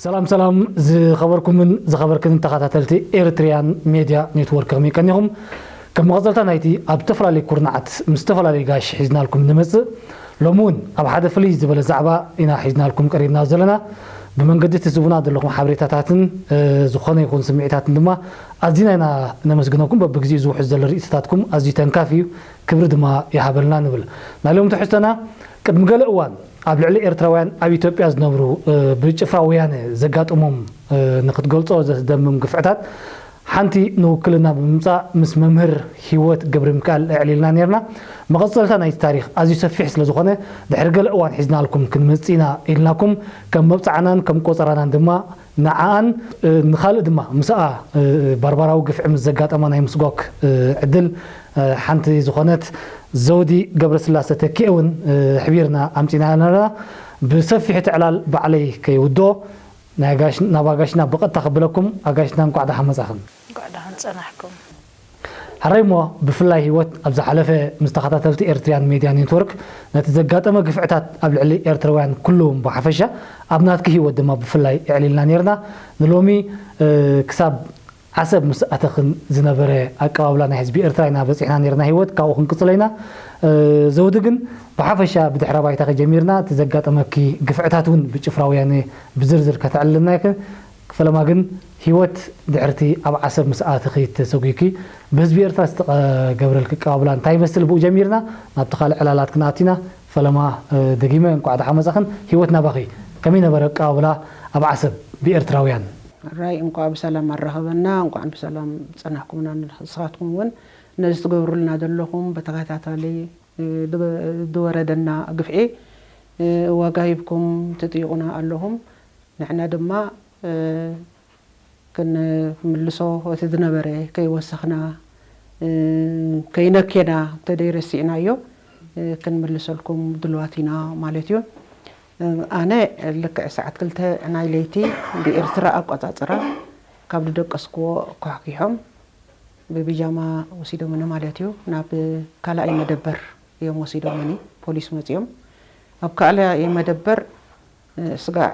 ሰላም ሰላም ዝኸበርኩምን ዝኸበርክንን ተኸታተልቲ ኤርትሪያን ሜድያ ኔትወርክ ከመይ ቀኒኹም? ከም መቐጸልታ ናይቲ ኣብ ዝተፈላለዩ ኩርናዓት ምስ ዝተፈላለዩ ጋሽ ሒዝናልኩም ንመጽእ፣ ሎሚ እውን ኣብ ሓደ ፍልይ ዝበለ ዛዕባ ኢና ሒዝናልኩም ቀሪብና ዘለና። ብመንገዲ ትህቡና ዘለኹም ሓበሬታታትን ዝኾነ ይኹን ስምዒታትን ድማ ኣዚና ኢና ነመስግነኩም። በብግዜኡ ዝውሕዝ ዘሎ ርእይቶታትኩም ኣዝዩ ተንካፊ እዩ፣ ክብሪ ድማ ይሃበልና ንብል። ናይ ሎም ትሕዝቶና ቅድሚ ገለ እዋን ኣብ ልዕሊ ኤርትራውያን ኣብ ኢትዮጵያ ዝነብሩ ብጭፍራ ወያነ ዘጋጠሞም ንክትገልጾ ዘስደምም ግፍዕታት ሓንቲ ንውክልና ብምምጻእ ምስ መምህር ሂወት ገብረሚካኤል ኣዕሊልና ነርና። መቐጸልታ ናይቲ ታሪኽ ኣዝዩ ሰፊሕ ስለ ዝኾነ ድሕሪ ገለ እዋን ሒዝናልኩም ክንመጽእ ኢና ኢልናኩም። ከም መብጽዓናን ከም ቆጸራናን ድማ ንዓኣን ንኻልእ ድማ ምስኣ ባርባራዊ ግፍዒ ምስ ዘጋጠማ ናይ ምስጓግ ዕድል ሓንቲ ዝኾነት ዘውዲ ገብረስላሰ ተኪኤ እውን ኣሕቢርና ኣምጺእናያ ኣለና። ብሰፊሕ እቲ ዕላል ባዕለይ ከይውድኦ ናይ ኣጋሽ ናብ ኣጋሽና ብቐጥታ ከብለኩም። ኣጋሽና እንቋዕ ደሓን መጻኽን። እንቋዕ ደሓን ጸናሕኩም። ሕራይ እሞ ብፍላይ ሂወት ኣብ ዝሓለፈ ምስ ተኸታተልቲ ኤርትርያን ሜድያ ኔትወርክ ነቲ ዘጋጠመ ግፍዕታት ኣብ ልዕሊ ኤርትራውያን ኩሉም ብሓፈሻ ኣብ ናትኪ ሂወት ድማ ብፍላይ የዕሊልና ኔርና። ንሎሚ ክሳብ ዓሰብ ምስ ኣተኽን ዝነበረ ኣቀባብላ ናይ ህዝቢ ኤርትራ ኢና በጺሕና ኔርና። ሂወት ካብኡ ክንቅጽሎ ኢና። ዘውዲ ግን ብሓፈሻ ብድሕረ ባይታኺ ጀሚርና እቲ ዘጋጠመኪ ግፍዕታት እውን ብጭፍራ ወያነ ብዝርዝር ከተዕልልና ኢኺ። ፈለማ ግን ሂወት ድሕርቲ ኣብ ዓሰብ ምስ ኣተኺ ተሰጒግኪ ብህዝቢ ኤርትራ ዝተገብረልኪ ኣቀባብላ እንታይ ይመስል ብኡ ጀሚርና ናብቲ ካልእ ዕላላት ክንኣቱ ኢና። ፈለማ ደጊመ እንቋዕ ደሓን መጻኽን። ሂወት ናባኺ ከመይ ነበረ ኣቀባብላ ኣብ ዓሰብ ብኤርትራውያን? ሕራይ እንቋዕ ብሰላም ኣራኸበና እንቋዕ ብሰላም ጸናሕኩምና ንስኻትኩም እውን ነዚ ትገብሩልና ዘለኹም ብተኸታታሊ ዝወረደና ግፍዒ ዋጋ ሂብኩም ትጥይቑና ኣለኹም። ንሕና ድማ ክንምልሶ እቲ ዝነበረ ከይወሰኽና ከይነኬና እንተደይረሲዕናዮ ክንምልሰልኩም ድልዋት ኢና ማለት እዩ። ኣነ ልክዕ ሰዓት ክልተ ናይ ለይቲ ብኤርትራ ኣቆጻጽራ ካብ ዝደቀስክዎ ኳሕኪሖም ብቢጃማ ወሲዶምኒ ማለት እዩ። ናብ ካልኣይ መደበር እዮም ወሲዶምኒ ፖሊስ መጺኦም። ኣብ ካልኣይ መደበር ስጋዕ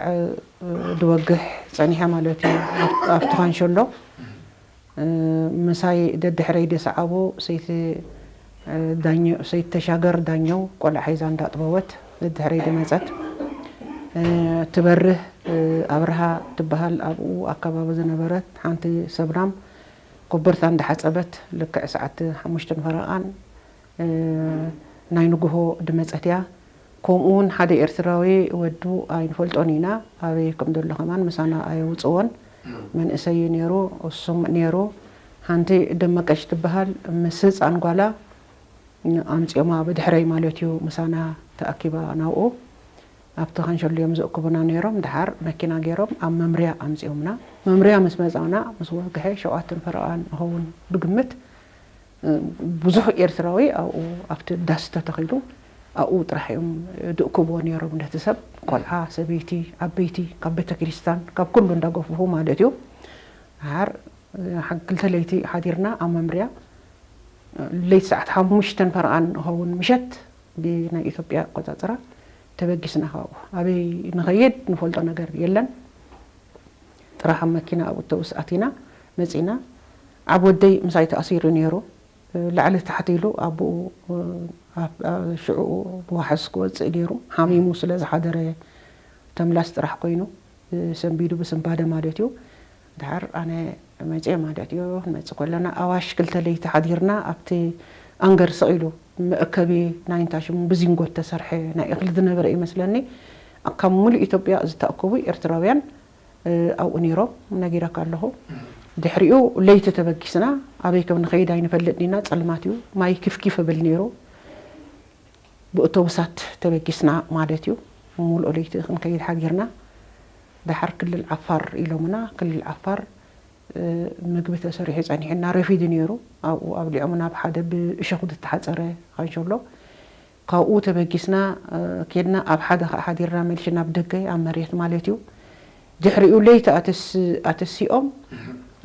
ድወግሕ ጸኒሐ ማለት እዩ። ኣብቲ ካንሸሎ ምሳይ ደድሕረይ ደሰዓቦ ሰይቲ ዳኘው ሰይቲ ተሻገር ዳኘው ቆልዓ ሒዛ እንዳጥበወት ደድሕረይ ድመጸት። ትበርህ ኣብርሃ ትበሃል ኣብኡ ኣከባቢ ዝነበረት ሓንቲ ሰብናም ኮበርታ እንዳሓጸበት ልክዕ ሰዓት ሓሙሽተን ፈረቓን ናይ ንግሆ ድመጸት እያ። ከምኡ እውን ሓደ ኤርትራዊ ወዱ ኣይንፈልጦን ኢና ኣበይ ከም ዘሎ ከማን ምሳና ኣየውፅዎን መንእሰይ እዩ ነይሩ። እሱም ነይሩ ሓንቲ ደመቀች ትበሃል ምስ ህፃን ጓላ ኣምፂኦማ ብድሕረይ ማለት እዩ ምሳና ተኣኪባ ናብኡ ኣብቲ ከንሸሉ እዮም ዘእክቡና ነይሮም። ድሓር መኪና ገይሮም ኣብ መምርያ ኣምፂኦምና። መምርያ ምስ መፃና ምስ ወግሐ ሸውዓተን ፈረቓን እኸውን ብግምት ብዙሕ ኤርትራዊ ኣብኡ ኣብቲ ዳስ ተተኺሉ ኣብኡ ጥራሕ እዮም ድእክብዎ ነይሮም ነቲ ሰብ ቆልዓ ሰበይቲ ዓበይቲ ካብ ቤተክርስትያን ካብ ኩሉ እንዳገፍፉ ማለት እዩ። ድሓር ክልተ ለይቲ ሓዲርና ኣብ መምርያ ለይቲ ሰዓት ሓሙሽተን ፈረቓን ንኸውን ምሸት ብናይ ኢትዮጵያ ኣቆፃፅራ ተበጊስና ካብኡ ኣበይ ንኸይድ ንፈልጦ ነገር የለን። ጥራሕ ኣብ መኪና ኣብ ኣውቶቡስ ኣቲና መፂና። ዓብ ወደይ ምሳይ ተኣሲሩ ነይሩ። ላዕሊ ታሕቲ ኢሉ ኣቦኡ ሽዑኡ ብዋሕስ ክወፅእ ገይሩ ሓሚሙ ስለ ዝሓደረ ተምላስ ጥራሕ ኮይኑ ሰንቢዱ ብስንባደ ማለት እዩ። ድሓር ኣነ መፅየ ማለት እዩ። ክንመፅእ ከለና ኣዋሽ ክልተ ለይቲ ሓዲርና ኣብቲ ኣንገር ስቕ ኢሉ መእከቢ ናይ እንታሽሙ ብዚንጎ ዝተሰርሐ ናይ እኽሊ ዝነበረ እዩ መስለኒ። ካብ ሙሉእ ኢትዮጵያ ዝተኣከቡ ኤርትራውያን ኣብኡ ነይሮም ነጊረካ ኣለኹ። ድሕሪኡ ለይቲ ተበጊስና ኣበይ ከም ንኸይድ ኣይንፈልጥን ኢና ጸልማት እዩ ማይ ኪፍኪፍ እብል ነይሩ። ብእቶብሳት ተበጊስና ማለት እዩ። ሙሉእ ለይቲ ክንከይድ ሓዲርና። ደሓር ክልል ዓፋር ኢሎምና። ክልል ዓፋር ምግቢ ተሰሪሑ ጸኒሑና ረፊዱ ነይሩ። ኣብኡ ኣብሊዖምና ኣብ ሓደ ብእሾኽ ዝተሓጸረ ኻንሸሎ። ካብኡ ተበጊስና ኬድና ኣብ ሓደ ኸዓ ሓዲርና መሊሽና ኣብ ደገ ኣብ መሬት ማለት እዩ። ድሕሪኡ ለይቲ ኣተሲኦም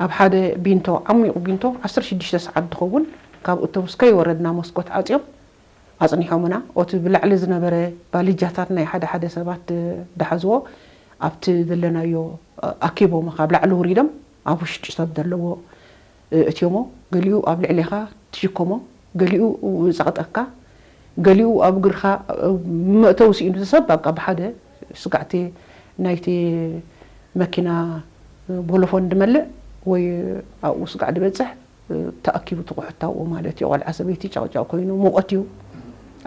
ኣብ ሓደ ቢንቶ ዓሚቑ ቢንቶ ዓሰርተ ሽዱሽተ ሰዓት ዝኸውን ካብ ኣውቶቡስ ከይወረድና መስኮት ዓጽዮም ኣጽኒሖምና። ኦቲ ብላዕሊ ዝነበረ ባልጃታት ናይ ሓደ ሓደ ሰባት ዝሓዝዎ ኣብቲ ዘለናዮ ኣኪቦሞ ካብ ላዕሊ ውሪዶም ኣብ ውሽጢ ሰብ ዘለዎ እእትዮሞ፣ ገሊኡ ኣብ ልዕሌኻ ትሽከሞ፣ ገሊኡ ይጸቕጠካ፣ ገሊኡ ኣብ እግርኻ መእተዊ ስኢኑ ሰብ በቃ ብሓደ ስጋዕቲ ናይቲ መኪና ቦሎፎን ድመልእ ወይ ኣብኡ ስጋዕ ድበጽሕ ተኣኪቡ ትቑሕት ኣብኡ ማለት እዩ። ቆልዓ ሰበይቲ ጨቕጨቕ ኮይኑ ሙቐት እዩ።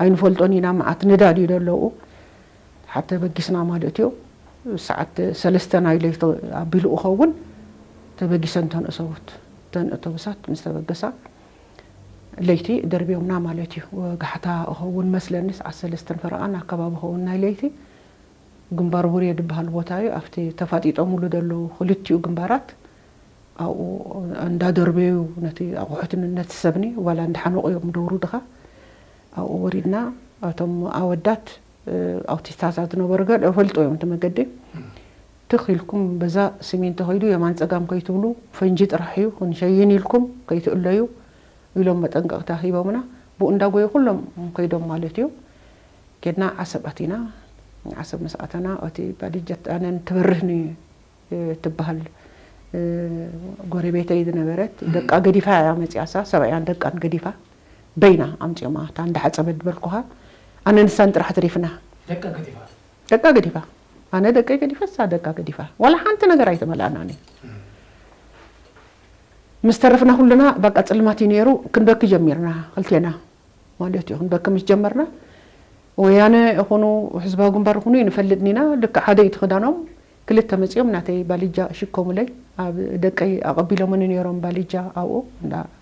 ኣይንፈልጦን ኢና፣ መዓት ንዳድ እዩ ዘለዉ። ሓተ በጊስና ማለት እዩ። ሰዓት ሰለስተ ናይ ለይቲ ኣቢሉ እኸውን ተበጊሰን እተን እሰቡት እተን ኣውቶቡሳት ምስ ተበገሳ ለይቲ ደርብዮምና ማለት እዩ። ወጋሕታ እኸውን መስለኒ ሰዓት ሰለስተን ፈረቓን ኣከባቢ እኸውን ናይ ለይቲ ግንባር ቡሬ ዝበሃል ቦታ እዩ። ኣብቲ ተፋጢጦምሉ ዘለዉ ክልቲኡ ግንባራት ኣብኡ እንዳደርበዩ ነቲ ኣቑሑት ነቲ ሰብኒ ዋላ እንዳሓነቑ እዮም ደውርዱኻ። ኣብኡ ወሪድና እቶም ኣወዳት ኣውቲስታታት ዝነበሩ ገለ እፈልጦ እዮም እቲ መገዲ። ትኽ ኢልኩም በዛ ሲሚንቶ ከይዱ የማን ጸጋም ከይትብሉ ፈንጂ ጥራሕ እዩ ክንሸይን ኢልኩም ከይትእለዩ ኢሎም መጠንቀቕታ ሂቦምና። ብኡ እንዳጎዩ ኩሎም ከይዶም ማለት እዩ። ኬድና ዓሰብ ኣቲና። ዓሰብ ምስ ኣተና እቲ ባዲጀት ኣነን ትበርህኒ ትበሃል ጎረቤተይ ዝነበረት ደቃ ገዲፋ እያ መፂኣሳ ሰብኣያን ደቃን ገዲፋ በይና ኣምፂኦማ እታ እንዳሓፀበት ዝበልኩኻ ኣነ ንሳን ጥራሕ ትሪፍና። ደቃ ገዲፋ ደቃ ገዲፋ ኣነ ደቀይ ገዲፈ እሳ ደቃ ገዲፋ ዋላ ሓንቲ ነገር ኣይተመላእናኒ። ምስ ተረፍና ኩልና በቃ ፅልማት እዩ ነይሩ። ክንበኪ ጀሚርና ክልቴና ማለት እዩ። ክንበኪ ምስ ጀመርና ወያነ ይኹኑ ህዝባዊ ግንባር ይኹኑ ይንፈልጥን ኢና። ልክዕ ሓደ እዩ እቲ ክዳኖም። ክልተ መፂኦም ናተይ ባልጃ ሽከሙለይ ኣብ ደቀይ ኣቐቢሎምኒ ነይሮም። ባልጃ ኣብኡ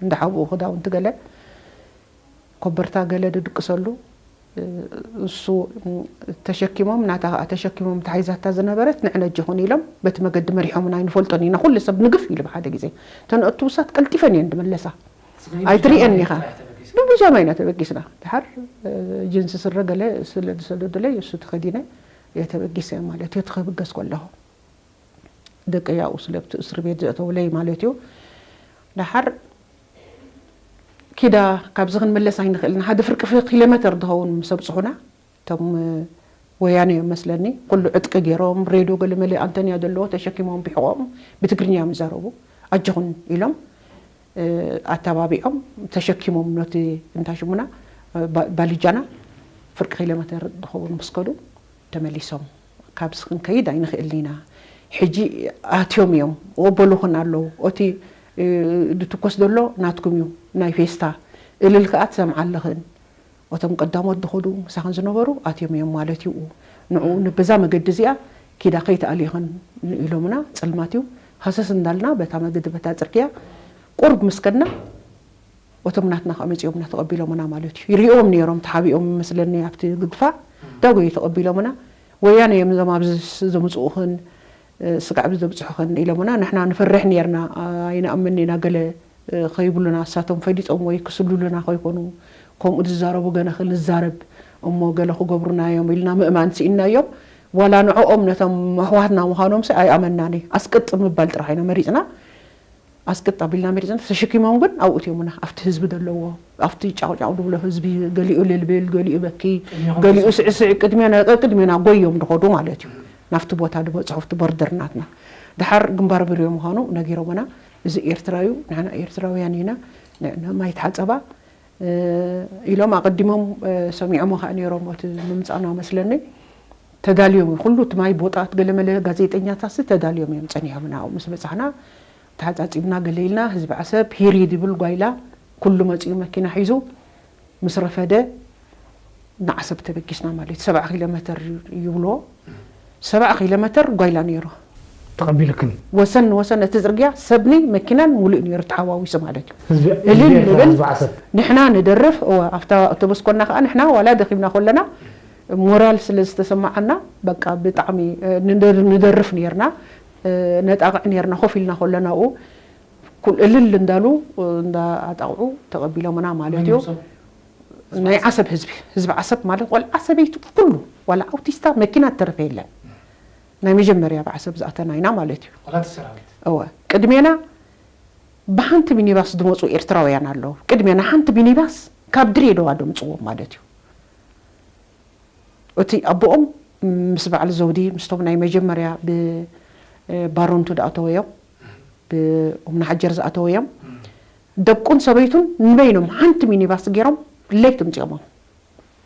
እንዳሓብኡ ክዳውንቲ ገለ ኮበርታ ገለ ድድቅሰሉ እሱ ተሸኪሞም ናታ ከዓ ተሸኪሞም ተሓይዛታ ዝነበረት ንዕነጅኹን ኢሎም በቲ መገዲ መሪሖምና ኣይንፈልጦን ኢና። ኩሉ ሰብ ንግፍ ኢሉ ብሓደ ግዜ እተን ኣውቶቡሳት ቀልጢፈን እየን ዝመለሳ። ኣይትርእየን ኢኻ። ብብጃማ ኢና ተበጊስና። ድሓር ጅንስ ስረ ገለ ስለ ዝሰደዱለይ እሱ ተኸዲነ እየ ተበጊሰ ማለት እዩ። እቲ ክብገስ ከለኹ ደቂ ያኡ ስለብቲ እስሪ ቤት ዘእተውለይ ማለት እዩ። ድሓር ኪዳ ካብዚ ክንምለስ ኣይንኽእልን። ሓደ ፍርቂ ኪሎ ሜተር ዝኸውን ምስ ኣብፅሑና እቶም ወያነ እዮም መስለኒ ኩሉ ዕጥቂ ገይሮም ሬድዮ ገለመለ ኣንተንያ ዘለዎ ተሸኪሞም ብሕቖኦም ብትግርኛ እዮም ዝዛረቡ። ኣጆኹን ኢሎም ኣተባቢዖም ተሸኪሞም ነቲ እንታይ ሽሙና ባሊጃና ፍርቂ ኪሎ ሜተር ዝኸውን ምስ ከዱ ተመሊሶም ካብዚ ክንከይድ ኣይንኽእልን ኢና። ሕጂ ኣትዮም እዮም ወበሉኽን ኣለዉ። እቲ ድትኮስ ዘሎ ናትኩም እዩ ናይ ፌስታ እልል ከኣ ትሰምዓ ኣለኽን። እቶም ቀዳሞት ዝኸዱ ምሳኽን ዝነበሩ ኣትዮም እዮም ማለት እዩ። ንዑ በዛ መገዲ እዚኣ ኪዳ ከይትኣልይኽን ኢሎምና። ጸልማት እዩ። ሃሰስ እንዳልና በታ መገዲ በታ ጽርግያ ቁርብ ምስ ከድና እቶም ናትና ከኣ መጺኦምና ተቐቢሎምና ማለት እዩ። ይሪኦም ነይሮም ተሓቢኦም መስለኒ ኣብቲ ግድፋ ዳጎዩ ተቐቢሎምና። ወያነ እዮም እዞም ኣብዚ ዘምጽኡኽን ስጋዕ ብዘብፅሑኽን ኢሎምና ንሕና ንፈርሕ ነርና ኣይንኣምን ኢና ገለ ከይብሉና እሳቶም ፈሊጦም ወይ ክስልሉና ከይኮኑ ከምኡ ዝዛረቡ ገለ ክንዛረብ እሞ ገለ ክገብሩና እዮም ኢልና ምእማን ስኢንና እዮም። ዋላ ንዕኦም ነቶም ኣሕዋትና ምዃኖምሲ ኣይኣመንናን። ኣስቅጥ ምባል ጥራሕ ኢና መሪፅና። ኣስቅጥ ኣቢልና መሪፅና ተሸኪሞም ግን ኣብኡ እትዮምና ኣብቲ ህዝቢ ዘለዎ ኣብቲ ጫቑጫቑ ድብሎ ህዝቢ ገሊኡ ልልብል ገሊኡ በኪ ገሊኡ ስዕስዕ ቅድሜና ቅድሜና ጎዮም ድኸዱ ማለት እዩ። ናብቲ ቦታ ድበፅሑ ኣብቲ ቦርደር ናትና ድሓር ግንባር ብርዮ ምዃኑ ነጊሮምና። እዚ ኤርትራ እዩ ንሕና ኤርትራውያን ኢና ንዕና ማይ ተሓፀባ ኢሎም ኣቐዲሞም ሰሚዖሞ ከዓ ነይሮም እቲ ምምፃእና መስለኒ። ተዳልዮም እዩ ኩሉ እቲ ማይ ቦጣት ገለመለ ጋዜጠኛታትሲ ተዳልዮም እዮም ፀኒሖምና ኣብኡ ምስ በፃሕና ተሓፃፂብና ገለ ኢልና ህዝቢ ዓሰብ ሂሪ ድብል ጓይላ ኩሉ መፂኡ መኪና ሒዙ ምስ ረፈደ ንዓሰብ ተበጊስና ማለት እዩ። ሰብዓ ኪሎ ሜተር ይብልዎ ሰብዓ ኪሎ ሜተር ጓይላ ነይሩ። ተቐቢልክን ወሰን ንወሰን እቲ ፅርግያ ሰብኒ መኪናን ሙሉእ ነይሩ ተሓዋዊሱ ማለት እዩ። ህዝቢ እልል ህዝቢ ኤርትራ ንብል ህዝቢ ዓሰብ ንሕና ንደርፍ እወ ኣብታ ኣውቶቡስ ኮና ከዓ ንሕና ዋላ ደኺምና ከለና ሞራል ስለ ዝተሰማዓና በቃ ብጣዕሚ ንደርፍ ነርና ነጣቕዕ ነርና ኮፍ ኢልና ከለና ኡ ኩል እልል እንዳሉ እንዳኣጣቕዑ ተቐቢሎምና ማለት እዩ። ናይ ዓሰብ ህዝቢ ህዝቢ ዓሰብ ማለት ቆልዓ ሰበይቲ ኩሉ ዋላ ኣውቲስታ መኪና ተረፈ የለን። ናይ መጀመርያ ብዓሰብ ዝኣተና ኢና ማለት እዩ። እወ ቅድሜና ብሓንቲ ሚኒባስ ዝመፁ ኤርትራውያን ኣለዉ። ቅድሜና ሓንቲ ሚኒባስ ካብ ድሬዳዋ ደምፅዎም ማለት እዩ። እቲ ኣቦኦም ምስ በዓል ዘውዲ ምስቶም ናይ መጀመርያ ብ እ፣ ባሮንቱ ዝኣተወ እዮም፣ ብእምኒ ሓጀር ዝኣተወ እዮም። ደቁን ሰበይቱን ንበይኖም ሓንቲ ሚኒባስ ገይሮም ለይቲ ምፅኦሞም።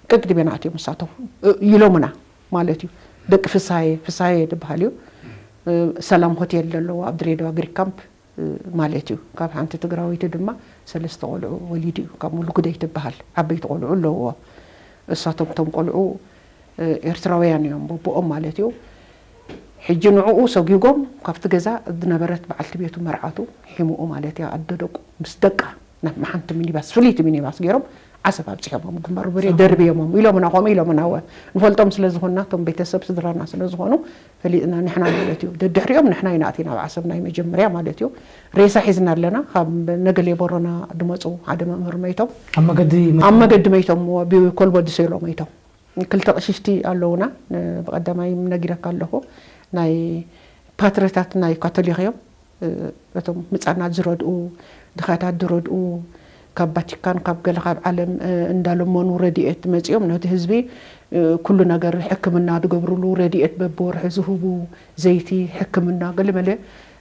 ቅድሜና ኣትዮም እሳቶም፣ እ፣ ኢሎምና ማለት እዩ። ደቂ ፍሳየ፣ ፍሳየ ዝበሃል እዩ። እ፣ ሰላም ሆቴል ዘለዎ ኣብ ድሬዳዋ ግሪክ ካምፕ፣ እ፣ ማለት እዩ። ካብ ሓንቲ ትግራወይቲ ድማ ሰለስተ ቆልዑ ወሊዱ እዩ። ካብ ሙሉ ግደይ ትበሃል ዓበይቲ ቆልዑ ኣለውዎ። እሳቶም እቶም ቆልዑ፣ እ፣ ኤርትራውያን እዮም፣ በቦኦም ማለት እዩ። ሕጂ ንዕኡ ሰጒጎም ካብቲ ገዛ ዝነበረት በዓልቲ ቤቱ መርዓቱ ሒሙኡ ማለት እያ፣ ኣደ ደቁ ምስ ደቃ ናብ ሓንቲ ሚኒባስ፣ ፍልይቲ ሚኒባስ ገይሮም ዓሰብ ኣብፂሖሞም፣ ግንባሩ በሬ ደርብዮሞም ኢሎምና፣ ከምኡ ኢሎምና። እወ፣ ንፈልጦም ስለ ዝኾንና፣ እቶም ቤተሰብ ስድራና ስለ ዝኾኑ ፈሊጥና ንሕና ማለት እዩ። ደድሕሪኦም ንሕና ኢና ኣቲና ኣብ ዓሰብ ናይ መጀመርያ ማለት እዩ። ሬሳ ሒዝና ኣለና፣ ካብ ነገሌ ቦረና ዝመፁ ሓደ መምህር መይቶም፣ ኣብ መገዲ ኣብ መገዲ መይቶም፣ ብኮልቦ ድሴሎ መይቶም። ክልተ ቅሽሽቲ ኣለውና። ን-፣ ብቐዳማይ ነጊረካ ኣለኹ፣ ናይ ፓትረታት ናይ ካቶሊክ እዮም። እ፣ እቶም ህጻናት ዝረድኡ፣ ድኻታት ዝረድኡ፣ ካብ ቫቲካን፣ ካብ ገለ፣ ካብ ዓለም፣ እ፣ እንዳለመኑ ረድኤት መጺኦም ነቲ ህዝቢ፣ እ፣ ኩሉ ነገር ሕክምና ዝገብርሉ ረድኤት በብወርሒ ዝህቡ፣ ዘይቲ፣ ሕክምና፣ ገለ መለ፣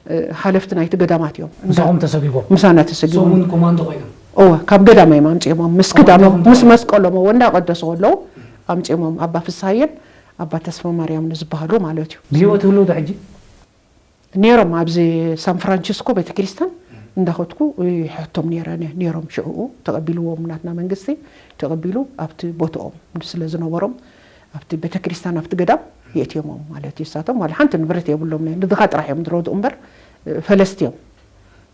እ፣ ሓለፍቲ ናይቲ ገዳማት እዮም። እንዳ-፣ ምሳኹም ተሰጊቦም? ምሳና ተሰጊቦም። እሶም እውን ኮማንዶ ኮይኖም? እወ፣ ካብ ገዳም እዮም ኣምጺኦሞም። ምስ ኮማንዶ ክዳኖም፣ እዮም ምስ ተባሂሎም? መስቀሎም፣ እወ፣ እንዳቀደሱ ከለዉ ኣምጺኦሞም። ኣባ ፍስሃየን ኣባ ተስፋ ማርያም ንዝበሃሉ ማለት እዩ። ብህይወት ይህልዉ ዶ ሕጂ? ነይሮም፣ ኣብዚ ሳን ፍራንሲስኮ ቤተክርስትያን እንዳኸድኩ ይሕቶም ነይረ። ነ-፣ ነይሮም፣ ሽዕኡ ተቐቢልዎም ናትና መንግስቲ፣ ተቐቢሉ ኣብቲ ቦትኦም ስለ ዝነበሮም ኣብቲ ቤተክርስትያን ኣብቲ ገዳም የእትዮሞም ማለት እዩ። እሳቶም ዋላ ሓንቲ ንብረት የብሎም፣ ንድኻ ጥራሕ እዮም ዝረድኡ እምበር፣ እ፣ ፈለስቲ እዮም።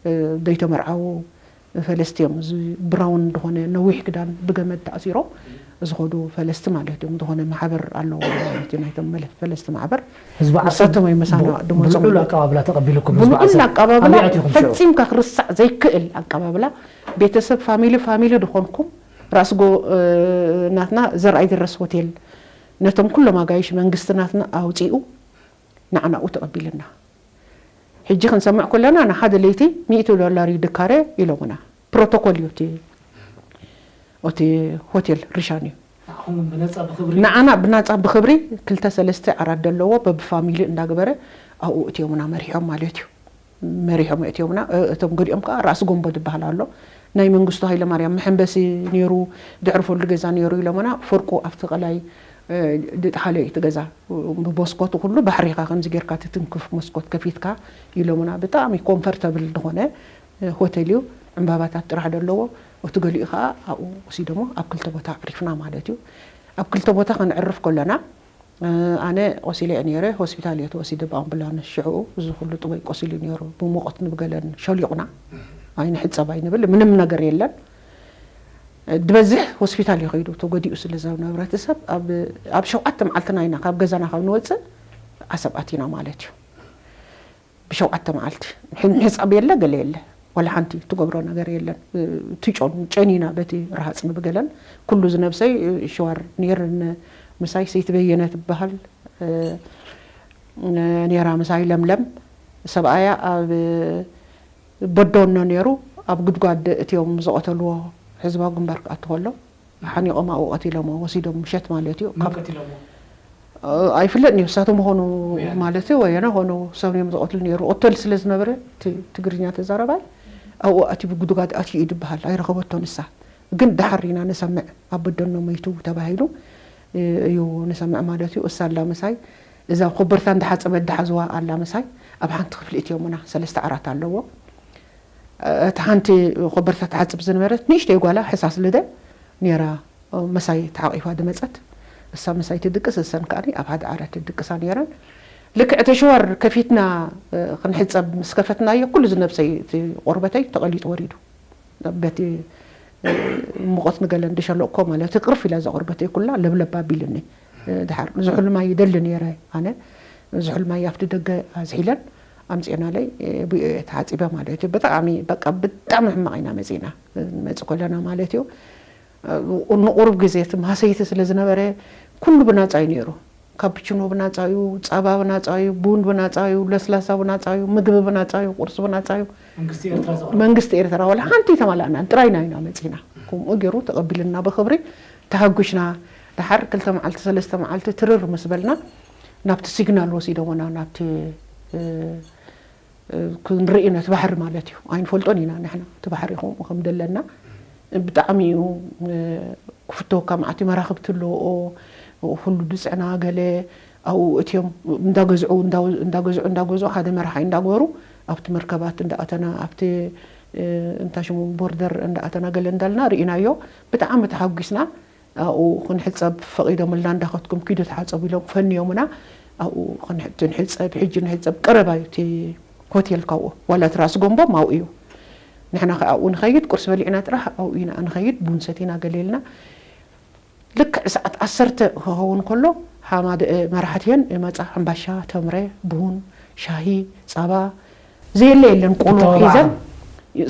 እ፣ ዘይተመርዓዉ ፈለስቲ እዮም። እዚ ብራውን ዝኾነ ነዊሕ ክዳን ብገመድ ተኣሲሮም ዝኸዱ ፈለስቲ ማለት እዮም። ዝኾነ ማሕበር ኣለዎም ማለት እዩ፣ ናይቶም መለ-፣ ፈለስቲ ማሕበር። ህዝቢ ዓሰብ ንሳቶም እዮም ምሳና ብ-፣ ድመጾም። ብልዑል ኣቀባብላ ተቐቢሉኩም ህዝቢ ብልዑል ዓሰብ። ኣቀባብላ ኣበይ ኣቲኹም ሽዑ? ፈጺምካ ክርሳዕ ዘይክእል ኣቀባብላ። ቤተሰብ ፋሚሊ ፋሚሊ ዝኾንኩም ራስጎ፣ እ፣ ናትና ዘርኣይ ድረስ ሆቴል ነቶም ኩሎም ኣጋይሽ መንግስቲ ናትና ኣውጺኡ ንዓናኡ ተቐቢልና። ሕጂ ክንሰምዕ ከለና ንሓደ ለይቲ ሚእቲ ዶላር እዩ ድካረ ኢሎምና። ፕሮቶኮል እዩ እቲ፣ እቲ ሆቴል ሪሻን እዩ። ንዓኹም ብነጻ ብኽብሪ? ንዓና ብናጻ ብኽብሪ ክልተ ሰለስተ ዓራት ዘለዎ በብፋሚሊ እንዳገበረ ኣብኡ እትዮምና መሪሖም ማለት እዩ። መሪሖም እትዮምና። እ-፣ እቶም ገሊኦም ከኣ ራእሲ ጎንቦ ዝበሃል ኣሎ። ናይ መንግስቱ ሃይለማርያም መሐንበሲ ነይሩ፣ ድሕሪ ፎልዲ ገዛ ነይሩ ኢሎምና። ፍርቁ ኣብቲ ቀላይ፣ እ፣ ድጥሓለ እዩ እቲ ገዛ። ብመስኮቱ ኩሉ ባሕሪ ኢኻ ከምዚ ጌርካ ትትንክፍ፣ መስኮት ከፊትካ ኢሎምና። ብጣዕሚ ኮምፈርተብል ዝኾነ፣ እ፣ ሆቴል እዩ። ዕምባባታት ጥራሕ ዘለዎ። እቲ ገሊኡ ኸዓ ኣብኡ ወሲዶሞ ኣብ ክልተ ቦታ ኣዕሪፍና ማለት እዩ። ኣብ ክልተ ቦታ ከነዕርፍ ከለና፣ እ፣ ኣነ ቆሲለ እየ ነይረ። ሆስፒታል እየ ተወሲደ ብኣምቡላንስ። ሽዕኡ እዚ ኩሉ ጥበይ ቆሲሉ ነይሩ። ብሙቐት ንብገለን ሸሊቑና። ኣይንሕጸብ ኣይንብል፣ ምንም ነገር የለን። ድበዝሕ ሆስፒታል እዩ ከይዱ፣ ተጎዲኡ ስለ ዝነበረ እቲ ሰብ። ኣብ፣ ኣብ ሸውዓተ መዓልትና ኢና ካብ ገዛና ካብ ንወጽእ ዓሰብ ኣቲና ማለት እዩ። ብሸውዓተ መዓልቲ። ሕ-፣ ምሕጻብ የለ፣ ገለ የለ። ዋላ ሓንቲ ትገብሮ ነገር የለን። እ፣ ትጮን፣ ጨኒና በቲ ረሃጽ ንብገለን። ኩሉ ዝነብሰይ፣ እ፣ ሽዋር ነይረን ምሳይ ሰይቲ በየነ ትበሃል፣ እ፣ ነይራ ምሳይ ለምለም። ሰብኣያ ኣብ በዶኖ ነይሩ። ኣብ ጉድጓድ እትዮም ዝቐተልዎ ህዝባዊ ግንባር ክኣቱ ከሎ ሓኒቖም ኣብኡ ቀቲሎሞ ወሲዶም፣ ምሸት ማለት እዩ። መን ካብ ቀቲሎሞ? እ፣ ኣይፍለጥን እዩ፣ እሳቶም ኾኑ ወያነ? ማለት እዩ፣ ወያነ ኾኑ ሰብ እዮም ዝቐትሉ ነይሩ። ኦተል ስለ ዝነበረ፣ እቲ ትግርኛ ተዛረባይ ኣብኡ ኣትዩ ብጉድጓድ ኣትዩ እዩ ዝበሃል፣ ኣይረኸበቶን እሳ። ግን ደሓር ኢና ንሰምዕ፣ ኣብ በደኖ መይቱ ተባሂሉ፣ እ፣ እዩ ንሰምዕ ማለት እዩ። እሳ ኣላ ምሳይ፣ እዛ ኮበርታ እንዳሓጸበት ድሓዝዋ ኣላ ምሳይ፣ ኣብ ሓንቲ ክፍሊ እትዮምና፣ ሰለስተ ዓራት ኣለዎ። እቲ ሓንቲ ኮበርታ ትሓጽብ ዝነበረት ንእሽተይ ጓላ ሕሳስ ልደ ነይራ፣ ምሳይ ተሓቂፋ ድመጸት። እሳ ምሳይ ትድቅስ፣ እሰን ከኣ ኣብ ሓደ ዓራት ትድቅሳ ነይረን። ልክዕ እቲ ሽወር ከፊትና፣ እ፣ ክንሕጸብ ምስ ከፈትናዮ፣ ኩሉ ዝነብሰይ እቲ ቆርበተይ ተቐሊጡ ወሪዱ። በቲ፣ እ፣ ሙቐት ንገለ እንድሸለቕኮ ማለት፣ ቅርፍ ኢላ እዛ ቆርበተይ ኩላ ለብለብ ኣቢልኒ። እ፣ ድሓር ዝሑል ማይ ይደሊ ነይረ ኣነ። ዝሑል ማይ ኣብቲ ደገ ኣዝሒለን ኣምጺኤናለይ፣ እ፣ ብኡ እየ ተሓጺበ ማለት እዩ። ብጣዕሚ፣ በቃ፣ ብጣዕሚ ሕማቕ ኢና መጺእና፣ እ፣ ንመጽእ ከለና ማለት እዩ። እ፣ ንቑሩብ ግዜ እቲ ማህሰይቲ ስለ ዝነበረ፣ ኩሉ ብናጻ እዩ ነይሩ። ካፕችኖ ብናጻ እዩ፣ ጸባ ብናጻ እዩ፣ ቡን ብናጻ እዩ፣ ለስላሳ ብናጻ እዩ፣ ምግቢ ብናጻ እዩ፣ ቁርሲ ብናጻ እዩ። መንግስቲ ኤርትራ ዘቕርቦ? መንግስቲ ኤርትራ ዋላ ሓንቲ ኣይተማላእናን፣ ጥራይና ኢና መጺና። ከምኡ ገይሩ ተቐቢልና ብኽብሪ ተሃጉሽና። ደሓር ክልተ መዓልቲ፣ ሰለስተ መዓልቲ ትርር ምስ በልና፣ ናብቲ ሲግናል ወሲዶምና፣ ናብቲ ክንርኢ ኢና፣ እቲ ባሕሪ ማለት እዩ። ኣይንፈልጦን ኢና ንሕና እቲ ባሕሪ ከምኡ ከም ደለና። ብጣዕሚ እዩ ክፍተወካ፣ መዓት መራኽብቲ ኣለዎ። ኩሉ ድፅዕና ገለ ኣብኡ እትዮም እንዳገዝዑ እንዳገዝዑ እንዳገዝዑ ሓደ መራሓይ እንዳገበሩ ኣብቲ መርከባት እንዳኣተና ኣብቲ እንታይ ሽሙ ቦርደር እንዳኣተና ገለ እንዳልና ርኢናዮ። ብጣዕሚ ተሓጒስና። ኣብኡ ክንሕፀብ ፈቒዶምልና፣ እንዳኸትኩም ኪዱ ተሓፀቡ ኢሎም ፈንዮምና። ኣብኡ ክንሕ- ክንሕፀብ፣ ሕጂ ንሕፀብ፣ ቀረባ እዩ እቲ ሆቴል ካብኡ፣ ዋላ እቲ ራስ ጎንቦም ኣብኡ እዩ። ንሕና ከ ኣብኡ ንኸይድ፣ ቁርሲ በሊዕና ጥራሕ ኣብኡ ኢና ንኸይድ፣ ቡን ሰቲና ገለ ኢልና። ልክዕ ሰዓት ዓሰርተ ክኸውን ከሎ፣ ሓማደ መራሕትየን መፃ፣ ሕምባሻ፣ ተምረ፣ ቡን፣ ሻሂ፣ ፃባ፣ ዘየለ የለን፣ ቆሎ ሒዘን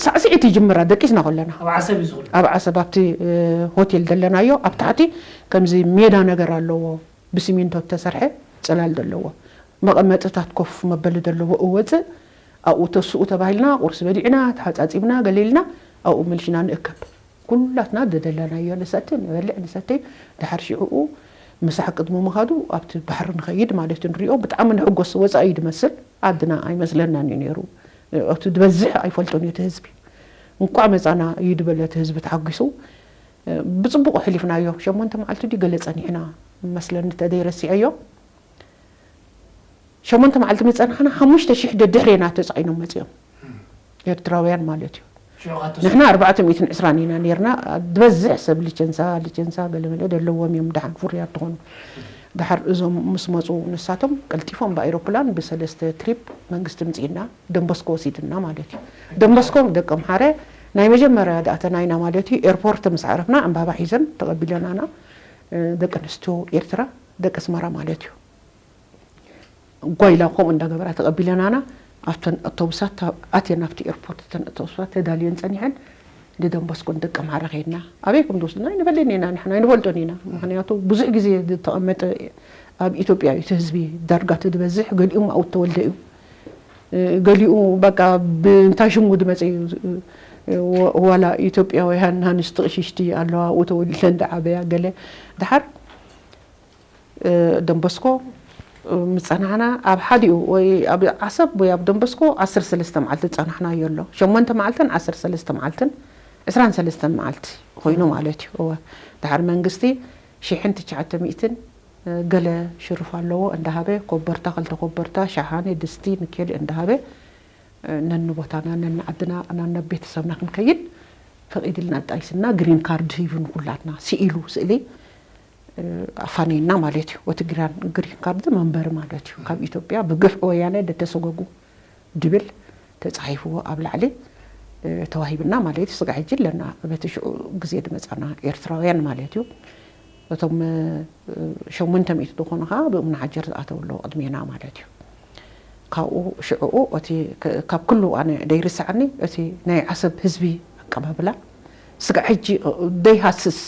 ሳዕስዒት ይጅምራ፣ ደቂስና ከለና። ኣብ ዓሰብ እዩ ዝኹሉ። ኣብ ዓሰብ ኣብቲ ሆቴል ዘለናዮ ኣብ ታሕቲ ከምዚ ሜዳ ነገር ኣለዎ፣ ብሲሚንቶ እተሰርሐ ጽላል ዘለዎ መቐመጥታት፣ ኮፍ መበሊ ዘለዎ እወጽእ። ኣብኡ ተስኡ ተባሂልና፣ ቁርሲ በሊዕና፣ ተሓጻጺብና፣ ገለ ኢልና ኣብኡ መሊሽና ንእከብ። ኩላትና ደደለናዮ ንሰቲ፣ ንበልዕ፣ ንሰቲ። ድሓር ሽዕኡ ምሳሕ ቅድሚ ምኻዱ ኣብቲ ባሕሪ ንኸይድ ማለት እዩ፣ ንሪኦ። ብጣዕሚ ንሕጎስ፣ ወጻኢ እዩ ድመስል፣ ዓድና ኣይመስለናን እዩ ነይሩ። ኣብቲ ዝበዝሕ ኣይፈልጦን እዩ እቲ ህዝቢ። እንቋዕ መጻና እዩ ድበለ እቲ ህዝቢ ተሓጒሱ። ብጽቡቕ ኣሕሊፍናዮ። ሸሞንተ መዓልቲ ድዩ ገለ ጸኒሕና መስለኒ፣ ተደይረሲዐዮ። ሸሞንተ መዓልቲ ምስ ጸናሕና፣ ሓሙሽተ ሽሕ ደድሕሬና ተጻዒኖም መጺኦም። ኤርትራውያን ማለት እዩ። ሽዑ ካቶ ንሕና ኣርባዕተ ሚእትን ዕስራን ኢና ነይርና። ዝበዝሕ ሰብ ሊቸንሳ፣ ሊቸንሳ ገለመለ ደለዎም እዮም፣ ደሓን ፍሩያት ትኾኑ። ደሓር እዞም ምስ መጹ፣ ንሳቶም ቀልጢፎም ብኣይሮፕላን ብሰለስተ ትሪፕ መንግስቲ ምጽኢና፣ ደንበስኮ ወሲድና ማለት እዩ። ደንበስኮ ደቂ ኣምሓረ ናይ መጀመርያ ደኣ ተናይና ማለት እዩ። ኤርፖርት ምስ ዓረፍና፣ ዕምባባ ሒዘን ተቐቢለናና። እ፣ ደቂ ኣንስትዮ ኤርትራ፣ ደቂ ኣስመራ ማለት እዩ። ጓይላ ከምኡ እንዳገበራ ተቐቢለናና። ኣብተን ኣውቶቡሳት ታ-፣ ኣትየን ኣብቲ ኤርፖርት፣ እተን ኣውቶቡሳት ተዳልየን ጸኒሐን፣ ንደንበስኮን ደቂ ኣምሓረ ከይድና። ኣበይ ከም ዝወስዱና ኣይንፈልጥን ኢና፣ ንሕና ኣይንፈልጦን ኢና። ምኽንያቱ ብዙሕ ግዜ ዝተቐመጠ ኣብ ኢትዮጵያ እዩ እቲ ህዝቢ፣ ዳርጋ እቲ ዝበዝሕ፣ ገሊኡ ኣብኡ ተወልደ እዩ። እ፣ ገሊኡ በቃ ብእንታይ ሽሙ ዝመጸ እዩ። እ፣ ወ-፣ ዋላ ኢትዮጵያውያን ኣንስቲ ቅሽሽቲ ኣለዋ፣ ኣብኡ ተወሊደን ዝዓበያ ገለ። ደሓር እ፣ ደንበስኮ፣ እ፣ ምጸናሕና ኣብ ሓዲኡ ወይ ኣብ ዓሰብ ወይ ኣብ ደንበስኮ ዓሰርተ ሰለስተ መዓልቲ ጸናሕናዮ ኣሎ። ሸሞንተ መዓልትን ዓሰርተ ሰለስተ መዓልትን፣ ዕስራን ሰለስተን መዓልቲ ኮይኑ ማለት እዩ። እወ፣ ደሓር መንግስቲ ሽሕን ትሽዓተ ሚእትን፣ እ፣ ገለ ሽርፍ ኣለዎ እንዳሃበ፣ ኮበርታ፣ ክልተ ኮበርታ፣ ሸሓነ፣ ድስቲ፣ ንኬል እንዳሃበ፣ እ፣ ነንቦታና፣ ነንዓድና፣ ናን ቤተሰብና ክንከይድ ፈቒድልና፣ ኣጣይስና፣ ግሪን ካርድ ሂቡ ንኩላትና፣ ስኢሉ ስእሊ፣ እ፣ ኣፋነየና ማለት እዩ። እቲ ግራን-፣ ግሪን ካርድ መንበሪ ማለት እዩ። ካብ ኢትዮጵያ ብግፍዒ ወያነ ደተሰጎጉ ድብል ተጻሒፍዎ ኣብ ላዕሊ፣ እ፣ ተዋሂብና ማለት እዩ። ስጋዕ ሕጂ ኣለና፣ በቲ ሽዑ ግዜ ዝመጻና ኤርትራውያን ማለት እዩ። እቶም፣ እ፣ ሸሞንተ ሚእቲ ዝኾኑ ኸኣ ብእምኒ ሓጀር ዝኣተው ኣለዉ ቅድሜና ማለት እዩ። ካብኡ ሽዕኡ እቲ ክ-፣ ካብ ኩሉ ኣነ ደይርስዓኒ እቲ ናይ ዓሰብ ህዝቢ ኣቀባብላ፣ ስጋዕ ሕጂ፣ እ፣ ደይሃስስ፣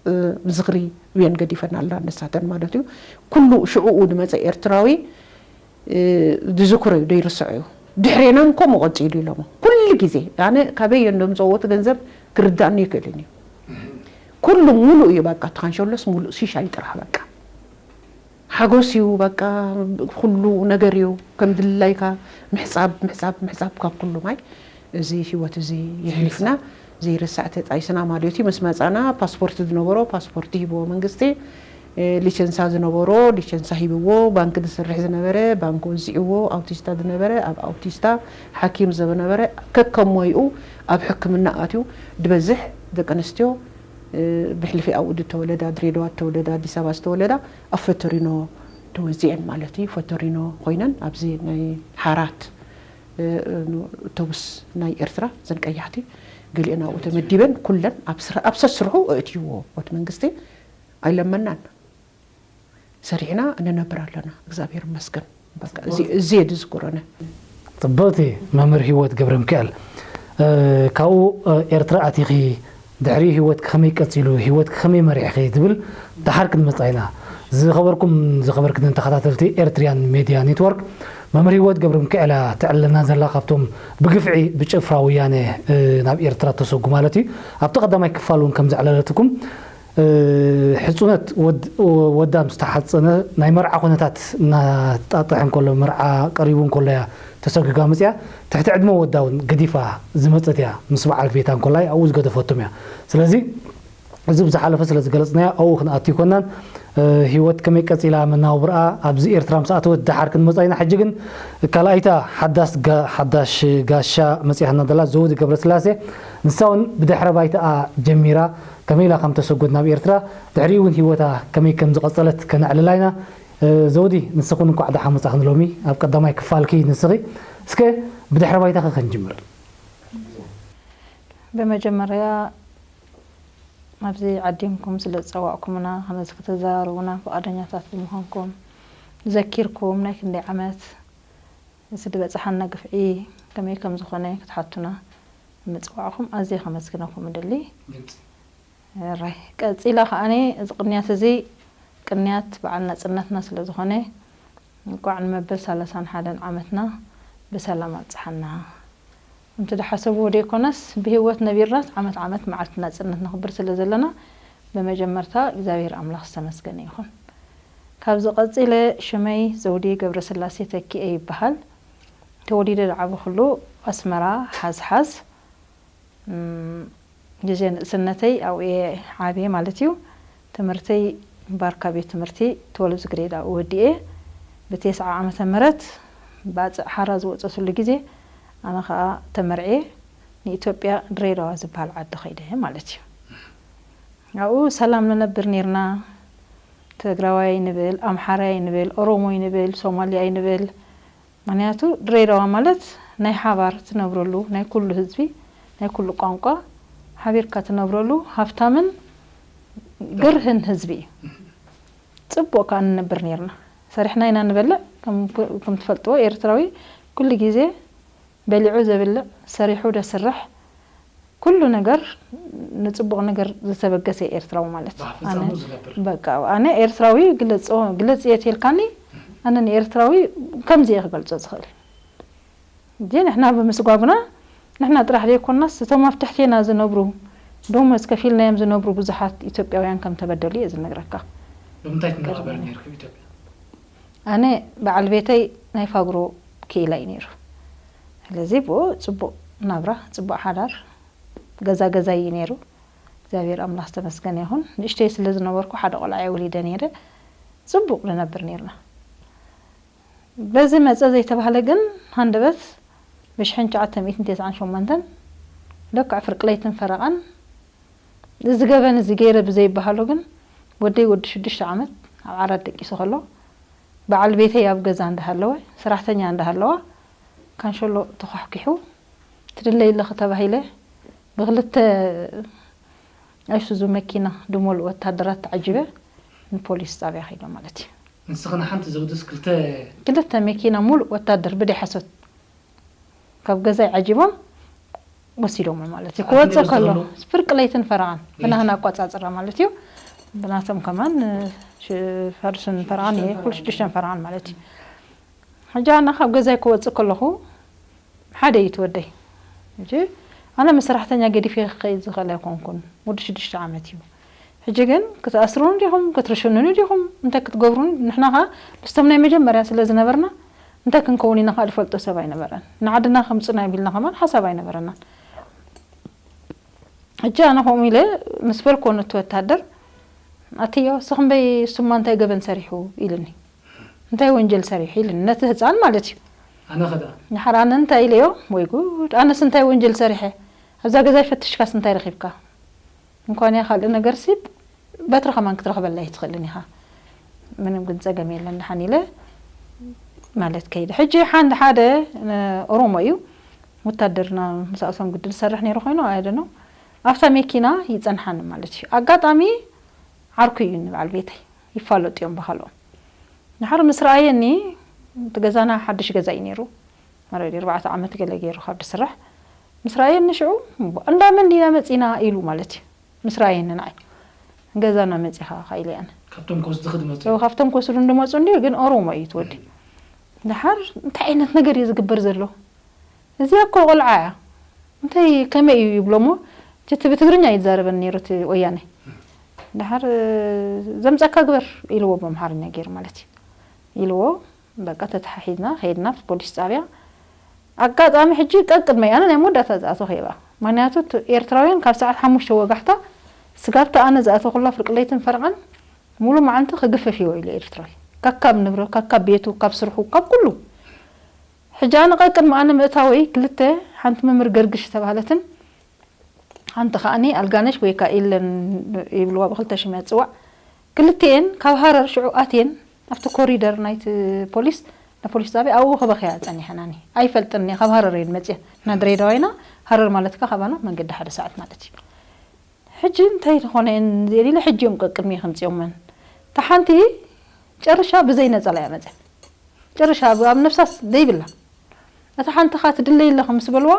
እ፣ ዝኽሪ እየን ገዲፈን ኣላ ንሳተን ማለት እዩ። ኩሉ ሽዕኡ ዝመጸ ኤርትራዊ፣ እ፣ ዝዝክሮ እዩ፣ ደይርስዖ እዩ። ድሕሬናን ከምኡ ቀጺሉ ኢሎሞ። ኩሉ ግዜ ኣነ ካበይ እዮም ዘምጽእዎ እቲ ገንዘብ ክርዳእኒ ይክእልን እዩ። ኩሉ ሙሉእ እዩ፣ በቃ፣ እቲ ካንሸሎስ ሙሉእ ሲሻይ ጥራሕ፣ በቃ። ሓጎስ እዩ፣ በቃ፣ ኩሉ ነገር እዩ። ከም ድላይካ ምሕጻብ፣ ምሕጻብ፣ ምሕጻብ ካብ ኩሉ ማይ። እዚ ህይወት እዚ የሕሊፍና፣ ዘይርሳዕ ተጣይስና ማለት እዩ። ምስ መጻና ፓስፖርት ዝነበሮ ፓስፖርት ሂብዎ መንግስቲ፣ እ፣ ሊቸንሳ ዝነበሮ ሊቸንሳ ሂብዎ፣ ባንክ ዝሰርሕ ዝነበረ ባንክ ወዚዕዎ፣ ኣውቲስታ ዝነበረ ኣብ ኣውቲስታ፣ ሓኪም ዝነበረ ከከም ሞይኡ ኣብ ሕክምና ኣትዩ። ዝበዝሕ ደቂ ኣንስትዮ፣ እ፣ ብሕልፊ ኣብኡ ዝተወለዳ፣ ድሬዳዋ ዝተወለዳ፣ ኣዲስ ኣበባ ዝተወለዳ ኣብ ፈቶሪኖ ተወዚዐን ማለት እዩ። ፈቶሪኖ ኮይነን ኣብዚ ናይ ሓራት፣ እ፣ እ፣ ኣውቶቡስ ናይ ኤርትራ፣ እዘን ቀያሕቲ፣ ገሊአን ኣብኡ ተመዲበን፣ ኩለን ኣብ ስራ-፣ ኣብ ሰስርሑ ኣእትይዎ። እቲ መንግስቲ ኣይለመናን። ሰሪሕና ንነብር ኣለና፣ እግዚኣብሔር ይመስገን። በቃ፣ እዚ፣ እዚ እየ ዝዝክሮ ኣነ። ጽብቕቲ መምህር ህይወት ገብረሚካኤል፣ እ፣ ካብኡ፣ እ፣ ኤርትራ ኣቲኺ፣ ድሕሪኡ ህይወትኪ ከመይ ቀጺሉ፣ ህይወትኪ ከመይ መሪሕኺ ትብል ደሓር ክንመጻ ኢና። ዝኸበርኩም ዝኸበርክን ተኸታተልቲ ኤርትርያን ሜድያ ኔትወርክ፣ መምህር ህይወት ገብረሚካኤል እያ ተዕልለና ዘላ፣ ካብቶም ብግፍዒ ብጭፍራ ወያነ፣ እ፣ ናብ ኤርትራ ተሰጉ ማለት እዩ። ኣብቲ ቀዳማይ ክፋል እውን ከም ዘዕለለትኩም፣ ሕፁነት ወዳ ምስ ተሓፀነ ናይ መርዓ ኩነታት እናጣጥሐ እንከሎ፣ መርዓ ቀሪቡ እንከሎ እያ ተሰጒጓ መፅያ። ትሕቲ ዕድመ ወዳ እውን ገዲፋ ዝመፀት እያ። ምስ በዓል ቤታ እንከላይ ኣብኡ ዝገደፈቶም እያ። ስለዚ እዚ ብዝሓለፈ ስለ ዝገለፅናዮ ኣብኡ ክንኣቱ ይኮናን። ህይወት ከመይ ቀፂላ፣ መናውብርኣ ኣብዚ ኤርትራ ምስ ኣተወት ደሓር ክንመፃ ኢና። ሕጂ ግን ካልኣይታ ሓዳስ ጋ- ሓዳሽ ጋሻ መፂኣና ዘላ ዘውዲ ገብረስላሴ፣ ንሳ እውን ብድሕረ ባይታኣ ጀሚራ ከመይ ኢላ ከም ተሰጎድ ናብ ኤርትራ፣ ድሕሪኡ እውን ህይወታ ከመይ ከም ዝቐጸለት ከነዕልላ ኢና። ዘውዲ፣ ንስኹን እንኳዕ ደሓን መጻኽን። ሎሚ ኣብ ቀዳማይ ክፋልኪ ንስኺ። እስከ ብድሕረ ባይታኺ ክንጅምር። ብመጀመርያ ኣብዚ ዓዲምኩም ስለ ዝጸዋዕኩምና፣ ከመዚ ከተዘራርቡና ፍቓደኛታት ብምዃንኩም፣ ዘኪርኩም ናይ ክንደይ ዓመት እቲ ዝበጽሓና ግፍዒ ከመይ ከም ዝኾነ ክትሓቱና ምጽዋዕኹም ኣዝየ ከመስግነኩም እደሊ። ሕራይ፣ ቀጺለ ከኣኒ እዚ ቅንያት እዚ ቅንያት በዓል ናጽነትና ስለ ዝኾነ፣ እንቋዕ ንመበል ሰላሳን ሓደን ዓመትና ብሰላም ኣብጽሓና። ከምቲ ዝሓሰብዎ ደይኮነስ፣ ብህይወት ነቢርናስ ዓመት ዓመት መዓልቲ ናጽነት ነኽብር ስለ ዘለና፣ ብመጀመርታ እግዚኣብሔር ኣምላኽ ዝተመስገነ ይኹን። ካብዚ ቀጺለ ሽመይ ዘውዲ ገብረስላሴ ተኪኤ ይበሃል። ተወሊደ ዝዓበኹሉ ኣስመራ ሓዝሓዝ። እም፣ ግዜ ንእስነተይ ኣብኡ እየ ዓብየ ማለት እዩ። ትምህርተይ ባርካ ቤት ትምህርቲ ትወልቭዝ ግሬድ ኣብኡ ወዲኤ። ብቴስዓ ዓመተ ምህረት ባጽዕ ሓራ ዝወጸትሉ ግዜ ኣነ ኸኣ ተመርዕየ ንኢትዮጵያ ድሬዳዋ ዝበሃል ዓዲ ኸይደ ማለት እዩ። ኣብኡ ሰላም ንነብር ኔርና። ትግራዋይ ንብል፣ ኣምሓራይ ንብል፣ ኦሮሞይ ንብል፣ ሶማሊያይ ንብል። ምኽንያቱ ድሬዳዋ ማለት ናይ ሓባር ትነብረሉ፣ ናይ ኩሉ ህዝቢ፣ ናይ ኩሉ ቋንቋ ሓቢርካ ትነብረሉ ሃፍታምን ግርህን ህዝቢ እዩ። ጽቡቕ ከኣ ንነብር ኔርና። ሰሪሕና ኢና ንበልዕ። ከም፣ ከም ትፈልጥዎ ኤርትራዊ ኩሉ ግዜ በሊዑ ዘብልዕ፣ ሰሪሑ ደስርሕ፣ ኩሉ ነገር ንጽቡቕ ነገር ዝተበገሰ ኤርትራዊ ማለት እዩ። ብሓፈጻሙ ኣነ ዝነብር። በቃ ኣነ ኤርትራዊ ግለጾ-፣ ግለጽ እየ ተልካኒ፣ ኣነ ንኤርትራዊ ከምዚ እየ ክገልጾ ዝኽእል። እንጂ ንሕና ብምስጓጉና ንሕና ጥራሕ ዘይኮናስ እቶም ኣብ ትሕቴና ዝነብሩ ደሞዝ ከፊልናዮም ዝነብሩ ብዙሓት ኢትዮጵያውያን ከም ተበደሉ እየ ዝነግረካ። ብምንታይ ትነባበር ነርኪ ኣብ ኢትዮጵያ? ኣነ በዓል ቤተይ ናይ ፋግሮ ክኢላ እዩ ነይሩ። ስለዚ ብኡ ጽቡቕ ናብራ፣ ጽቡቕ ሓዳር፣ ገዛ ገዛ እዩ ነይሩ። እግዚኣብሔር ኣምላኽ ዝተመስገነ ይኹን። ንእሽተይ ስለ ዝነበርኩ ሓደ ቆልዓ እየ ወሊደ ነይረ። ጽቡቕ ንነብር ነይርና። በዚ መጸ ዘይተባህለ ግን ሃንደበት ብሽሕን ትሽዓተ ሚእትን ተስዓን ሸሞንተን ልክዕ ፍርቂ ለይትን ፈረቓን እዚ ገበን እዚ ገይረ ብዘይበሃሎ ግን ወደይ ወዲ ሽዱሽተ ዓመት ኣብ ዓራት ደቂሱ ከሎ በዓል ቤተይ ኣብ ገዛ እንዳሃለወ ሰራሕተኛ እንዳሃለዋ ካንሸሎ ተኳሕኲሑ ትድለይ ኣለኺ ተባሂለ ብክልተ ኣይሱዙ መኪና ብሙሉእ ወታደራት ተዓጂበ ንፖሊስ ጣብያ ከይደ ማለት እዩ። ንስኺ ንሓንቲ ዘውድስ ክልተ ክልተ መኪና ሙሉእ ወታደር ብደይ ሓሶት ካብ ገዛይ ዓጂቦም ወሲዶሞ ማለት እዩ። ሰዓት ክወፅእ ነይሩ ከሎ ዝኸሎ? ፍርቂ ለይትን ፈረቓን ለይቲ። ብናህና ኣቋፃፅራ ማለት እዩ። ብናቶም ከማን ሽ- ፋዱስን ፈረቓን እየ ኩሉ ሽዱሽተን ፈረቓን ማለት እዩ። ሕጂ ኣነ ካብ ገዛይ ክወፅእ ከለኹ ሓደ እዩ ትወደይ። ሕጂ ኣነ ምስ ሰራሕተኛ ገዲፈ ክኸይድ ዝኽእል ኣይኮንኩን። ወዲ ሽዱሽተ ዓመት እዩ። ሕጂ ግን ክትኣስሩኒ ዲኹም ክትርሽኑኒ ዲኹም እንታይ ክትገብሩኒ? ንሕና ኸዓ ምስቶም ናይ መጀመርያ ስለ ዝነበርና እንታይ ክንከውን ኢና ከዓ ዝፈልጦ ሰብ ኣይነበረን። ንዓድና ከምፁና ቢልና ከማን ሓሳብ ኣይነበረናን። ሕጂ ኣነ ከምኡ ኢለ ምስ በልኮ ነቲ ወታደር ኣትዮ ስኽምበይ እሱማ እንታይ ገበን ሰሪሑ ኢልኒ። እንታይ ወንጀል ሰሪሑ ኢልኒ ነቲ ህፃን ማለት እዩ። ኣነ ኸዳ ንሓር ኣነ እንታይ ኢለዮ ወይ ጉድ ኣነስ እንታይ ወንጀል ሰሪሐ ኣብዛ ገዛ ይፈትሽካስ እንታይ ረኺብካ? እንኳን እያ ካልእ ነገር ሲ በትሪ ከማን ክትረኽበላ ኣይትኽእልን ኢኻ። ምንም ግን ጸገም የለን ደሓን ኢለ ማለት ከይደ። ሕጂ ሓንድ ሓደ ኦሮሞ እዩ ወታደርና ምሳእሶም ግዲ ዝሰርሕ ነይሩ ኮይኑ ኣያደኖ ኣብታ መኪና ይጸንሓኒ ማለት እዩ። ኣጋጣሚ ዓርኩ እዩ ንበዓል ቤተይ ይፋለጡ እዮም ብኻልኦም። ንሓር ምስ ረኣየኒ እቲ ገዛና ሓድሽ ገዛ እዩ ነይሩ። ኣረዲ ኣርባዕተ ዓመት ገለ ገይሩ ካብ ዝስራሕ ምስ ረኣየኒ ሽዑ እንዳ መን ዲና መፂና ኢሉ ማለት እዩ። ምስ ረኣየኒ ንዓይ ገዛና መፂኻ ኢለ ኣነ ካብቶም ክወስድኺ ዝመፁ ካብቶም ክወስዱ እንደመፁ እንዲ ግን ኦሮሞ እዩ ትወዲ ድሓር እንታይ ዓይነት ነገር እዩ ዝግበር ዘሎ? እዚኣ እኮ ቆልዓ እያ እንታይ ከመይ እዩ ይብሎ እሞ እቲ ብትግርኛ እዩ ዝዛረበኒ ነይሩ እቲ ወያነ ድሓር ዘምፀካ ግበር ኢልዎ ብኣምሓርኛ ገይሩ ማለት እዩ ኢልዎ። በቃ ተተሓሒዝና ከይድና ኣብቲ ፖሊስ ጣብያ። ኣጋጣሚ ሕጂ ቀቅድመይ ኣነ ናይ መወዳእታ ዝኣተኹ እየ። ምክንያቱ ኤርትራውያን ካብ ሰዓት ሓሙሽተ ወጋሕታ ስጋብቲ ኣነ ዝኣተኹላ ፍርቂ ለይትን ፈረቓን ሙሉ መዓልቲ ክግፍፍ እዩ ኢሉ ኤርትራዊ። ካካብ ንብረት፣ ካካብ ቤቱ፣ ካብ ስርሑ፣ ካብ ኩሉ። ሕጂ ኣነ ቀቅድሚ ኣነ ምእታወይ ክልተ፣ ሓንቲ መምህር ገርግሽ ዝተባህለትን ሓንቲ ከኣኒ ኣልጋነሽ ወይ ከዓ ኢለን ይብልዋ ብክልተ ሽም እያ ትፅዋዕ። ክልቲኤን ካብ ሃረር ሽዑ ኣትየን ኣብቲ ኮሪደር ናይቲ ፖሊስ ንፖሊስ ጣብያ ኣብኡ ክበኽያ ጸኒሐናኒ። ኣይፈልጥን እየ ካብ ሃረር እየን መፅየን። ንሕና ድሬዳዋ ኢና፣ ሃረር ማለት ከዓ ካባና መንገዲ ሓደ ሰዓት ማለት እዩ። ሕጂ እንታይ ዝኾነ እየን እዚኤን ኢለ ሕጂ እዮም ቀቅድሚ ክምፅኦመን። እታ ሓንቲ ጨርሻ ብዘይ ነፀላ እያ መፅያ። ጨርሻ ኣብ ነፍሳስ ደይብላ። እታ ሓንቲ ኻ ትድለይ ኣለኺ ምስ በልዋ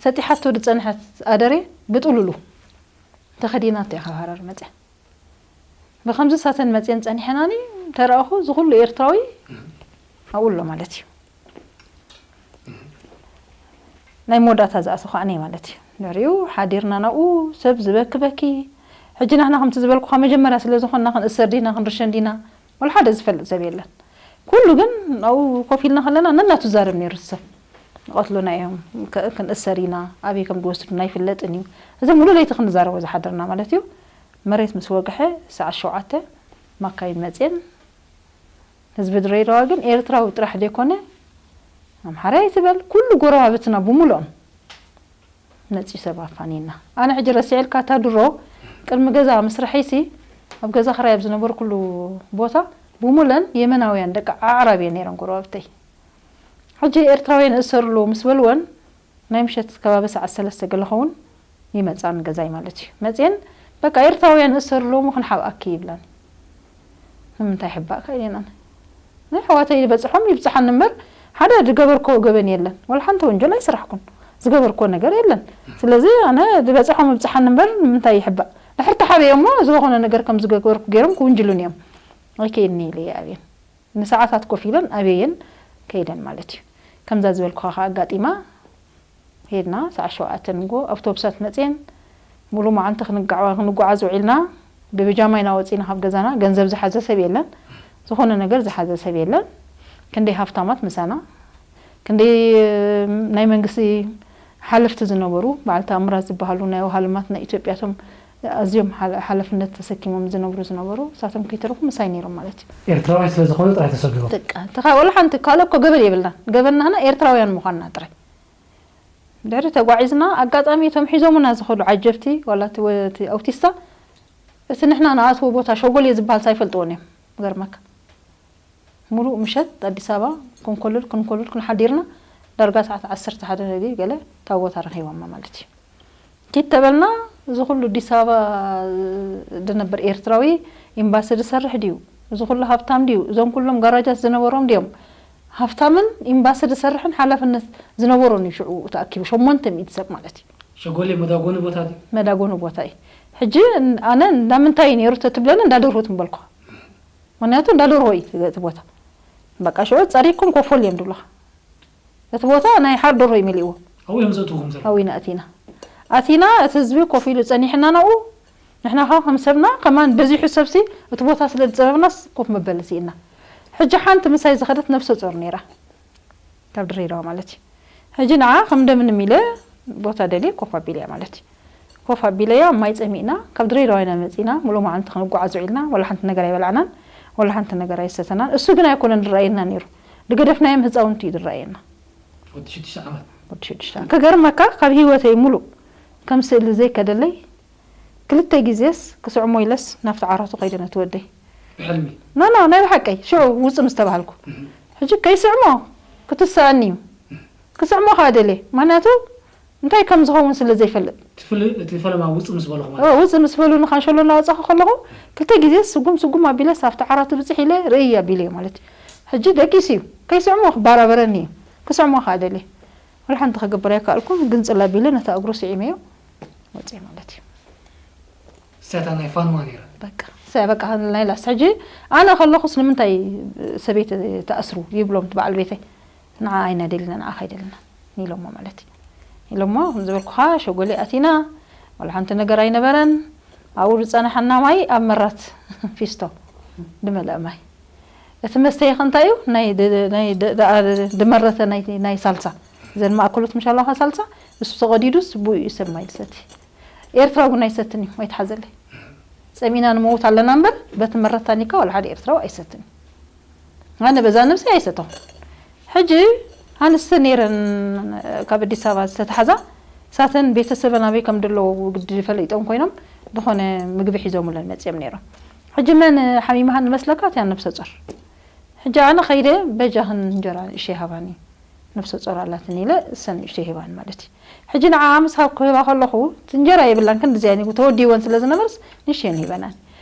ሰጢሓቶ ዝፀንሐት ኣደሬ ብጥሉሉ ተኸዲናቶ እያ ካብ ሃረር መፅያ። ብኸምዚ ሳተን መፅየን ፀኒሐናኒ ተረእኹ ዝኹሉ ኤርትራዊ ኣብኡ ኣሎ ማለት እዩ። ናይ መወዳእታ ዝኣተኹ ኣነ ማለት እዩ። ድሕሪኡ ሓዲርና ናብኡ ሰብ ዝበኪ በኪ። ሕጂ ናህና ከምቲ ዝበልኩኻ መጀመርያ ስለ ዝኾንና ክንእሰር ዲና ክንርሸን ዲና ወላ ሓደ ዝፈልጥ ሰብ የለን። ኩሉ ግን ኣብኡ ኮፍ ኢልና ከለና ነናቱ ዛረብ ነይሩ እቲ ሰብ። ይቐትሉና እዮም፣ ከ- ክንእሰር ኢና፣ ኣበይ ከም ዝወስዱና ኣይፍለጥን እዩ። እዚ ሙሉ ለይቲ ክንዛረቦ ዝሓደርና ማለት እዩ። መሬት ምስ ወግሐ ሰዓት ሸውዓተ ማካይን መፅየን። ህዝቢ ድሬዳዋ ግን ኤርትራዊ ጥራሕ ዘይኮነ ኣምሓራይ ትበል ኩሉ ጎረባብትና ብሙሉኦም ነፂ ሰብ ኣፋኒና። ኣነ ሕጂ ረሲዐልካ እታ ድሮ ቅድሚ ገዛ ምስርሐይሲ ኣብ ገዛ ክራይ ኣብ ዝነበርኩሉ ቦታ ብሙለን የመናውያን ደቂ ኣዕራብ እየን ነይረን ጎረባብተይ። ሕጂ ኤርትራውያን እሰሩ ኣለዉ ምስ በልወን ናይ ምሸት ከባቢ ሰዓት ሰለስተ ገለ ኸውን ይመፃን ገዛይ ማለት እዩ። መፅየን በቃ ኤርትራውያን እሰሩ ኣለዉ ክንሓብኣኪ ይብላን። ንምንታይ ሕባእ ካይደናን ናይ ኣሕዋተይ ዝበፅሖም ይብፅሓኒ እምበር ሓደ ዝገበርኮ ገበን የለን። ወላ ሓንቲ ወንጀል ኣይሰራሕኩን። ዝገበርኮ ነገር የለን። ስለዚ ኣነ ዝበፅሖም ይብፅሓኒ እምበር ንምንታይ ይሕባእ? ድሕር ተሓበየ እሞ ዝኾነ ነገር ከም ዝገበርኩ ገይሮም ክውንጅሉን እዮም። ኣይከይድኒ ኢለ ይኣብየን። ንሰዓታት ኮፍ ኢለን ኣበየን ከይደን ማለት እዩ። ከምዛ ዝበልኩኻ ከዓ ኣጋጢማ ሄድና ሰዓት ሸውዓተ ንጎ ኣውቶቡሳት መፅየን ሙሉ መዓልቲ ክንጋዓ- ክንጓዓዝ ውዒልና። ብብጃማ ኢና ወፂና ካብ ገዛና። ገንዘብ ዝሓዘ ሰብ የለን፣ ዝኾነ ነገር ዝሓዘ ሰብ የለን። ክንደይ ሃፍታማት ምሳና፣ ክንደይ ናይ መንግስቲ ሓለፍቲ ዝነበሩ በዓል ተኣምራት ዝበሃሉ ናይ ውሃ ልማት ናይ ኢትዮጵያ እቶም ኣዝዮም ሓለ- ሓላፍነት ተሰኪሞም ዝነብሩ ዝነበሩ እሳቶም ከይተረፉ ምሳይ ነይሮም ማለት እዩ። ኤርትራውያን ስለ ዝኾኑ ጥራይ ተሰጊሮም። በቃ ተኻ ወላ ሓንቲ ካልእ እኮ ገበን የብልናን። ገበንና ህና ኤርትራውያን ምዃንና ጥራይ። ድሕሪ ተጓዒዝና ኣጋጣሚ እቶም ሒዞምና ዝኸዱ ዓጀብቲ ዋላ እቲ ወ- እቲ ኣውቲስታ እቲ ንሕና ንኣትዎ ቦታ ሸጎልየ ዝበሃል ኣይፈልጥዎን እዮም። ገርመካ ሙሉእ ምሸት ኣዲስ ኣበባ ክንኮልል ክንኮልል ክንሓዲርና ዳርጋ ሰዓት ዓሰርተ ሓደ ለሊት ገለ እታ ቦታ ረኺቦማ ማለት እዩ። ኪድ ተበልና እዚ ኩሉ ኣዲስ ኣበባ ዝነብር ኤርትራዊ ኤምባሲ ዝሰርሕ ድዩ? እዚ ኩሉ ሃብታም ድዩ? እዞም ኩሎም ጋራጃት ዝነበሮም ድዮም? ሃብታምን ኤምባሲ ዝሰርሕን ሓላፍነት ዝነበሮን እዩ ሽዑ ተኣኪቡ ሸሞንተ ሚእቲ ሰብ ማለት እዩ። ሸጎሌ መዳጎኒ ቦታ ድዩ? መዳጎኒ ቦታ እዩ። ሕጂ ኣነ እንዳምንታይ እዩ ነይሩ ተትብለኒ እንዳደርሁት ምበልኩ። ምክንያቱ እንዳደርሆ እዩ እቲ ቦታ። በቃ ሽዑ ጸሪግኩም ኮፈሉ እዮም ድብሉኻ። እቲ ቦታ ናይ ሓር ደርሆ እዩ መሊእዎ። ኣብኡ እዮም ዘእትውኩም ዘለዉ። ኣብኡ ኢና ኣቲና። ኣቲና እቲ ህዝቢ ኮፍ ኢሉ ጸኒሕና ናብኡ። ንሕና ኸ ከም ሰብና ከማን በዚሑ ሰብሲ እቲ ቦታ ስለ ዝጸበብናስ ኮፍ መበሊ ስኢና። ሕጂ ሓንቲ ምሳይ ዝኸደት ነፍሰ ጾር ነይራ። ካብ ድሬዳዋ ማለት እዩ። ሕጂ ንዓ ከም እንደምንም ኢለ ቦታ ደልየ ኮፍ ኣቢለያ ማለት እዩ። ኮፍ ኣቢለያ ማይ ጸሚእና ካብ ድሬዳዋ ኢና መጺና ሙሉእ መዓልቲ ክንጓዓዝ ውዒልና ወላ ሓንቲ ነገር ኣይበላዕናን ወላ ሓንቲ ነገር ኣይሰተናን። እሱ ግን ኣይኮነን ዝረኣየና ነይሩ። ዝገደፍናዮም ህፃውንቲ እዩ ዝረኣየና። ወዲ ሽዱሽተ ዓመት። ወዲ ሽዱሽተ ዓመት። ከገርመካ ካብ ህይወተይ ሙሉእ ከም ስእሊ ዘይከደለይ ክልተ ግዜስ ክስዕሞ ኢለስ ናብቲ ዓራቱ ከይደ ነቲ ወደይ። ብሕልሚ። ኖ ኖ ናይ ብሓቀይ ሽዑ ውፅእ ምስ ተባሃልኩ ሕጂ ከይስዕሞ ክትስኣኒ እዩ። ክስዕሞ ከዓ ደልየ ምክንያቱ እንታይ ከም ዝኸውን ስለ ዘይፈልጥ። እቲ ፍልማ ውፅእ ምስ በልኹ ማለት ውፅእ ምስ በሉኒ ካንሸሎ እናወፃኹ ከለኹ ክልተ ግዜ ስጉም ስጉም ኣቢለስ ኣብቲ ዓራቱ ብፅሕ ኢለ ርእይ ኣቢለዮ ማለት እዩ። ሕጂ ደቂሱ እዩ ከይስዕሞ ክባራበረኒ እዩ። ክስዕሞ ከዓ ደልየ ወላ ሓንቲ ክገብር ኣይከኣልኩን። ግንፅል ኣቢለ ነታ እግሩ ስዒመዮ ወፅየ ማለት እዩ። እሳታ ናይ ፋንዋ ነይራ። በቃ እሳ በቃ ናይ ላስ ሕጂ ኣነ ከለኹስ ንምንታይ ሰበይቲ ትኣስሩ ይብሎም በዓል ቤተይ። ንዓ ኣይና ደሊና ንዓ ካይደልና ኢሎሞ ማለት እዩ። ኢሎሞ ከም ዝበልኩኻ ሸጎሊ ኣቲና ወላ ሓንቲ ነገር ኣይነበረን። ኣብኡ ዝጸናሓና ማይ ኣብ መራት ፊስቶ ዝመልአ ማይ። እቲ መስተይኸ እንታይ እዩ? ናይ ድ- ናይ ድ- ድ- ድመረተ ናይ ናይ ሳልሳ፣ እዘን ማእከሎት ምሽ ኣለኻ ሳልሳ፣ እሱ ተቐዲዱስ ብኡ እዩ ሰብ ማይ ዝሰቲ። ኤርትራዊ ግን ኣይሰትን እዩ፣ ኣይትሓዘለይ። ጸሚና ንመውት ኣለና እምበር በቲ መረታ ኒካ ዋላ ሓደ ኤርትራዊ ኣይሰትን እዩ። ኣነ በዛ ነብሰይ ኣይሰተኹን። ሕጂ ኣንስቲ ነይረን ካብ ኣዲስ ኣበባ ዝተታሕዛ፣ ሳተን ቤተሰበን ኣበይ ከም ዘለዉ ግዲ ፈሊጦም ኮይኖም ዝኾነ ምግቢ ሒዞምለን መጺኦም ነይሮም። ሕጂ መን ሓሚማሃን ዝመስለካ? እቲኣን ነብሰ ጾር። ሕጂ ኣነ ከይደ በጃኽን እንጀራ ንእሽተይ ሃባኒ፣ ነብሰ ጾር ኣላትኒ ኢለ እሰን ንእሽተይ ሂባን ማለት እዩ። ሕጂ ንዓኣ ምስ ሃብ ክህባ ከለኹ እቲ እንጀራ የብላን ክንድዚኣ ተወዲወን ስለ ዝነበርስ ንእሽተየን ሂበናን።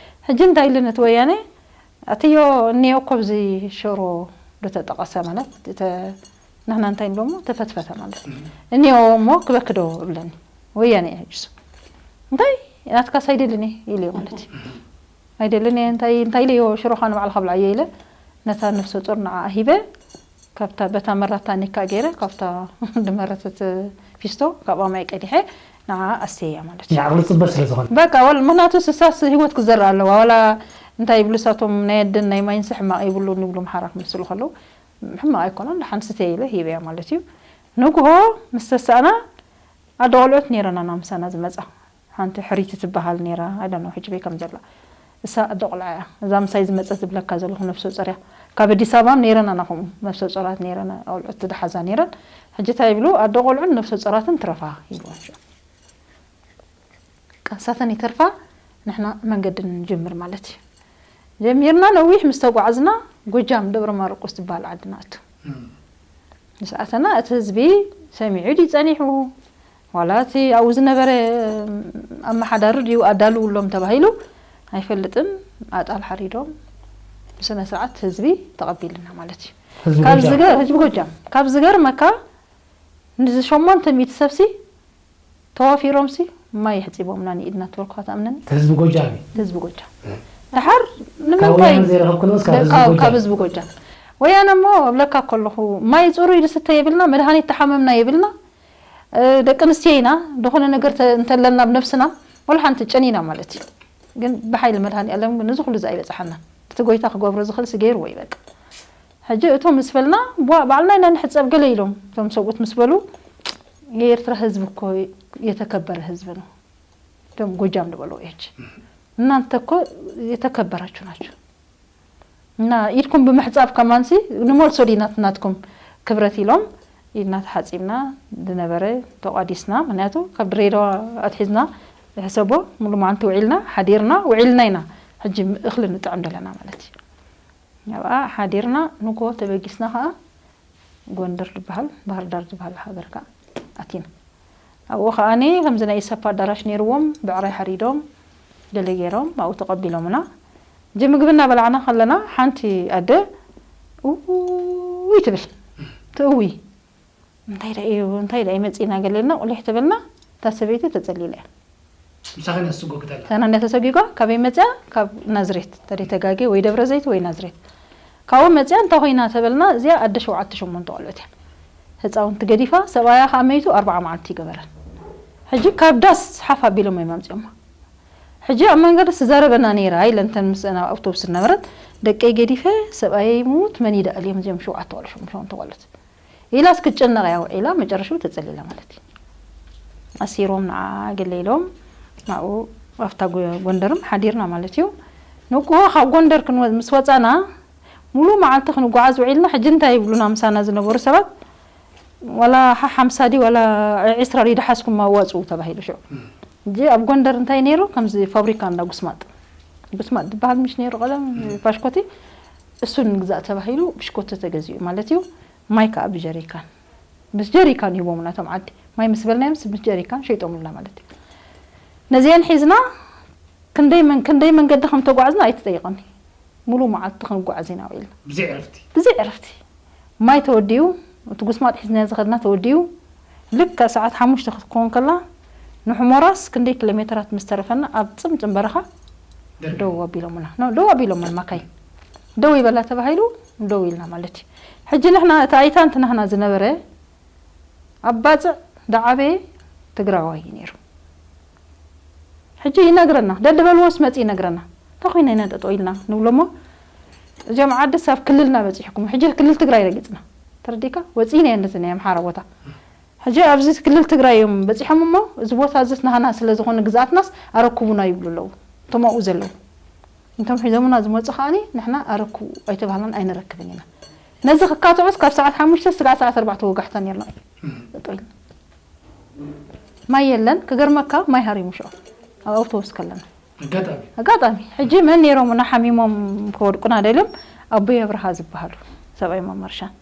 ሕጂ እንታይ ኢለን እቲ ወያነ ኣትዮ እኒኦ እኮ ኣብዚ ሽሮ ዶ ተጠቐሰ ማለት እተ- ንሕና እንታይ ንብሎ እሞ ተፈትፈተ ማለት እዩ። እኒኦ እሞ ክበክዶ እብለኒ ወያነ እየ ሕጅሱ እንታይ ናትካስ ኣይደልን እየ ኢለ ማለት እዩ። ኣይደልን እየ እንታይ እንታይ ኢለዮ ሽሮኻ ንባዕልኻ ብልዓዮ ኢለ ነታ ነፍሰ ጡር ንዓ ሂበ ካብታ በታ መራታ ኒካ ገይረ ካብታ ድመረተት ፊስቶ ካብኣ ማይ ቀዲሐ ንዓ ኣስተያ ማለት እዩ። ንዓቕሊ ፅበት ስለ ዝኾነ በቃ ወል ምክንያቱ ስሳስ ህይወት ክዘርእ ኣለዋ ዋላ እንታይ ይብሉ ሳቶም ናይ ኣደን ናይ ማይንስ ሕማቕ ይብሉ ንብሉ ምሓራ ክመስሉ ከለዉ ሕማቕ ኣይኮነን ሓንስተ ኢለ ሂበያ ማለት እዩ። ንግሆ ምስ ተሳእና ኣደ ቆልዑት ነይረና ና ምሳና ዝመፃ ሓንቲ ሕሪቲ ትበሃል ነይራ ኣይደኖ ሕጂ በይ ከም ዘላ እሳ ኣደ ቆልዓ እያ እዛ ምሳይ ዝመፀት ዝብለካ ዘለኹ ነፍሰ ጾር እያ። ካብ ኣዲስ ኣበባ ነይረና ና ከምኡ ነፍሰ ጾራት ነይረን ቆልዑት ትደሓዛ ነይረን። ሕጂ እንታይ ይብሉ ኣደ ቆልዑን ነፍሰ ጾራትን ትረፋ ይብሉ። ቀንሳተን ይተርፋ ንሕና መንገዲ ንጅምር ማለት እዩ። ጀሚርና ነዊሕ ምስ ተጓዕዝና ጎጃም ደብረ ማርቆስ ትበሃል ዓዲ ንኣቱ። ምስ ኣተና እቲ ህዝቢ ሰሚዑ ድዩ ጸኒሑ ዋላ እቲ ኣብኡ ዝነበረ ኣመሓዳሪ ድዩ ኣዳልውሎም ተባሂሉ ኣይፈልጥን ኣጣል ሓሪዶም ብስነ ስርዓት ህዝቢ ተቐቢልና ማለት እዩ። ህዝቢ ካብ ጎጃም። ዝገ- ህዝቢ ጎጃም ካብ ዝገርመካ ንዚ ሸሞንተ ሚእቲ ሰብሲ ተዋፊሮምሲ ማይ የሕፂቦምና ንኢድና ትበልኳ ትኣምነኒ ህዝቢ ጎጃም እዩ ህዝቢ ጎጃም። ደሓር ካብ ንምንታይ ወያነ ዘይረኸብኩ ንስ ካብ ህዝቢ ካብ- ጎጃም ካብ ህዝቢ ጎጃም ወያነ እሞ እብለካ ከለኹ ማይ ፅሩይ ዝስተ የብልና መድሃኒት ተሓመምና የብልና። እ፣ ደቂ ኣንስትዮ ኢና ዝኾነ ነገር ተ- እንተለና ብነብስና ወላ ሓንቲ ጨኒና ማለት እዩ። ግን ብሓይሊ መድሃኒ ኣለም ግን እዚ ኩሉ ዝኣ ይበፅሓና እቲ ጎይታ ክገብሮ ዝኽእል ስገይርዎ ይበቅ ሕጂ እቶም ምስ በልና ቧ ባዕልና ኢና ንሕፀብ ገለ ኢሎም እቶም ሰብኡት ምስ በሉ የኤርትራ ህዝብ እኮ የተከበረ ህዝብ ነው። እቶም ጎጃም ዝበለው ኤች እናንተ እኮ የተከበራችሁ ናችሁ እና ኢድኩም ብምሕፃብ ከማንሲ ንመልሶ ዲናት ናትኩም ክብረት ኢሎም ኢድና ተሓፂብና ዝነበረ ተቋዲስና ምክንያቱ ካብ ድሬዳዋ ኣትሒዝና ሕሰቦ ሙሉ መዓልቲ ውዒልና ሓዲርና ውዒልና ኢና ሕጂ እኽሊ ንጥዕም ዘለና ማለት እዩ። ኣብኣ ሓዲርና ንጎ ተበጊስና ከዓ ጎንደር ዝበሃል ባህርዳር ዝበሃል ሃገር ከዓ ኣቲና ኣብኡ ከዓኒ ከምዚ ናይ ኢሰፓ ኣዳራሽ ነይርዎም ብዕራይ ሓሪዶም ገለ ገይሮም ኣብኡ ተቐቢሎምና። እዚ ምግቢ እናበላዕና ከለና ሓንቲ ኣደ ውይ ትብል ትእዊ እንታይ ዳ እዩ እንታይ ዳ እዩ መፂና ገለና ቁሊሕ ትብልና እታ ሰበይቲ ተፀሊላ እያ። ምሳኸ ነስጎ ክተላ ተናንዳ ተሰጊጓ ካበይ መፅያ ካብ ናዝሬት ተደይ ተጋጌ ወይ ደብረ ዘይት ወይ ናዝሬት ካብኡ መፅያ እንታይ ኮይና ተበልና እዚኣ ኣደ ሸውዓተ ሸሞንተ ቆልዑት እያ። ህፃውንቲ ገዲፋ ሰብኣያ ከዓ መይቱ ኣርባዓ መዓልቲ ይገበረን። ሕጂ ካብ ዳስ ሓፍ ኣቢሎም እዮም ኣምፅኦማ። ሕጂ ኣብ መንገዲ ትዛረበና ነይራ ኢለ እንተን ምስ ናብ ኣውቶቡስ ዝነበረት ደቀይ ገዲፈ ሰብኣየይ ሙት መን ይደኣል እዮም እዚኦም ሸውዓተ ቆልዑ ሸሞንተ ቆልዑት ኢላስ ክትጨነቕ እያ ውዒላ መጨረሽኡ ተፀሊላ ማለት እዩ። ኣሲሮም ንዓ ገለ ኢሎም ናብኡ ኣብታ ጎ- ጎንደርም ሓዲርና ማለት እዩ። ንግሆ ካብ ጎንደር ክንወ- ምስ ወፃና ሙሉ መዓልቲ ክንጓዓዝ ውዒልና ሕጂ እንታይ ይብሉና ምሳና ዝነበሩ ሰባት ዋላ ሓ ሓምሳ ዲ ዋላ ዒስራ ዲ ደሓዝኩም ኣዋፅኡ ተባሂሉ ሽዑ ሕጂ ኣብ ጎንደር እንታይ ነይሩ ከምዚ ፋብሪካ እንዳ ጉስማጥ ጉስማጥ ዝበሃል ምሽ ነይሩ ቀደም ፋሽኮቲ እሱ ንግዛእ ተባሂሉ ብሽኮቲ ተገዚኡ ማለት እዩ። ማይ ከዓ ብጀሪካን ምስ ጀሪካን ይቦም ናቶም ዓዲ ማይ ምስ በልናዮም ምስ ጀሪካን ሸይጦምልና ማለት እዩ። ነዚአን ሒዝና ክንደይ መን ክንደይ መንገዲ ከም ተጓዕዝና ኣይትጠይቐኒ። ሙሉ መዓልቲ ክንጓዓዝ ኢና ውዒልና። ብዘይ ዕረፍቲ ብዘይ ዕረፍቲ ማይ ተወዲኡ እቲ ጉስማጥ ሒዝና ዝኸድና ተወዲኡ ልክዕ ሰዓት ሓሙሽተ ክትከውን ከላ ንሕሞራስ ክንደይ ኪሎ ሜትራት ምስ ተረፈና ኣብ ፅምፅም በረኻ ደው ኣቢሎምና ኖ ደው ኣቢሎምና ማካይ ደው ይበላ ተባሂሉ ደው ኢልና ማለት እዩ። ሕጂ ንሕና እቲ ኣይታ እንት ናህና ዝነበረ ኣብ ባፅዕ ዳዓበየ ትግራዋይ እዩ ነይሩ። ሕጂ ይነግረና፣ ደልበልዎስ መፂ ይነግረና። እንታይ ኮይና ኢና ጠጠው ኢልና ንብሎ እሞ፣ እዚኦም ዓድስ ኣብ ክልልና በፂሕኩም፣ ሕጂ ክልል ትግራይ ረጊፅና። ተረዲካ? ወፂና እየ እንደዚ ናይ ኣምሓራ ቦታ። ሕጂ ኣብዚ ክልል ትግራይ እዮም በፂሖም እሞ፣ እዚ ቦታ እዚስ ናህና ስለ ዝኾነ ግዝኣትናስ ኣረክቡና ይብሉ ኣለዉ። እቶም ኣብኡ ዘለዉ። እንቶም ሒዞምና ዝመፁ ከዓኒ ንሕና ኣረክቡ ኣይተባህልናን ኣይንረክብን ኢና። ነዚ ክካትዑስ ካብ ሰዓት ሓሙሽተ ስጋዕ ሰዓት ኣርባዕተ ወጋሕታ ነርና። ጠጠው ኢልና። ማይ የለን፣ ክገርመካ ማይ ሃሪሙ ሽዑ። ኣብ ኣውቶቡስ ከለና። ኣጋጣሚ። ኣጋጣሚ። ሕጂ መን ነይሮምና ሓሚሞም ክወድቁና ደልዮም? ኣቦይ ኣብርሃ ዝበሃሉ ሰብኣይ መመርሻን።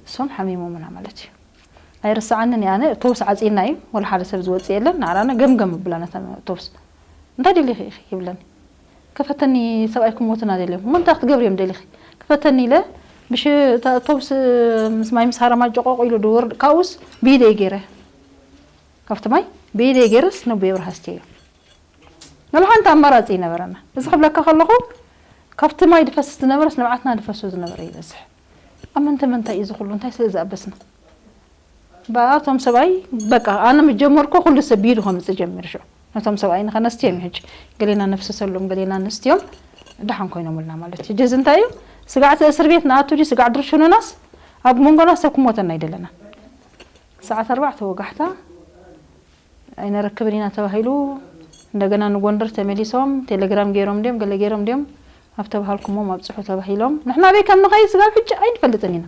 እሶም ሓሚሞምና ማለት እዩ። ኣይርስዓንን እየ ኣነ፣ ኣውቶቡስ ዓፂና እዩ፣ ወላ ሓደ ሰብ ዝወፅእ የለን፣ ንዓራነ ገምገም ብላና እታ ኣውቶቡስ። እንታይ ደሊኺ ኢኺ? ይብለኒ። ክፈተኒ፣ ሰብኣይ ክሞትና ደልዮም። እሞ እንታይ ክትገብሪ እዮም ደሊኺ? ክፈተኒ ኢለ፣ ብሽ-፣ እታ ኣውቶቡስ ምስ ማይ ምስ ሃረማ ጨቆቕ ኢሉ ድወርድ፣ ካብኡስ ብኢደይ ገይረ። ካብቲ ማይ ብኢደይ ገይረስ ነቦይ ኣብርሃ ኣስትየዮ። ወላ ሓንቲ ኣማራፂ ይነበረና። እዚ ክብለካ ከለኹ፣ ካብቲ ማይ ድፈስስ ዝነበረስ ንብዓትና ድፈሶ ዝነበረ ይበዝሕ። ኣብ ምንታይ ምንታይ እዩ እዚ ኩሉ? እንታይ ስለ ዝኣበስና? ብኣቶም ሰብኣይ፣ በቃ፣ ኣነ ምስ ጀመርኩ ኩሉ ሰብ ብኢዱ ከምፅእ ጀሚሩ ሽዑ። ነቶም ሰብኣይ ንኸነስትዮም እዩ ሕጂ። ገሌና ነፍስሰሎም፣ ገሌና ነስትዮም፣ ደሓን ኮይኖምልና ማለት እዩ። ሕጂ እዚ እንታይ እዩ? ስጋዕ እቲ እስር ቤት ንኣቱ ድዩ? ስጋዕ ድርሽኑናስ፣ ኣብ መንጎና ሰብ ክሞተና ኣይደለና። ሰዓት ኣርባዕተ ወጋሕታ ኣይነረክብን ኢና ተባሂሉ። እንደገና ንጎንደር ተመሊሶም፣ ቴሌግራም ገይሮም ድዮም፣ ገለ ገይሮም ድዮም፣ ኣብ ተባሃልኩሞም ኣብፅሑ ተባሂሎም። ንሕና ኣበይ ከም ንኸይድ ስጋብ ሕጂ ኣይንፈልጥን ኢና።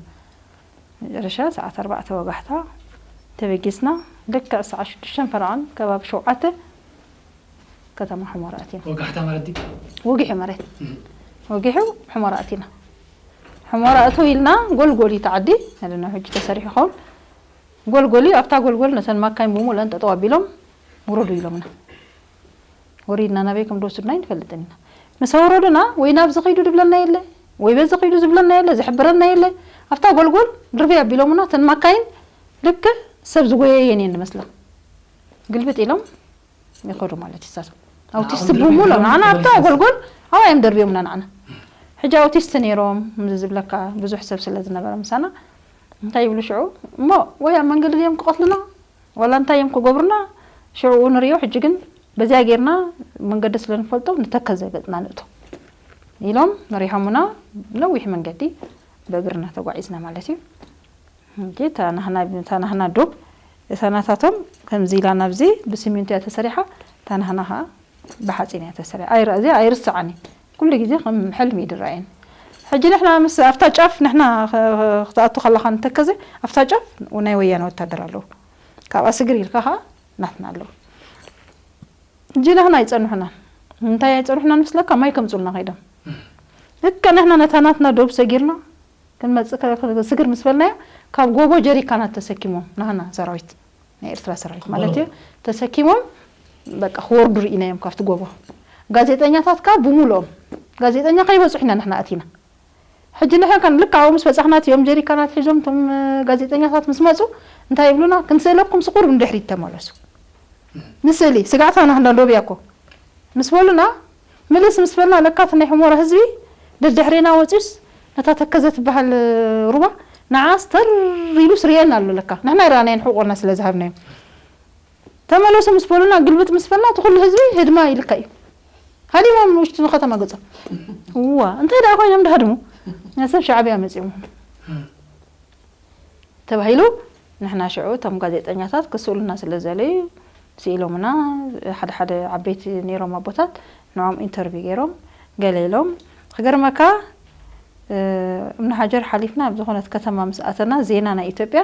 መጨረሻ ሰዓት ኣርባዕተ ወጋሕታ ተበጊስና፣ ልክዕ ሰዓት ሽዱሽተን ፈረቓን ከባቢ ሸውዓተ ከተማ ሑመራ ኣቲና። ወጋሕታ ማለት ድዩ? ወጊሑ መሬት። እም። ወጊሑ ሑመራ ኣቲና። ሑመራ እተው ኢልና፣ ጎልጎል እዩ እቲ ዓዲ፣ I don't know ሕጂ ተሰሪሑ ይኸውን። ጎልጎል እዩ፣ ኣብታ ጎልጎል ነተን ማካይን ብምሉአን ጠጠው ኣቢሎም፣ ውረዱ ኢሎምና። ወሪድና ናበይ ከም ዝወስዱና ኣይንፈልጥን ኢና። ምስ ኣውረዱና፣ ወይ ናብዚ ኸይዱ ዝብለና የለ፣ ወይ በዚ ኸይዱ ዝብለና የለ፣ ዝሕብረና የለ። ኣብታ ጎልጎል ድርብይ ኣቢሎምና፣ እተን ማካይን ልክዕ ሰብ ዝጎየየን እየን ዝመስላ። ግልብጥ ኢሎም ይኸዱ ማለት እዩ። ንሳቶም ኣውቲስት ንዓኹም ድርብይ ብምሉእ፣ ቢሎም ንዓና ኣብታ ተመሊስና። ጎልጎል ኣብኣ እዮም ደርብዮምና ንዓና። ሕጂ ኣውቲስት ነይሮም፣ ከምዚ ዝብለካ ብዙሕ ሰብ ስለ ዝነበረ ምሳና፣ እንታይ ይብሉ ሽዑ? እሞ ወይ ኣብ መንገዲ ድዮም ክቐትሉና፣ ዋላ እንታይ እዮም ክገብሩና፣ ሽዑ ንሪኦ። ሕጂ ግን በዚኣ ጌርና መንገዲ ስለ ንፈልጦ ንተከዘ ገጽና ንእቶ ኢሎም መሪሖምና፣ ነዊሕ መንገዲ ብእግርና ተጓዒዝና ማለት እዩ። እንጂ እታ ናህና፣ እታ ናህና ዶብ፣ እታ ናታቶም ከምዚ ኢላ ናብዚ ብሲሚንቶ እያ ተሰሪሓ፣ እታ ናህና ኸዓ ብሓፂን እያ ተሰሪሓ። ኣይረ-፣ እዚኣ ኣይርስዓን እዩ። ኩሉ ግዜ ከም ሕልሚ እዩ ዝረኣየኒ። ሕጂ ንሕና ምስ፣ ኣብታ ጫፍ ንሕና ኸ-፣ ኸ-፣ ክትኣቱ ከለኻ ንተከዘ፣ ኣብታ ጫፍ ናይ ወያነ ወታደር ኣለዉ። ካብኣ ስግር ኢልካ ኸዓ ናትና ኣለዉ። ሕጂ ንሕና ኣይጸንሑናን። እንታይ ኣይጸንሑናን ምስለካ? ማይ ከምጹልና ከይዶም። ልክዕ ንሕና ነታ ናትና ዶብ ሰጊርና ክንመጽእ ከ-፣ ስግር ምስ በልናዮ፣ ካብ ጎቦ ጀሪካናት ተሰኪሞም፣ ናህና ሰራዊት፣ ናይ ኤርትራ ሰራዊት ማለት እዩ፣ ተሰኪሞም፣ በቃ፣ ክወርዱ ርኢናዮም ካብቲ ጎቦ። ጋዜጠኛታት ከኣ ብምሉኦም፣ ጋዜጠኛ ከይበጽሑ ኢና ንሕና ኣቲና። ሕጂ ንሕና ከን ልክዕ ኣብኡ ምስ በጻሕና፣ እቲኦም ጀሪካናት ሒዞም፣ እቶም፣ እ፣ ጋዜጠኛታት ምስ መጹ፣ እንታይ ይብሉና? "ክንስእለኩም፣ ስቁር ንድሕሪት ተመለሱ." ንስእሊ፣ ስጋዕታ ናህና ዶብ እያ እኮ። ምስ በሉና፣ ምልስ ምስ በልና፣ ለካ እቲ ናይ ሑመራ ህዝቢ ደድሕሬና ወጺኡስ፣ ነታ ተከዘ ትበሃል ሩባ፣ ንዓስ ተር ኢሉስ ርእየና ኣሎ ለካ። ንሕና ኣይረኣናዮን፣ ሕቆና ስለ ዝሃብናዮም። ተመለሱ ምስ በሉና፣ ግልብጥ ምስ በልና፣ እቲ ኩሉ ህዝቢ ህድማ ኢልካ እዩ። ሃዲሞም ውሽጢ ንከተማ ገጾም። እዋ፣ እንታይ ደኣ ኮይኖም ድሃድሙ? ናይ ሰብ ሻዕብያ መጺኦም። ተባሂሉ፣ ንሕና ሽዑ እቶም ጋዜጠኛታት ክስእሉና ስለ ዝደለዩ፣ ስኢሎምና፣ ሓደ ሓደ ዓበይቲ ነይሮም ኣቦታት፣ ንዖም ኢንተርቪው ገይሮም፣ ገለ ኢሎም። ክገርመካ፣ እ፣ እምኒ ሃጀር ሓሊፍና ኣብ ዝኾነት ከተማ ምስ ኣተና፣ ዜና ናይ ኢትዮጵያ፣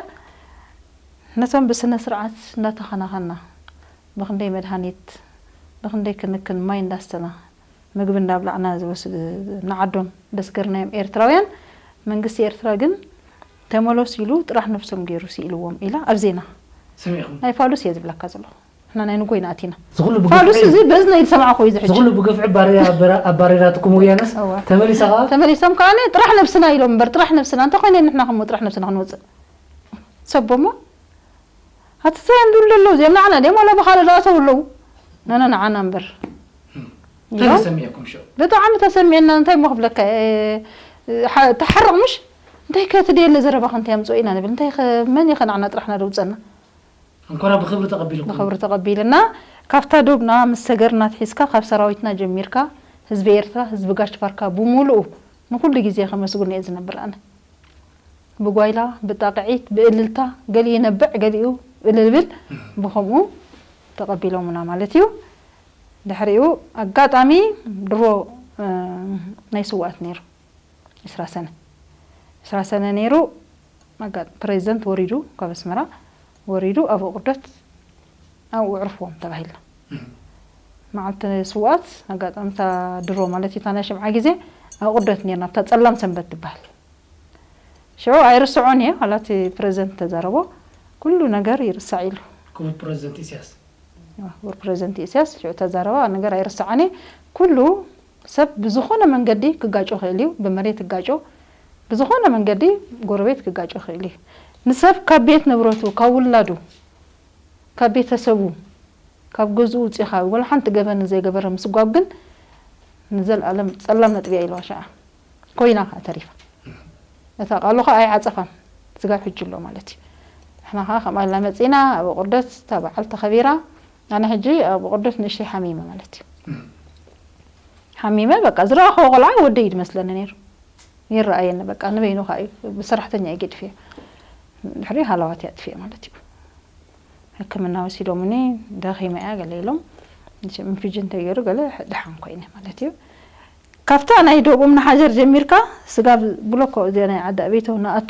ነቶም ብስነ ስርዓት እንዳተኸናኸና፣ ብኽንደይ መድሃኒት፣ ብኽንደይ ክንክን ማይ እንዳስተና፣ ምግቢ እንዳብላዕና ዝወስድ ንዓዶም ደስገርናዮም ኤርትራውያን። መንግስቲ ኤርትራ ግን ተመለሱ ኢሉ ጥራሕ ነብሶም ገይሩ ስኢልዎም ኢላ ኣብ ዜና። ሰሚዕኹም? ናይ ፋሉስ እየ ዝብለካ ዘለኹ። ንሕና ናይ ንጎይና ኣቲና። እዚ ኩሉ ብግፍዒ ፋሉስ እዩ። እዚ በዝና ይሰማዕኹ እዩ እዚ ሕጂ። እዚ ኩሉ ብግፍዒ ኣባሪራ-፣ ኣባራ-፣ ኣባሪራትኩም ወያነስ እዋ። ተመሊሳ ከኣ? ተመሊሶም ከኣ ጥራሕ ነብስና ኢሎም እምበር፣ ጥራሕ ነብስና። እንታይ ኮይነ ንሕና ከምኡ ጥራሕ ነብስና ክንወፅእ? ሰቦሞ ኣቲ እንታይ እዮም ዝብሉ ዘለዉ? እዚኦም ንዓና ድዮም ዋላ ብኻልእ ዝኣተዉ ኣለዉ? ነነ ንዓና እምበር። እንታይ ኢሎም? ተሰሚዕኩም ሽዑ? ብጣዕሚ ተሰሚዕና። እንታይ እሞ ክብለካ፣ እ፣ ሓ-፣ ተሓርቕ ምሽ? እንታይ ከ ትደሊ ዘረባኸ እንታይ ኣምፅኦ ኢና ንብል? እንታይ ኸ፣ መን እዩ ኸ ንዓና ጥራሕና ደውፀና? እንኮራ ብኽብሪ ተቐቢልኩም? ብኽብሪ ተቐቢልና። ካብታ ዶብና ምስ ሰገርና ኣትሒዝካ፣ ካብ ሰራዊትና ጀሚርካ፣ ህዝቢ ኤርትራ፣ ህዝቢ ጋሽ ባርካ ብምሉኡ ንኹሉ ግዜ ከመስግኖ እየ ዝነብር ኣነ። ብጓይላ፣ ብጣቕዒት፣ ብእልልታ፣ ገሊኡ ይነብዕ፣ ገሊኡ እልል ይብል፣ ብኸምኡ ተቐቢሎምና ማለት እዩ። ድሕሪኡ ኣጋጣሚ ድሮ፣ እ፣ ናይ ስውኣት ነይሩ። ዕስራ ሰነ። ዕስራ ሰነ ነይሩ። ኣጋ-፣ ፕሬዚደንት ወሪዱ፣ ካብ ኣስመራ ወሪዱ፣ ኣብ ኣቑርደት ኣብኡ ዕርፍዎም ተባሂልና። መዓልቲ ስውኣት፣ ኣጋጣሚ እታ ድሮ ማለት እዩ፣ እታ ናይ ሽምዓ ግዜ ኣብ ኣቑርደት ነይርና፣ ኣብታ ጸላም ሰንበት ትበሃል። ሽዑ ኣይርስዖን እየ፣ ዋላ እቲ ፕሬዚደንት ተዛረቦ፣ ኩሉ ነገር ይርሳዕ ኢሉ። ክቡር ፕሬዚደንት ኢሳያስ። ክቡር ፕሬዚደንት ኢሳያስ ሽዑ ተዛረባ ነገር ኣይርስዓን እየ። ኩሉ ሰብ ብዝኾነ መንገዲ ክጋጮ ይኽእል እዩ፣ ብመሬት ክጋጮ፣ ብዝኾነ መንገዲ ጎረቤት ክጋጮ ይኽእል እዩ። ንሰብ ካብ ቤት ንብረቱ፣ ካብ ውላዱ፣ ካብ ቤተሰቡ፣ ካብ ገዝኡ ውፂኻ፣ ወላ ሓንቲ ገበን ዘይገበረ ምስጓብ ግን ንዘለኣለም ጸላም ነጥቢ እያ ኢልዋ ሽዓ። ኮይና ከኣ ተሪፋ። እታ ቃሉ ከኣ ኣይዓጸፋን። ስጋብ ሕጂ ኣሎ ማለት እዩ። ንሕና ከኣ ከምኣ ኢልና መጺና፣ ኣብ ኣቑርደት እታ በዓል ተኸቢራ። ኣነ ሕጂ ኣብ ኣቑርደት ንእሽተይ ሓሚመ ማለት እዩ። ሓሚመ፣ በቃ፣ ዝረኣኽዎ ቆልዓ ወደይ እዩ ዝመስለኒ ነይሩ። ይረኣየኒ፣ በቃ፣ ንበይኑ ከኣ እዩ። ብሰራሕተኛ እየ ገዲፈዮ። ድሕሪ ሃለዋት እየ ኣጥፊኤ ማለት እዩ። ሕክምና ወሲዶምኒ፣ ደኺመ እያ ገለ ኢሎም፣ ኢንፊጅን ተገይሩ ገለ ድሓን ኮይነ ማለት እዩ። ካብታ ናይ ዶብ እምኒ ሓጀር ጀሚርካ፣ ስጋብ ብሎኮ እዚኣ ናይ ዓዲ ኣበይቶ ንኣቱ፣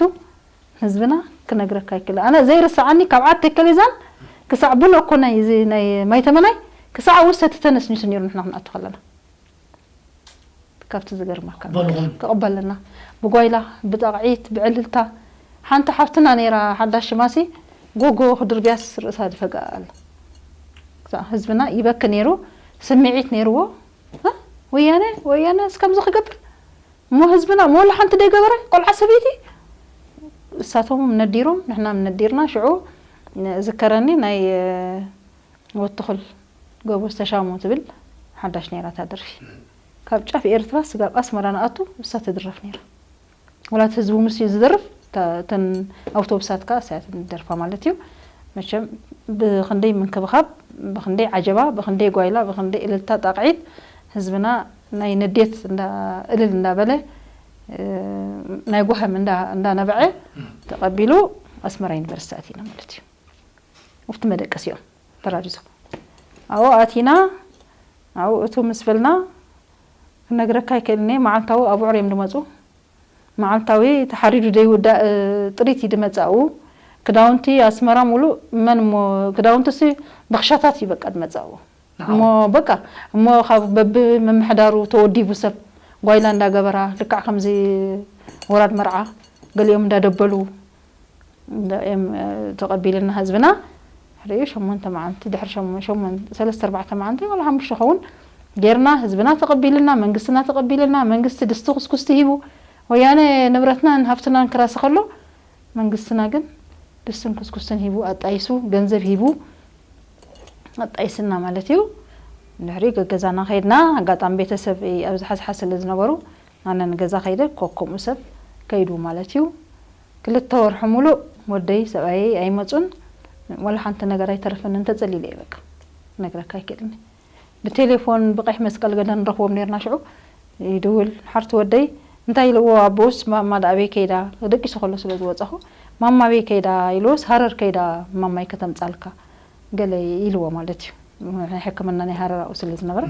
ህዝብና ክነግረካ ኣይክእል። ኣነ ዘይርስዓኒ፣ ካብ ዓድ ተከሊዛን ክሳዕ ብሎኮ ናይ እዚ ናይ ማይተመናይ፣ ክሳዕ ውሰቲ ተነስኒሱ ነይሩ ንሕና ክንኣቱ ከለና። ካብቲ ዝገርመካ ክቕበልኹም? ክቕበለና። ብጓይላ፣ ብጣቕዒት፣ ብዕልልታ። ሓንቲ ሓፍትና ነይራ፣ ሓዳሽ ሽማሲ፣ ጎጎ ክድርብያስ ርእሳ ድፈጋ ኣላ። ክሳዕ ህዝብና ይበኪ ነይሩ፣ ስምዒት ነይርዎ። እ? ወያነ፣ ወያነ እስከምዚ ክገብር? እሞ ህዝብና፣ እሞ ወላ ሓንቲ ደይገበረ? ቆልዓ ሰበይቲ? እሳቶም ነዲሮም፣ ንሕና ነዲርና። ሽዑ ዝከረኒ ናይ፣ እ፣ ወትኹል ጎቦ ዝተሻሙ ትብል ሓዳሽ ነይራ እታ ደርፊ። ካብ ጫፍ ኤርትራ ስጋብ ኣስመራ ንኣቱ እሳ ትድረፍ ነይራ። ወላ እቲ ህዝቡ ምስ እዩ ዝደርፍ፣ እታ፣ እተን ኣውቶቡሳት ከኣ እሳ እያ ትደርፋ ማለት እዩ። መቸም ብኽንደይ ምንክብኻብ፣ ብኽንደይ ዓጀባ፣ ብኽንደይ ጓይላ፣ ብኽንደይ እልልታ ጣቕዒት ህዝብና ናይ ንዴት እንዳ፣ እልል እንዳበለ፣ እ፣ ናይ ጓህም እንዳ፣ እንዳነበዐ ተቐቢሉ ኣስመራ ዩኒቨርሲቲ ኣቲና ማለት እዩ። ኣብቲ መደቀሲኦም ፓራዲዞ። ኣብኡ ኣቲና፣ ኣብኡ እቱ ምስ በልና፣ ክነግረካ ኣይክእልን እየ፣ መዓልታዊ ኣብዑር እዮም ድመጹ። መዓልታዊ ተሓሪዱ ደይውዳእ ጥሪት እዩ ድመጽእ ኣብኡ። ክዳውንቲ ኣስመራ ሙሉእ መን እሞ፣ ክዳውንቲሲ ብኽሻታት እዩ በቃ ድመጽእ ኣብኡ። ንዓኹም? እሞ በቃ፣ እሞ ካብ በብምምሕዳሩ ተወዲቡ ሰብ ጓይላ እንዳገበራ፣ ልክዕ ከምዚ ወራድ መርዓ፣ ገሊኦም እንዳደበሉ፣ እንዳ-፣ እዮም፣ እ፣ ተቐቢልና ህዝብና። ድሕሪኡ ሸሞንተ መዓልቲ፣ ድሕሪ ሸሞ-፣ ሸሞን-፣ ሰለስተ ኣርባዕተ መዓልቲ ዋላ ሓሙሽተ ኸውን ጌርና፣ ህዝብና ተቐቢልና፣ መንግስትና ተቐቢልና፣ መንግስቲ ድስቲ ኩስኩስቲ ሂቡ፣ ወያነ ንብረትናን ሃብትናን ክራሲ ከሎ፣ መንግስትና ግን ድስትን ኩስኩስትን ሂቡ፣ ኣጣይሱ፣ ገንዘብ ሂቡ፣ ኣጣይስና ማለት እዩ። ድሕሪ ገገዛና ከይድና፣ ኣጋጣሚ ቤተሰብ ኣብዚ ሓዝሓዝ ስለ ዝነበሩ፣ ኣነ ንገዛ ከይደ፣ ኮ-፣ ከምኡ ሰብ ከይዱ ማለት እዩ። ክልተ ወርሒ ሙሉእ ወደይ ሰብኣየይ ኣይመጹን። ወላ ሓንቲ ነገር ኣይተርፍን፣ እንተጸሊለ እየ በቃ። ክነግረካ ኣይክእልን። ብቴሌፎን ብቀይሕ መስቀል ገለ ንረኽቦም ነርና ሽዑ። ይድውል፣ ሓርቲ ወደይ እንታይ ኢልዎ ኣቦኡስ፣ ማማ ደኣ ኣበይ ከይዳ? ደቂሱ ከሎ ስለ ዝወጻኹ፣ ማማ ኣበይ ከይዳ ኢልዎስ፣ ሃረር ከይዳ ማማይ ከተምጻልካ ገለ ኢልዎ ማለት እዩ። ናይ ሕክምና ናይ ሃረር ኣብኡ ስለ ዝነበረ፣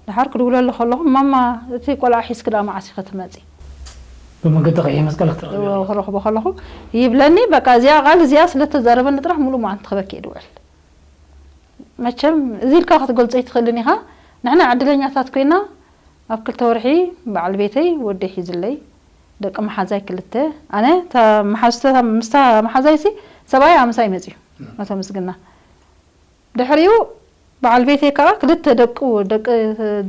ድሓር ክድውለሉ ከለኹ፣ ማማ፣ እቲ ቆልዓ ሒዝኪ ደኣ መዓስ ኢኺ ትመጺ? ብመገዲ ቀይሕ መስቀል ክትረኽቢ ኣለኪ። ክረኽቦ ከለኹ ይብለኒ፣ በቃ እዚኣ ቃል እዚኣ ስለ ተዛረበኒ ጥራሕ ሙሉእ መዓልቲ ክበኪ እየ ድውዕል። መቸም እዚ ኢልካ ክትገልጾ ኣይትኽእልን ኢኻ። ንሕና ዕድለኛታት ኮይና፣ ኣብ ክልተ ወርሒ በዓል ቤተይ ወደይ ሒዝለይ፣ ደቂ መሓዛይ ክልተ፣ ኣነ እታ መሓዝተ-፣ ምስታ መሓዛይሲ ሰብኣይ ኣምሳይ መጽዩ፣ ኣቶ ምስግና። ድሕሪኡ በዓል ቤተይ ከኣ ክልተ ደቁ፣ ደቂ፣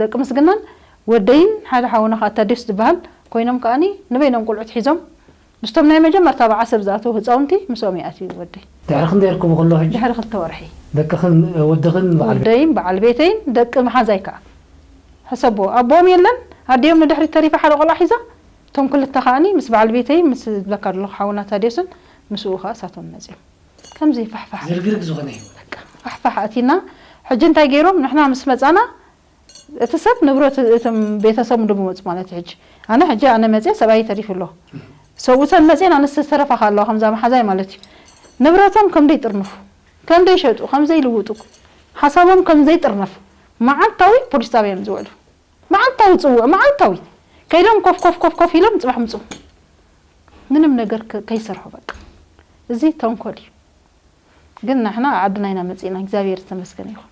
ደቂ ምስግናን ወደይን ሓደ ሓውና ከኣ ታዲዮስ ዝበሃል ኮይኖም ከኣኒ ንበይኖም ቆልዑት ሒዞም ምስቶም ናይ መጀመርታ ብዓሰብ ዝኣተዉ ህጻውንቲ ምስኦም ይኣትዩ ወደይ። ድሕሪ ክንደይ ይርከቡ ከለዉ ሕጂ? ድሕሪ ክልተ ወርሒ። ደቅኽን ወድኽን በዓል ቤት? ወደይን በዓል ቤተይን ደቂ መሓዛይ ከኣ። ሕሰቦ፣ ኣቦኦም የለን፣ ኣዲኦም ንድሕሪት ተሪፋ ሓደ ቆልዓ ሒዛ። እቶም ክልተ ከኣኒ ምስ በዓል ቤተይን ምስ ዝብለካ ዘለኹ ሓውና ታዲዮስን ምስኡ ከኣ እሳቶም መጺኦም። ከምዚ ፋሕፋሕ። ዝርግርግ ዝኾነ ህይወት። በቃ ፋሕፋሕ ኣቲና፣ ሕጂ እንታይ ገይሮም? ንሕና ምስ መጻና እቲ ሰብ ንብረት እቶም ቤተሰቡ ድመጹ ማለት እዩ። ሕጂ ኣነ ሕጂ ኣነ መጽየ ሰብኣይ ተሪፉ ኣሎ። ሰብኡተን መጽየን ኣንስተ ዝተረፋ ኣለዋ ከምዛ መሓዛይ ማለት እዩ። ንብረቶም ከም ዘይጥርንፉ፣ ከም ዘይሸጡ፣ ከም ዘይልውጡ፣ ሓሳቦም ከም ዘይጥርነፍ መዓልታዊ ፖሊስ ጣብያ እዮም ዝውዕሉ። መዓልታዊ ጽውዕ፣ መዓልታዊ ከይዶም ኮፍ ኮፍ ኮፍ ኮፍ ኢሎም ጽባሕ ምጹ ምንም ነገር ከ- ከይሰርሑ በቃ። እዚ ተንኮል እዩ። ግን ንሕና ዓድና ኢና መጺእና፣ እግዚኣብሔር ዝተመስገነ ይኹን።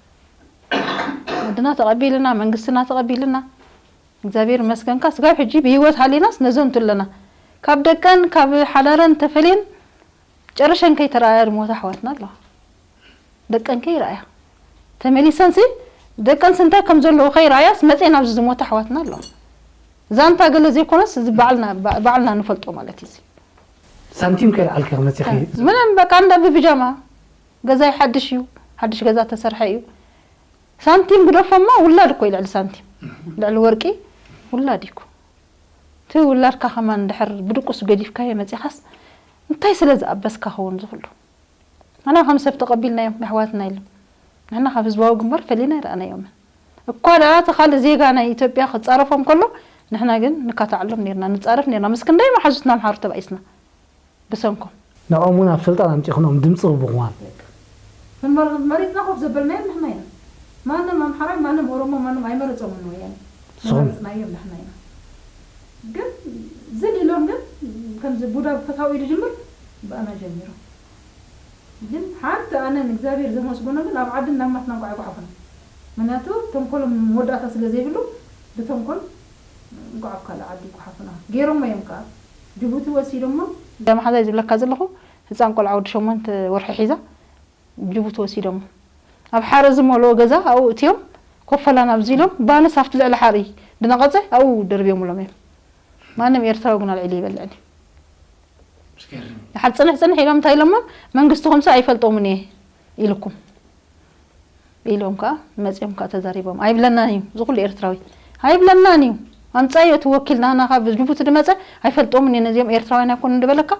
ዓድና ተቐቢልና፣ መንግስትና ተቐቢልና፣ እግዚኣብሔር ይመስገንካ። ስጋብ ሕጂ ብህይወት ሃሊናስ ነዘንቱ ኣለና። ካብ ደቀን ካብ ሓዳረን ተፈልየን ጨርሸን ከይተረኣያ ዝሞታ ኣሕዋትና ኣለዋ። ደቀን ከይረኣያ ተመሊሰንሲ ደቀንስ እንታይ ከም ዘለዉ ከይረኣያስ መጺኤን ኣብዚ ዝሞታ ኣሕዋትና ኣለዋ። ዛንታ ገለ ዘይኮነስ እዚ ባዕልና ባዕልና ንፈልጦ ማለት እዩ። ሳንቲም ከይልዓልኪ መፂኺ ምንም በቃ እንዳ ብብጃማ ገዛይ ሓድሽ እዩ፣ ሓድሽ ገዛ ተሰርሐ እዩ። ሳንቲም ግደፎማ ውላድ እኮ እዩ ልዕሊ ሳንቲም፣ ልዕሊ ወርቂ ውላድ እዩ እኮ። እቲ ውላድካ ከማን እንድሕር ብድቁስ ገዲፍካዮ መፂኻስ እንታይ ስለ ዝኣበስካ ኸውን ዝኽሉ? ኣና ከም ሰብ ተቐቢልናዮም ኣሕዋትና ኢሎም ንሕና ካብ ህዝባዊ ግንባር ፈሊና ይረኣናዮምን። እኳ ደኣ እቲ ካልእ ዜጋ ናይ ኢትዮጵያ ክጻረፎም ከሎ ንሕና ግን ንካታዕሎም ኔርና፣ ንጻረፍ ኔርና። ምስ ክንደይ መሓዙትና ኣምሓሩ ተባኢስና ብሰንኮም። ንዕኦም እውን ኣብ ስልጣን ኣምጺእኽንኦም ድምፂ ክብኹዋን ግንባር መሬትና ኮፍ ዘበልናዮም ንሕና ኢና። ማንም ኣምሓራይ፣ ማንም ኦሮሞ፣ ማንም ኣይመረጾምን ወያነ። ንስኹም? ዝመረጽናዮም ንሕና ኢና። ግን ዝል ኢሎም ግን ከምዚ ቡዳ ፈታዊ ዝጅምር ብኣና ጀሚሮም። ግን ሓንቲ ኣነ ንእግዚኣብሔር ዘመስግኖ ግን ኣብ ዓድን ናብ ማትና እንቋዕ ይጓሓፉና። ምክንያቱ ተንኮሎም መወዳእታ ስለ ዘይብሉ ብተንኮል እንቋዕ ኣብ ካልእ ዓዲ ይጓሓፉና። ገይሮሞ እዮም ከኣ። ጅቡቲ ወሲዶሞ። እዛ መሓዛይ ዝብለካ ዘለኹ ህፃን ቆልዓ ወዲ ሸሞንተ ወርሒ ሒዛ ጅቡቲ ወሲዶሞ። ኣብ ሓረ ዝመልኦ ገዛ ኣብኡ እትዮም ኮፈላን ኣብዚ ኢሎም ባንስ ኣብቲ ልዕሊ ሓሪ ድነቐፀ ኣብኡ ደርብዮምሎም እዮም። ማንም ኤርትራዊ ግን ኣልዒሉ ይበልዕን እዩ። ድሓር ፅንሕ ፅንሕ ኢሎም እንታይ ኢሎሞ መንግስቲ ከምሲ ኣይፈልጦምን እየ ኢልኩም ኢሎም ከዓ መፅዮም ከዓ ተዛሪቦም ኣይብለናን እዩ ዝኩሉ ኤርትራዊ ኣይብለናን እዩ። ኣምፃዮ እቲ ወኪል ናና ካብ ጅቡቲ ድመፀ ኣይፈልጦምን እየ ነዚኦም ኤርትራውያን ኣይኮኑን ድበለካ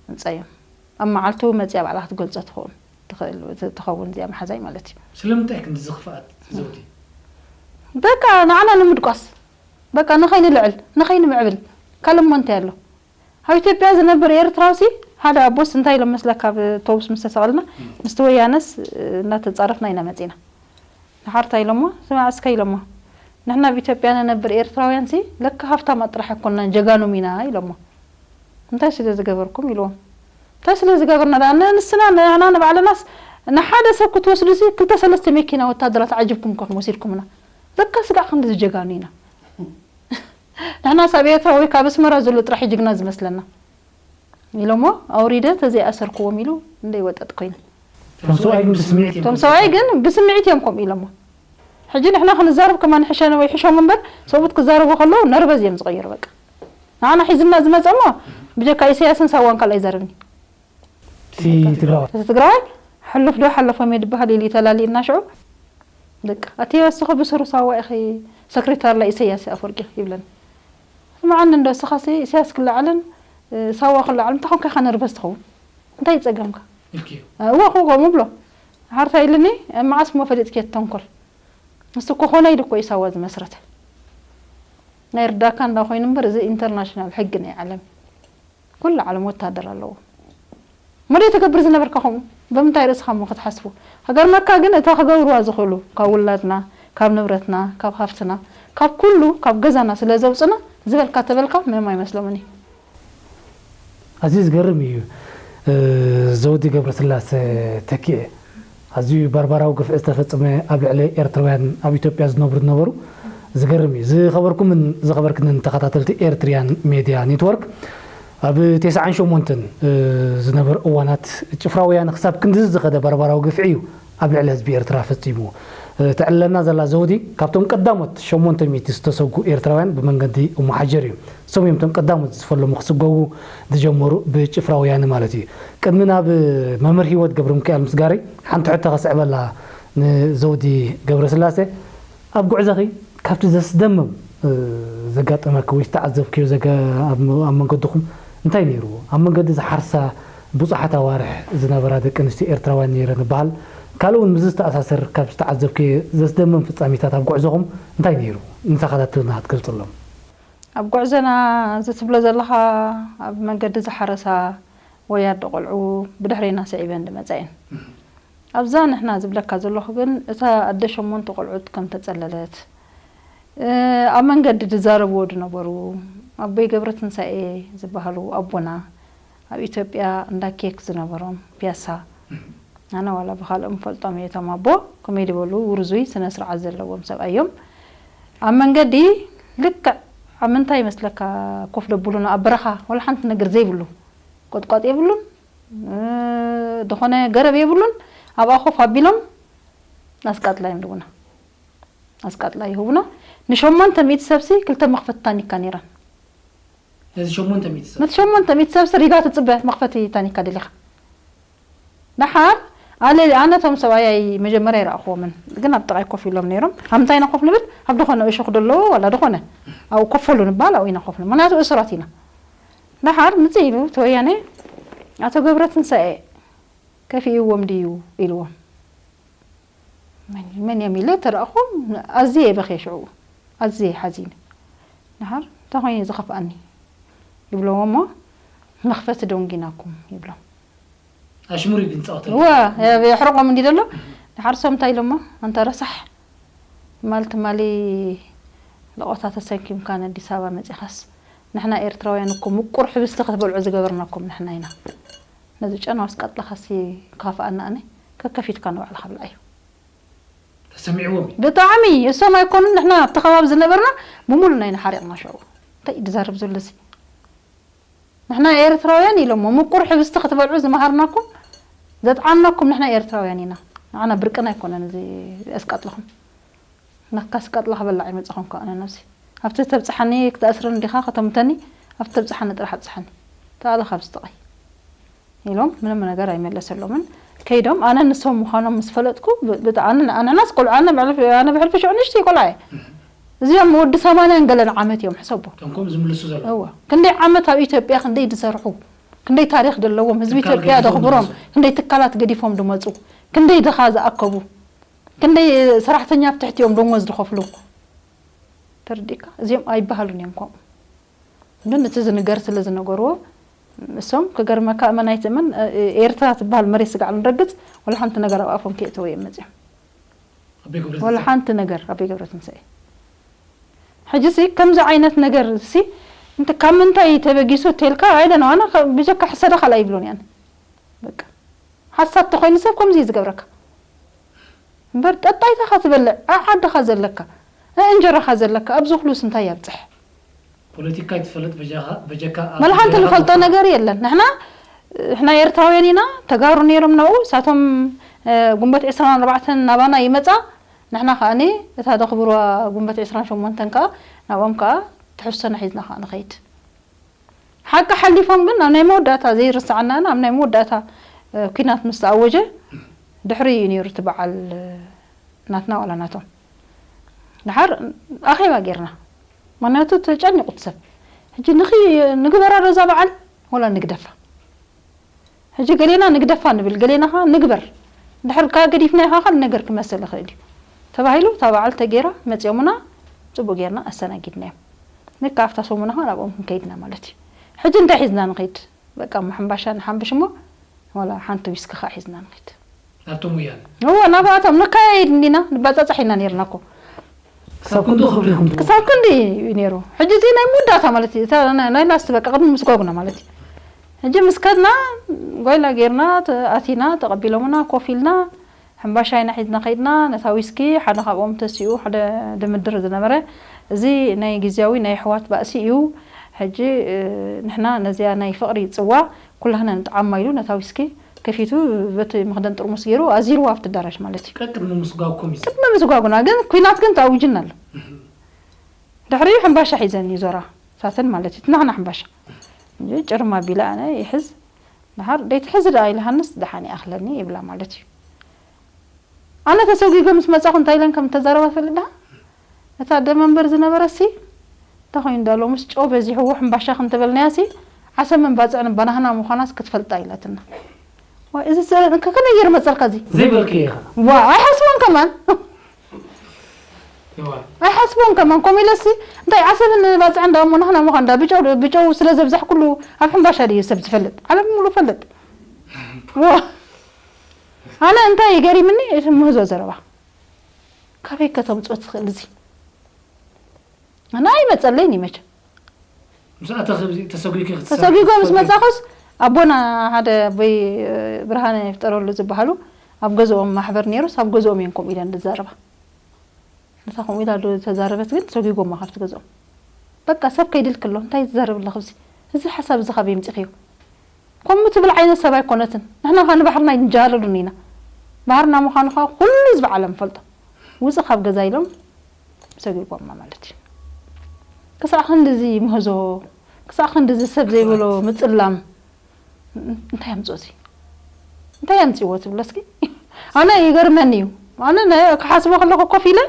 ኣምፃዮም ኣብ መዓልቱ መፅያ ባዕላ ክትገልፆ ትኸውን ትኸውን እዚኣ መሓዛይ ማለት እዩ። ስለምንታይ ክንድዚ ክፍኣት ዘውዲ? በቃ ንዓና ንምድቋስ በቃ ንኸይንልዕል ንኸይንምዕብል ካልእ እሞ እንታይ ኣሎ? ኣብ ኢትዮጵያ ዝነብር ኤርትራውሲ ሓደ ኣቦስ እንታይ ኢሎም መስለካ ኣብ ኣውቶቡስ ምስ ተሰቐልና ምስቲ ወያነስ እናተጻረፍና ኢና መጺና። ንሓርታ ኢሎሞ ስማዕ እስከ ኢሎሞ ንሕና ኣብ ኢትዮጵያ ንነብር ኤርትራውያንሲ ለካ ሃፍታማት ጥራሕ ኣይኮንናን ጀጋኑም ኢና ኢሎሞ። እንታይ ስለ ዝገበርኩም ኢልዎም። እንታይ ስለ ዝገበርና ደኣ ንስና ንሕና ንባዕልናስ ንሓደ ሰብ ክትወስዱሲ ክልተ ሰለስተ መኪና ወታደራት ዓጅብኩም ኮኹም ወሲድኩምና። ለካ ስጋዕ ክንድዚ ጀጋኑ ኢና። ንሕናስ ኣብ ኤርትራ ወይ ካብ ኣስመራ ዘሎ ጥራሕ እዩ ጅግና ዝመስለና ኢሎሞ ኣውሪደ ተዘይኣሰርክዎም ኢሉ እንደይ ወጠጥ ኮይኑ። እቶም ሰብኣይ ግን ብስምዒት እዮም እቶም ሰብኣይ ግን ብስምዒት እዮም ከምኡ ኢሎሞ። ሕጂ ንሕና ክንዛረብ ከማን ሕሸነ ወይ ሕሾም እምበር ሰብኡት ክዛረቡ ከለዉ ነርቨዝ እዮም ዝቕይሩ በቃ። ንዓና ሒዝና ዝመጸ እሞ ብጀካ ኢሰያስን ሳዋን ካልእ ኣይዛረብን እዩ። እቲ ትግራዋይ እቲ ትግራዋይ ሕሉፍ ዶ ሓለፎም እየ ድበሃል ኢሉ እዩ ተላሊእና ሽዑ በቃ ኣቲ እስኺ ብስሩ ሳዋ ኢኺ ሰክሬታሪ ላይ ኢሰያስ ኣፈወርቂ ኢኺ ይብለኒ ስምዓኒ እንዶ እስኻሲ ኢሰያስ ክለዓልን ሳዋ ክለዓልን እንታይ ኮንካ ኢኻ ነርቨስ ትኸውን እንታይ እዩ ጸገምካ ኢልክዮ እወ እኮ ከምኡ ብሎ ሓርታ ኢልኒ መዓስ እሞ ፈሊጥክዮ ተንኮል ንሱ እኮ ኮነ ኢሉ እኮ እዩ ሳዋ ዝመስረተ ናይ ርዳካ እንዳ ኮይኑ እምበር እዚ ኢንተርናሽናል ሕጊ ናይ ዓለም ኩሉ ዓለም ወታደር ኣለዎ። መደይ ተገብር ዝነበርካ ከምኡ ብምንታይ ርእስኻ እሞ ክትሓስቡ? ከገርመካ ግን እታ ክገብርዋ ዝኽእሉ ካብ ውላድና፣ ካብ ንብረትና፣ ካብ ሃፍትና፣ ካብ ኩሉ ካብ ገዛና ስለ ዘውፅና ዝበልካ ተበልካ ምንም ኣይመስሎምን እዩ። ኣዝዩ ዝገርም እዩ። ዘውዲ ገብረስላሰ ተኪኤ ኣዝዩ ባርባራዊ ግፍዒ ዝተፈጸመ ኣብ ልዕሊ ኤርትራውያን ኣብ ኢትዮጵያ ዝነብሩ ዝነበሩ ዝገርም እዩ። ዝኸበርኩምን ዝኸበርክንን ተኸታተልቲ ኤርትሪያን ሜድያ ኔትወርክ ኣብ ተስዓን ሸሞንተን ዝነበረ እዋናት ጭፍራ ወያነ ክሳብ ክንድዚ ዝኸደ ባርባራዊ ግፍዒ እዩ ኣብ ልዕሊ ህዝቢ ኤርትራ ፈጺሙ። ተዕልለና ዘላ ዘውዲ ካብቶም ቀዳሞት ሸሞንተ ሚእቲ ዝተሰጉ ኤርትራውያን ብመንገዲ እሞ ሓጀር እዩ። እሶም እዮም እቶም ቀዳሞት ዝፈለሙ ክስጎጉ ዝጀመሩ ብጭፍራ ወያነ ማለት እዩ። ቅድሚ ናብ መምህር ሂወት ገብረሚካኤል ምስጋረይ ሓንቲ ሕቶ ከስዕበላ ንዘውዲ ገብረስላሴ፣ ኣብ ጉዕዞኺ ካብቲ ዘስደምም ዘጋጠመኪ ወይ ዝተዓዘብክዮ ኣብ መንገድኹም እንታይ ነይሩ? ኣብ መንገዲ ዝሓርሳ ብዙሓት ኣዋርሕ ዝነበራ ደቂ ኣንስትዮ ኤርትራውያን ነይረን ይበሃል። ካልእ እውን ምስዚ ዝተኣሳሰር ካብ ዝተዓዘብክዮ ዘስደምም ፍጻሜታት ኣብ ጉዕዞኹም እንታይ ነይሩ? ንተኸታተልና ክትገልጽሎም። ኣብ ጉዕዞና እዚ ትብሎ ዘለኻ ኣብ መንገዲ ዝሓረሳ ወይ ኣደ ቆልዑ ብድሕሬና ስዒበን ዝመጻ እየን። ኣብዛ ንሕና ዝብለካ ዘለኹ ግን እታ ኣደ ሸሞንተ ቆልዑት ከም ተጸለለት፣ እ፣ ኣብ መንገዲ ዝዛረብዎ ዝነበሩ ኣቦይ ገብረትንሳኤ ዝበሃሉ ኣቦና ኣብ ኢትዮጵያ እንዳ ኬክ ዝነበሮም ፒያሳ፣ ኣነ ዋላ ብኻልኦም ፈልጦም እየ። እቶም ኣቦ ከመይ ዝበሉ ውርዙይ ስነ ስርዓት ዘለዎም ሰብኣይ እዮም። ኣብ መንገዲ ልክዕ ኣብ ምንታይ ይመስለካ ኮፍ ደብሉና፣ ኣብ በረኻ ዋላ ሓንቲ ነገር ዘይብሉ፣ ቆጥቋጥ የብሉን፣ እ፣ ዝኾነ ገረብ የብሉን። ኣብኣ ኮፍ ኣቢሎም ኣስቃጥላ ይህቡና፣ ኣስቃጥላ ይህቡና። ንሸሞንተ ሚእቲ ሰብሲ ክልተ መኽፈቲ ታኒካ ነይረን። ነዚ ሸሞንተ ሚእቲ ሰብ ነቲ ሸሞንተ ሚእቲ ሰብሲ ሪጋ ትጽበ፣ መኽፈቲ ታኒካ ደሊኻ። ደሓር ኣለ ኣነ እቶም ሰብኣይ መጀመርያ ይረኣኽዎምን፣ ግን ኣብ ጥቓይ ኮፍ ኢሎም ነይሮም። ኣብ ምንታይ ኢና ኮፍ ንብል? ኣብ ዝኾነ እሾኽ ዘለዎ ዋላ ዝኾነ ኣብኡ ኮፍ በሉ ንበሃል፣ ኣብኡ ኢና ኮፍ ንብል፣ ምኽንያቱ እሱራት ኢና። ደሓር ምጽእ ኢሉ እቲ ወያነ፣ ኣቶ ገብረትንሳኤ ከፊእዎም ድዩ ኢልዎም። መን መን እዮም ኢለ ተረእኹ። ኣዝየ በኽየ ሽዑ፣ ኣዝየ ሓዚነ። ደሓር እንታይ ኮይኑ ዝኸፍኣኒ ይብለዎ እሞ፣ መኽፈቲ ደንጊናኩም ይብሎም። ኣሽሙር ይግንጻወተ እዋ የሕርቆም እንዲ ዘሎ። ደሓር ሶም እንታይ ኢሎሞ፣ ኣንታ ረሳሕ፣ ትማል ትማሊ ለቖታ ተሰኪምካ ንኣዲስ ኣበባ መጺኻስ፣ ንሕና ኤርትራውያን እኮ ምቁር ሕብስቲ ክትበልዑ ዝገበርናኩም ንሕና ኢና። ነዚ ጨናዊ ኣስቃጥላኻሲ ክኸፍኣና ኣነ፣ ከከፊትካ ንባዕልኻ ብልዓዮ። ተሰሚዕዎም እዩ። ብጣዕሚ እሶም ኣይኮኑን፣ ንሕና ኣብቲ ከባቢ ዝነበርና ብምሉእ ናይ ንሓሪቕና ሽዑ። እንታይ እዩ ዝዛረብ ዘሎ እዚ? ንሕና ኤርትራውያን ኢሎሞ፣ ምቁር ሕብስቲ ክትበልዑ ዝመሃርናኩም፣ ዘጥዓምናኩም ንሕና ኤርትራውያን ኢና። ንዓና ብርቅና ኣይኮነን እዚ ኣስቃጥላኹም። ናካ ኣስቃጥላ ክበልዕ ኣይመጻኹን ከኣ ኣነ ነብሲ። ኣብቲ ተብጽሓኒ ክትኣስረኒ ዲኻ ከተምተኒ፣ ኣብቲ ተብጽሓኒ ጥራሕ ኣብጽሓኒ። ተኣለ ካብ ዝጥቐይ ኢሎም ምንም ነገር ኣይመለሰሎምን። ከይዶም ኣነ ንሶም ምዃኖም ምስ ፈለጥኩ ብ- ብጣ- ኣነ- ኣነ- ንሕናስ ቆልዑ ኣነ ብሕልፊ ኣነ ብሕልፊ ሽዑ ንእሽተይ ቆልዓ እየ። እዚኦም ወዲ ሰማንያን ገለን ዓመት እዮም ሕሰቦ። እቶም ከምኡ ዝምልሱ ዘለዉ እዋ ክንደይ ዓመት ኣብ ኢትዮጵያ ክንደይ ዝሰርሑ፣ ክንደይ ታሪኽ ዘለዎም፣ ህዝቢ ትካል ኢትዮጵያ ገዲፎም ዘኽብሮም፣ ዝመጹ። ክንደይ ትካላት ገዲፎም ዝመጹ፣ ክንደይ ድኻ ዝኣከቡ፣ ክንደይ ሰራሕተኛ ኣብ ትሕቲኦም ደሞዝ ዝኸፍሉ። ተረዲእካ? እዚኦም ኣይበሃሉን እዮም ከምኡ። ግን እቲ ዝንገር ስለ ዝነገርዎ እሶም ክገርመካ እመን ኣይትእመን እ- እ- ኤርትራ ትበሃል መሬት ስጋዕ ንረግጽ ወላ ሓንቲ ነገር ኣብ ኣፎም ከየእተወ እዮም መጺኦም። ኣቤ ገብረ ወላ ትንሳኤ። ሓንቲ ነገር ኣቤ ገብረትንሳኤ። ሕጂ ሲ ከምዚ ዓይነት ነገር ሲ እንተ ካብ ምንታይ ተበጊሱ ተልካ ኣይደን ኣነ ከ- ብጀካ ሕሰደ ካልኣ ይብሎን እያን። በቃ ሓሳብ ተኾይኑ ሰብ ከምዚ እዩ ዝገብረካ። እምበር ጠጣይታኻ ትበልዕ፣ ኣብ ዓድኻ ዘለካ፣ ኣብ እንጀራኻ ዘለካ፣ ኣብዚ ኩሉስ እንታይ የብጽሕ? ፖለቲካ ይትፈልጥ በጃኻ በጀካ ኣብ መላ ሓንቲ በረኻ ንፈልጦ ዘለካ ነገር የለን። ንሕና ንሕና ኤርትራውያን ኢና፣ ተጋሩ ነይሮም ናብኡ፣ እሳቶም እ፣ ጉንበት ዕስራን ኣርባዕተን ናባና ይመጻ፣ ንሕና ከኣኒ እታ ደኽብርዋ ጉንበት ዕስራን ሸሞንተን ከኣ ናብኦም ከኣ ትሕዝቶና ሒዝና ከኣ ንኸይድ። ሓቂ ሓሊፎም ግን ኣብ ናይ መወዳእታ ዘይርስዓና ኣብ ናይ መወዳእታ እ፣ ኲናት ምስ ተኣወጀ ድሕሪ እዩ ነይሩ እቲ በዓል እ፣ ናትና ዋላ ናቶም። ድሓር ኣኼባ ጌርና። ምኽንያቱ ተጨኒቑ እቲ ሰብ። ሕጂ ንኺ ንግበራ ዶ እዛ በዓል ወላ ንግደፋ? ሕጂ ገሌና ንግደፋ ንብል፣ ገሌና ኸዓ ንግበር። ድሕር ከኣ ገዲፍናዮ ኸዓ ካልእ ነገር ክመሰል ይኽእል እዩ ተባሂሉ እታ በዓል ተጌራ መጺኦምና ጽቡቕ ጌርና ኣስተናጊድናዮም። ልክዕ ኣብታ ሰሙና ኸዓ ናብኦም ክንከይድ ኢና ማለት እዩ። ሕጂ እንታይ ሒዝና ንኸይድ? በቃ እሞ ሕምባሻ ንሓምብሽ እሞ ዋላ ሓንቲ ዊስኪ ኸዓ ሒዝና ንኸይድ። ናብቶም ወያነ እወ ናብኣቶም ንከያይድ እንዲና ንባጻጻሕ ኢና ኔርና እኮ። ክሳብ ክንዱ ክብሪ ኢኹም ክሳብ ክንዲ እዩ ነይሩ። ሕጂ እዚ ናይ መወዳእታ ማለት እዩ። እታ ናይ- ናይ ላስት በቃ ቅድሚ ምስጓጉና ማለት እዩ። ሕጂ ምስ ከድና ጓይላ ጌርና ተ- ኣቲና ተቐቢሎምና ኮፍ ኢልና ሕምባሻ ኢና ሒዝና ከይድና ነታ ዊስኪ ሓደ ካብኦም ተሲኡ ሓደ ድምድር ዝነበረ እዚ ናይ ግዝያዊ ናይ ኣሕዋት ባእሲ እዩ። ሕጂ እ፣ ንሕና ነዚኣ ናይ ፍቕሪ ጽዋ ኩላህና ንጥዓማ ኢሉ ነታ ዊስኪ ከፊቱ በቲ መኽደን ጥርሙስ ገይሩ ኣዚርዋ ኣብቲ ኣዳራሽ ማለት እዩ። ቀቅድሚ ምስጓጉኩም እዩ ቅድሚ ምስጓጉና ግን ኲናት ግን ተኣዊጅና ኣሎ። ድሕሪኡ ሕምባሻ ሒዘን ይዞራ ሳተን ማለት እዩ። ትናኽና ሕምባሻ እንጂ ጭርም ኣቢለ ኣነ ይሕዝ ድሓር ደይትሕዚ ደኣ ኢልሃንስ ደሓን ይኣኽለኒ ይብላ ማለት እዩ። ኣነ ተሰጒገ ምስ መጻኹ እንታይ ኢለን ከም እተዛረባ ትፈልጥ ደኣ? እታ ኣደ መንበር ዝነበረሲ እንታይ ኮይኑ ዳ ሎምስ ጨው በዚሕዎ ሕምባሻ ክንተበልናያሲ ዓሰምን ባጽዕን ባናህና ምዃናስ ክትፈልጣ ኢላትና። እዚ ከመይ ገይሩ መፀልካ እዚ? ዘይበልክ ኢኻ። ዋ ኣይሓስቦን ከማን ኣይሓስቦን ከማን። ከምኡ ኢለሲ እንታይ ዓሰብን ባፅዕን ዳ እሞ ናህና ምዃን ዳ ብጨው ብጨው ስለ ዘብዛሕ ኩሉ ኣብ ሕምባሻ ድዩ ሰብ ዝፈልጥ? ዓለም ሙሉ ፈልጥ። ዋ ኣነ እንታይ ገሪምኒ እቲ ምህዞ ዘረባ ካበይ ከተምፅኦ ትኽእል እዚ? ኣነ ኣይመፀለይን እዩ መቸም። ምስ ኣተኺ ተሰጒግኪ ክትሰርሒ ተሰጒጎ ምስ ትፈልጢ? መፃኹስ ኣቦና ሓደ ኣቦይ ብርሃነ ይፍጠረሉ ዝበሃሉ ኣብ ገዝኦም ማሕበር ነይሩስ ኣብ ገዝኦም እየን ከምኡ ኢለን ዝዛረባ። ነታ ከምኡ ኢላ ዶ ተዛረበት ግን ሰጒጎማ ካብቲ ገዝኦም። በቃ ሰብ ከይድልክ ኣሎ እንታይ ትዛረብ ኣለኺ ብዚ? እዚ ሓሳብ እዚ ካበይ ኣምፂኽዮ? ከምኡ ትብል ዓይነት ሰብ ኣይኮነትን። ንሕና ኸኣ ንባሕርና ኣይንጀሃለሉን ኢና። ባህርና ምዃኑ ኸኣ ኩሉ ህዝቢ ዓለም ይፈልጦ። ውፅእ ካብ ገዛ ኢሎም ሰጒጎማ ማለት እዩ። ክሳዕ ክንድዚ ምህዞ ክሳዕ ክንድዚ ሰብ ዘይብሎ ምፅላም እንታይ ኣምፅኦ እዚ? እንታይ ኣምፅዎ ትብሎ እስኪ? ኣነ ይገርመኒ እዩ። ኣነ ናይ- ክሓስቦ ከለኹ ኮፍ ኢለ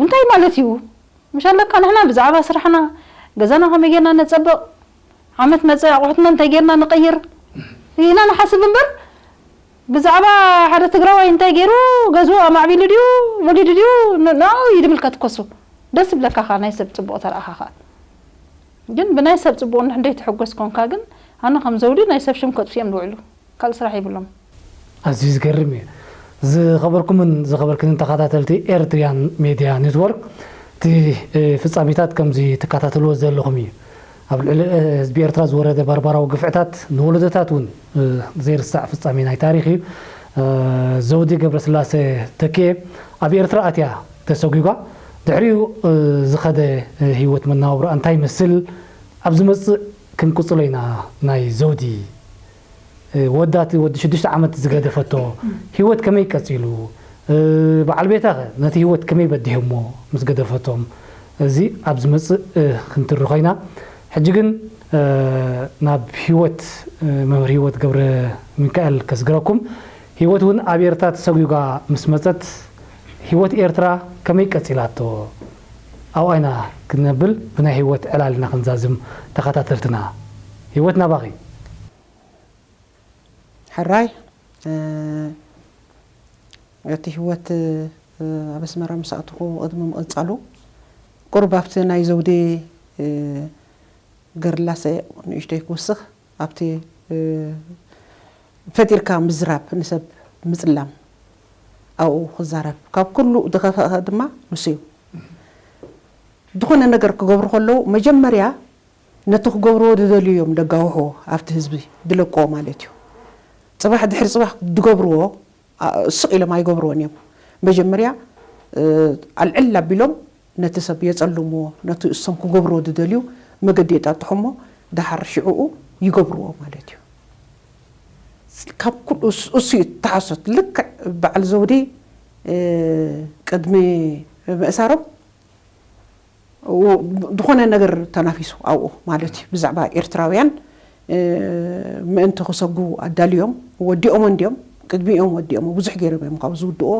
እንታይ ማለት እዩ? ምሽ ኣለካ ንሕና ብዛዕባ ስራሕና ገዛና ከመይ ጌርና ነፀብቕ ዓመት መፀ ኣቑሑትና እንታይ ጌርና ንቕይር ኢና ንሓስብ እምበር ብዛዕባ ሓደ ትግራዋይ እንታይ ገይሩ ገዝኡ ኣማዕቢሉ ድዩ ወሊዱ ድዩ ንኡ እዩ ድምልከት ኮሱ ደስ ይብለካ ካ ናይ ሰብ ፅቡቕ ተረኣኻ ካ ግን ብናይ ሰብ ፅቡቕ እንድሕር ዘይትሕጎስ ኮንካ ግን ኣነ ከም ዘውዲ ናይ ሰብ ሽም ከጥፍኦም ዝውዕሉ ካልእ ስራሕ የብሎም። ኣዝዩ ዝገርም እዩ። ዝኸበርኩምን ዝኸበርክንን ተኸታተልቲ ኤርትሪያን ሜድያ ኔትወርክ፣ እቲ ፍጻሜታት ከምዚ ትከታተልዎ ዘለኹም እዩ። ኣብ ልዕሊ ህዝቢ ኤርትራ ዝወረደ ባርባራዊ ግፍዕታት ንወለዶታት እውን ዘይርሳዕ ፍጻሜ ናይ ታሪኽ እዩ። ዘውዲ ገብረስላሴ ተኪኤ ኣብ ኤርትራ ኣትያ ተሰጒጓ፣ ድሕሪኡ ዝኸደ ህይወት መነባብሮኣ እንታይ ይመስል ኣብ ዝመጽእ ክንቅጽሎ ኢና ናይ ዘውዲ ወዳ እቲ ወዲ ሽዱሽተ ዓመት ዝገደፈቶ ህይወት ከመይ ቀጺሉ፣ በዓል ቤታ ኸ ነቲ ህይወት ከመይ በዲሆሞ ምስ ገደፈቶም፣ እዚ ኣብ ዝመጽእ ክንትርኾ ኢና። ሕጂ ግን ናብ ህይወት መምህር ህይወት ገብረሚካኤል ከስግረኩም። ህይወት እውን ኣብ ኤርትራ ተሰጒጓ ምስ መጸት ህይወት ኤርትራ ከመይ ቀጺላቶ ኣብኣ ኢና ክነብል ብናይ ህይወት ዕላልና ክንዛዝም ተኸታተልትና። ህይወት ናባኺ። ሕራይ እቲ ህይወት ኣብ ኣስመራ ምስ ኣተኹ ቅድሚ ምቕጻሉ ቁሩብ ኣብቲ ናይ ዘውዴ ገርላሰ ንእሽተይ ክውስኽ ኣብቲ ፈጢርካ ምዝራብ ንሰብ ምጽላም ኣብኡ ክዛረብ ካብ ኩሉ ዝኸፍአ ድማ ንሱ እዩ። ዝኾነ ነገር ክገብሩ ከለዉ መጀመርያ ነቲ ክገብርዎ ዝደልዩ እዮም ደጋውሕዎ ኣብቲ ህዝቢ ድለቅዎ ማለት እዩ። ጽባሕ ድሕሪ ጽባሕ ድገብርዎ ስቕ ኢሎም ኣይገብርዎን እዮም። መጀመርያ ኣልዕል ኣቢሎም ነቲ ሰብ የጸልምዎ፣ ነቲ እሶም ክገብርዎ ዝደልዩ መገዲ የጣጥሑ እሞ ደሓር ሽዕኡ ይገብርዎ ማለት እዩ። ካብ ኩሉ እሱ እዩ ተሓሶት ልክዕ በዓል ዘውዲ ቅድሚ ምእሳሮም ዝኾነ ነገር ተናፊሱ ኣብኡ ማለት እዩ ብዛዕባ ኤርትራውያን ምእንቲ ክሰጉ ኣዳልዮም ወዲኦም እንዲዮም ቅድሚኦም ወዲኦም ብዙሕ ገይሮም እዮም ካብ ዝውድኦ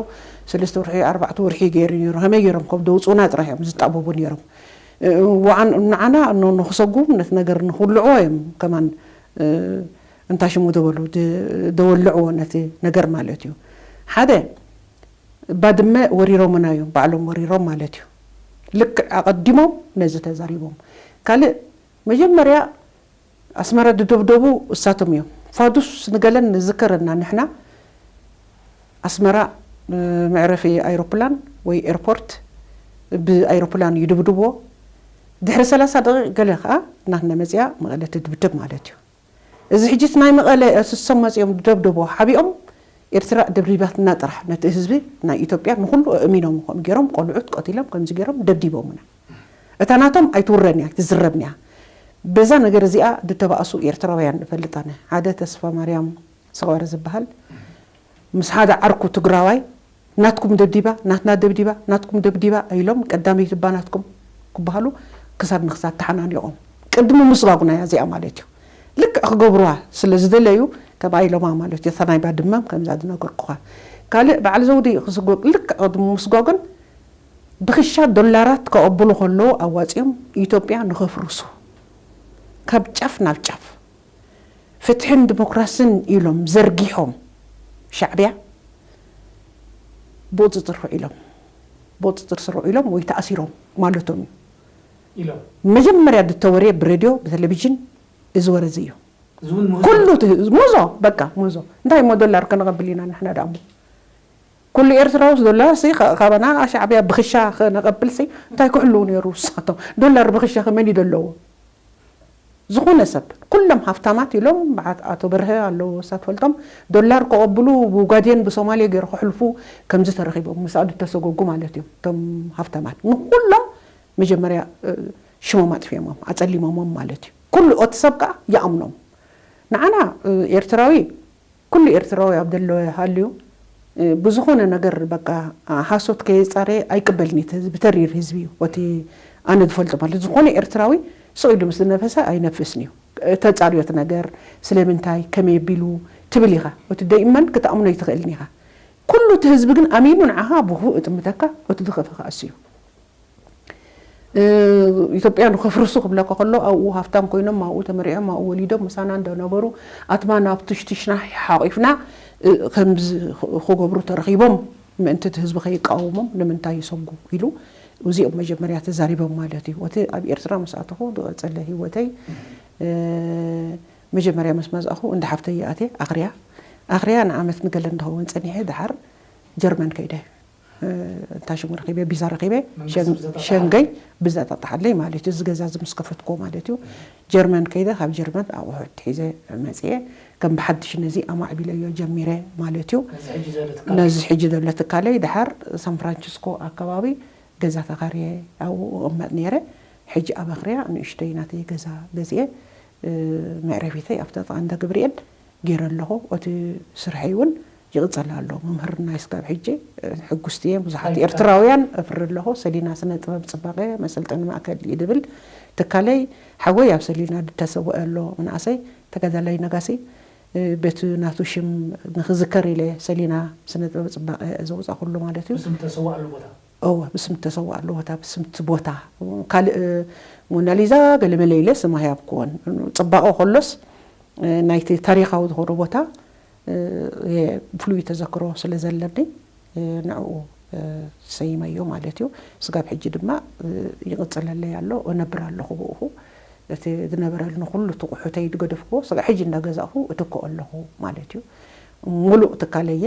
ሰለስተ ወርሒ ኣርባዕተ ወርሒ ገይሩ ነይሩ ከመይ ገይሮም ከም ደውፅኡና ጥራሕ እዮም ዝጣበቡ ነይሮም ንዓና ንክሰጉ ነቲ ነገር ንክውልዕዎ እዮም ከማን እንታይ ሽሙ ዝበሉ ደወልዕዎ ነቲ ነገር ማለት እዩ ሓደ ባድመ ወሪሮምና እዮም ባዕሎም ወሪሮም ማለት እዩ። ልክዕ ኣቐዲሞም ነዚ ተዛሪቦም። ካልእ መጀመርያ ኣስመራ ዝደብደቡ እሳቶም እዮም። ፋዱስ ንገለን ንዝከረና ንሕና ኣስመራ መዕረፊ ኣይሮፕላን ወይ ኤርፖርት ብኣይሮፕላን ይድብድብዎ። ድሕሪ ሰላሳ ደቂቕ ገለ ከዓ ናትና መፅያ መቐለ ትድብደብ ማለት እዩ። እዚ ሕጂ እቲ ናይ መቐለ ስሶም መፂኦም ዝደብደብዎ ሓቢኦም ኤርትራ ደብዲባትና ጥራሕ ነቲ ህዝቢ ናይ ኢትዮጵያ ንኩሉ ኣእሚኖም ከምኡ ገይሮም ቆልዑት ቀቲሎም ከምዚ ገይሮም ደብዲቦምና እታ ናቶም ኣይትውረን እያ ትዝረብን እያ በዛ ነገር እዚኣ ዝተባእሱ ኤርትራውያን ንፈልጥ ኣነ ሓደ ተስፋማርያም ሰቆረ ዝበሃል ምስ ሓደ ዓርኩ ትግራዋይ ናትኩም ደብዲባ ናትና ደብዲባ ናትኩም ደብዲባ ኢሎም ቀዳመይቲ እባ ናትኩም ክበሃሉ ክሳድ ንክሳድ ተሓናኒቖም ቅድሚ ምስጓጉና እያ እዚኣ ማለት እዩ ልክዕ ክገብሩዋ ስለ ዝደለዩ ከምኣ ኢሎማ ማለት እዩ እታ ናይ ባድመም ከምዛ ዝነገርኩኻ ካልእ በዓል ዘውዲ ክስጎግ ልክዕ ቅድሚ ምስጓግን ብኽሻ ዶላራት ከቐብሉ ከለዉ ኣዋፂኦም ኢትዮጵያ ንኸፍርሱ ካብ ጫፍ ናብ ጫፍ ፍትሕን ዲሞክራስን ኢሎም ዘርጊሖም ሻዕብያ ብቁፅፅር ውዒሎም፣ ብቁፅፅር ስር ውዒሎም ወይ ተኣሲሮም ማለቶም እዩ። ኢሎም። መጀመርያ ዝተወርየ ብሬድዮ ብቴሌቪዥን እዚ ወረ እዚ እዩ። እዚ እውን ምህዞ። ኩሉ እቲ ህዝቢ ሙዞ፣ በቃ ሙዞ። እንታይ እሞ ዶላር ከነቐብል ኢና ንሕና ደኣ እሞ? ኩሉ ኤርትራውስ ዶላር ሲ ኸ-፣ ካባና ሻዕብያ ብኽሻ ከነቐብል ሲ እንታይ ክሕልው ነይሩ ንሳቶም? ዶላር ብኽሻ ከመን እዩ ዘለዎ? ዝኾነ ሰብ፣ ኩሎም ሃፍታማት ኢሎም፣ በዓት ኣቶ በርሀ ኣለዉ፣ ንሳ ትፈልጦም፣ ዶላር ከቐብሉ ብኡጋዴን ብሶማሌ ገይሩ ከሕልፉ ከምዚ ተረኺቦም፣ ምስ ኣዱ ተሰጎጉ ማለት እዮም፣ እቶም ሃፍታማት። ንኹሎም መጀመርያ፣ እ፣ ሽሞም ኣጥፊኦሞም፣ ኣጸሊሞሞም ማለት እዩ። ኩሉ እቲ ሰብ ከኣ ይኣምኖም። ንዓና፣ እ፣ ኤርትራዊ፣ ኩሉ ኤርትራዊ ኣብ ደለወ ሃልዩ፣ እ፣ ብዝኾነ ነገር በቃ፣ አ፣ ሃሶት ከየጻረየ ኣይቅበልን እዩ። እቲ ህዝቢ ተሪር ህዝቢ እዩ። እቲ ኣነ ዝፈልጦ ማለት ዝኾነ ኤርትራዊ ስቕ ኢሉ ምስ ዝነፈሰ ኣይነፍስን እዩ። ተጻርዮት ነገር ስለምንታይ ከመይ ኣቢሉ ትብል ኢኻ። እቲ ደይመን ክትኣምኖ ኣይትኽእልን ኢኻ። ኩሉ እቲ ህዝቢ ግን ኣሚኑ ንዓኻ ብኽፉእ እጥምተካ፣ እቲ ዝኸፍእ ክኣሲ እዩ። እ፣ ኢትዮጵያ ንኸፍርሱ ክብለካ ከሎ ኣብኡ ሃፍታም ኮይኖም ኣብኡ ተመሪዖም ኣብኡ ወሊዶም ምሳና እንዳነበሩ ኣትማ ናብ ትሽትሽና ሓቂፍና፣ እ፣ ከምዚ ኽ-፣ ክገብሩ ተረኺቦም ምእንቲ እቲ ህዝቢ ከይቃወሞም ንምንታይ ይሰጉ ኢሉ እዚኦም መጀመርያ ተዛሪቦም ማለት እዩ። እቲ ኣብ ኤርትራ ምስ ኣተኹ ዝቐጸለ ህይወተይ፣ እ፣ መጀመርያ ምስ መጻእኹ እንዳ ሓፍተይ ይኣትየ ኣኽርያ። ኣኽርያ ንዓመት ንገለ እንድኸውን ጸኒሐ ደሓር ጀርመን ከይደ። እ፣ እንታይ ሽሙ ረኺበ፣ ቪዛ ረኺበ፣ መንግስቲ ሸን-፣ ብዘጣጥሓ። ሸንገይ ብዘጣጥሓለይ ማለት እዩ። እዚ ገዛ እዚ ምስ ከፈትኩዎ ማለት እዩ። ጀርመን ከይደ፣ ካብ ጀርመን ኣቑሑት ሒዘ መጽየ። ከም ብሓድሽ ነዚ ኣማዕቢለዮ ጀሚረ ማለት እዩ። ነዚ ሕጂ ዘሎ ትካል። ነዚ ሕጂ ዘሎ ትካለይ ደሓር ሳን ፍራንሲስኮ ኣከባቢ ገዛ ተኻርየ ኣብኡ እቕመጥ ነይረ። ሕጂ ኣብ ኣኽርያ ንእሽተይ ናተይ ገዛ ገዚኤ፣ እ፣ መዕረፊተይ ኣብታ ጥቓ እንዳ ገብርኤል ገይረ ኣለኹ። እቲ ስርሐይ እውን ይቕጸል ኣሎ። ምምህርናይ ስጋብ ሕጂ፣ እ፣ ሕጉስቲ እየ። ብዙሓት እንታይ ኤርትራውያን እፍሪ ኣለኹ። ሰሊና ስነ ጥበብ ጽባቐ መሰልጠኒ ማእከል እዩ ድብል ትካለይ። ሓወይ ኣብ ሰሊና ድተሰውአ ኣሎ፣ ምንኣሰይ ተጋዳላይ ነጋሲ፣ እ፣ በቲ ናቱ ሽም ንኽዝከር ኢለ ሰሊና ስነ ጥበብ ጽባቐ ዘውጻእኩሉ ማለት እዩ። ብስም ተሰውኣሉ ቦታ? እወ፣ ብስም ተሰውኣሉ ቦታ፣ ብስምቲ ቦታ። ካልእ ሞናሊዛ ገለመለ ኢለ ስማ ይሃብክወን። ጽባቐ ከሎስ፣ እ፣ ናይቲ ታሪኻዊ ዝኾነ ቦታ፣ እ፣ የ-፣ ፍሉይ ተዘክሮ ስለ ዘለኒ፣ እ፣ ንዕኡ፣ እ፣ ሰይመዮ ማለት እዩ። ስጋብ ሕጂ ድማ፣ እ፣ ይቕጽለለይ ኣሎ፣ እነብር ኣለኹ ብእኹ። እቲ ዝነበረኒ ኩሉ እቲ ቁሑተይ ዝገደፍክዎ፣ ስጋብ ሕጂ እንዳገዛእኹ እትክኦ ኣለኹ ማለት እዩ። ሙሉእ ትካለየ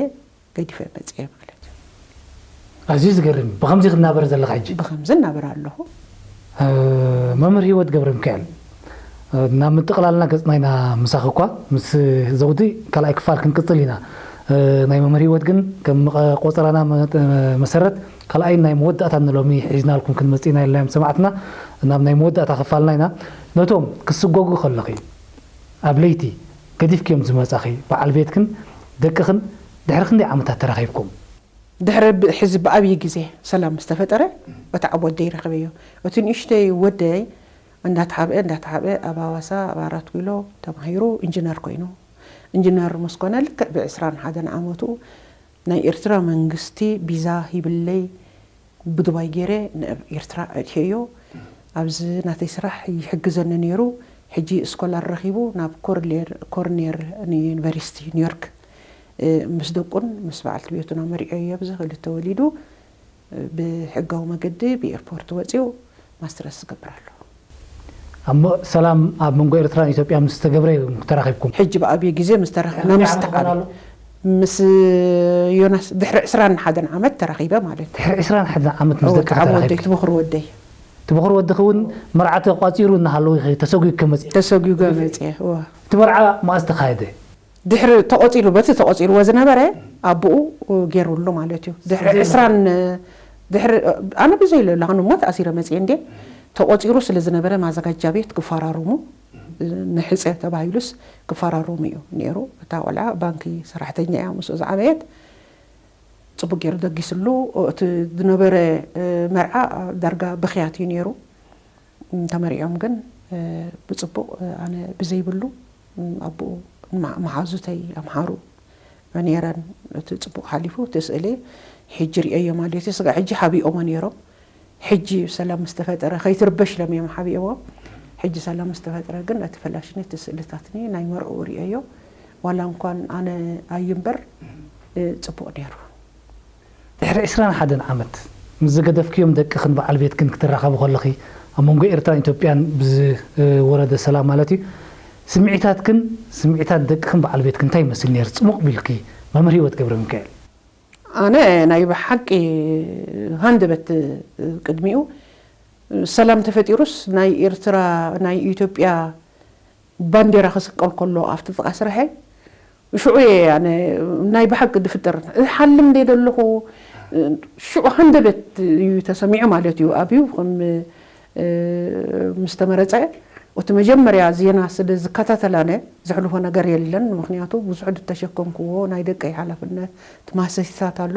ገዲፈ መጽየ ማለት እዩ። ኣዝዩ ዝገርም እዩ። ብኸምዚ ክትናበር ዘለኻ ሕጂ? ብኸምዚ እናበር ኣለኹ። እ፣ መምህር ህይወት ገብረሚካኤል፣ እ፣ ናብ ምጥቕላልና ገጽና ኢና ምሳኺ እኳ። ምስ ዘውዲ ካልኣይ ክፋል ክንቅጽል ኢና። እ፣ ናይ መምህር ህይወት ግን ከም መቐ-፣ ቆጸራና መ-፣ መሰረት ካልኣይ ናይ መወዳእታ ንሎሚ ሒዝናልኩም ክንመጽእ ኢና ኢልና እዮም ሰማዕትና። ናብ ናይ መወዳእታ ክፋልና ኢና። ነቶም ክስጎጉ ከለኺ ኣብ ለይቲ ገዲፍክዮም ዝመጻኺ በዓል ቤትክን ደቅኽን ድሕሪ ክንደይ ዓመታት ተራኺብኩም? ድሕሪ ብ-፣ ሕዚ ብኣብይ ግዜ ሰላም ምስ ተፈጠረ፣ እቲ ዓብ ወደይ ረኺበዮ። እቲ ንእሽተይ ወደይ እንዳተሓብአ፣ እንዳተሓብአ ኣብ ሃዋሳ፣ ኣብ ኣራት ኪሎ ተማሂሩ ኢንጂነር ኮይኑ። ኢንጂነር ምስ ኮነ ልክዕ ብዕስራን ሓደን ዓመቱ ናይ ኤርትራ መንግስቲ ቪዛ ሂብለይ ብዱባይ ገይረ ናብ ኤርትራ ኣእትየዮ። ኣብዚ ናተይ ስራሕ ይሕግዘኒ ነይሩ። ሕጂ ስኮላር ረኺቡ ናብ ኮርኔር-፣ ኮርኔር ዩኒቨርሲቲ ኒውዮርክ፣ እ፣ ምስ ደቁን ምስ በዓልቲ ቤቱን ኣመሪዐዮ። ኣብዚ ክልተ ወሊዱ፣ እ፣ ብሕጋዊ መገዲ ብኤርፖርት ወጺኡ ማስተርስ ዝገብር ኣሎ። ኣብ ሞ-፣ ሰላም ኣብ መንጎ ኤርትራን ኢትዮጵያ ምስ ተገብረ ኢኹም ተራኺብኩም? ሕጂ ብኣብየ ግዜ ምስ ተራኺብና፣ ምስ ዓመት ተዓበ-፣ ኣሎ? ምስ ዮናስ ድሕሪ ዕስራን ሓደን ዓመት ተራኺበ ማለት እዩ። ድሕሪ ዕስራን ሓደን ዓመት ምስ እወ፣ ደቂ እቲ ዓብ ወደይ፣ ተራኺብኪ? እቲ በኹሪ ወደይ። እቲ በኹሪ ወድኺ እውን መርዓ ተቋጺሩ እናሃለወ ኢኺ ተሰጒግኪ መጺእኪ? ተሰጒገ መጺኤ፣ እወ። እቲ መርዓ መኣስ ተኻየደ? ድሕሪ ተቖጺሩ፣ በቲ ተቖጺርዎ ዝነበረ ኣቦኡ ገይሩሉ ማለት እዩ። ድሕሪ ስለ ዕስራን፣ ድሕሪ፣ ኣነ ብዘይ ለላ ንሞት ኣሲረ መጽየ እንዴ፣ ተቖጺሩ ስለ ዝነበረ ማዘጋጃ ቤት ክፈራረሙ፣ ንሕጸ ተባሂሉስ ክፈራረሙ እዩ ነይሩ። እታ ቆልዓ ባንኪ ሰራሕተኛ እያ፣ ምስኡ ዝዓበየት። ጽቡቅ ገይሩ ደጊስሉ። እቲ ዝነበረ መርዓ ዳርጋ ብኽያት እዩ ነይሩ። ተመሪዖም ግን፣ እ፣ ብጽቡቕ፣ እ፣ ኣነ ብዘይብሉ፣ ም፣ ኣቦኡ ንመ-፣ መሓዙተይ ኣምሓሩ ነይረን። እቲ ጽቡቕ ሓሊፉ፣ እቲ ስእሊ ሕጂ ርእየዮ ማለት እዩ። ስጋ ሕጂ ሓቢኦሞ ነይሮም። ሕጂ ሰላም ምስ ተፈጠረ ከይትርበሽ ኢሎም እዮም ሓቢኦሞ። ሕጂ ሰላም ዝተፈጥረ ግን እቲ ፈላሽኒ፣ እቲ ስእልታትኒ ናይ መርዕኡ ርእየዮ። ዋላ እንኳን ኣነ ኣይምበር፣ እ፣ ጽቡቕ ነይሩ። ድሕሪ ዕስራን ሓደን ዓመት ምስ ዝገደፍክዮም ደቅኽን በዓል ቤትክን ክትራኸቢ ከለኺ፣ ኣብ መንጎ ኤርትራን ኢትዮጵያን ብዝወረደ ሰላም ማለት እዩ፣ ስምዒታትክን ስምዒታት ደቅኽን በዓል ቤትክን እንታይ ይመስል ነይሩ? ጽሙቕ ቢልኪ፣ መምህር ህይወት ገብረሚካኤል። ኣነ ናይ ብሓቂ ሃንደበት ቅድሚኡ ሰላም ተፈጢሩስ ናይ ኤርትራ፣ ናይ ኢትዮጵያ ባንዴራ ክስቀል ከሎ ኣብቲ ጥቓ ስርሐይ፣ ሽዑ እየ ኣነ ናይ ብሓቂ ዝፍጠር። እሓልም እንደ ዘለኹ፣ ሽዑ ሃንደበት እዩ ተሰሚዑ ማለት እዩ። ኣብዩ ከም፣ እ፣ ምስ ተመረጸ፣ እቲ መጀመርያ ዜና ስለ ዝከታተል ኣነ ዘሕልፎ ነገር የለን። ምኽንያቱ ብዙሕ ዝተሸከምክዎ ናይ ደቀይ ሓላፍነት፣ እቲ ማሰሲታት ኣሎ።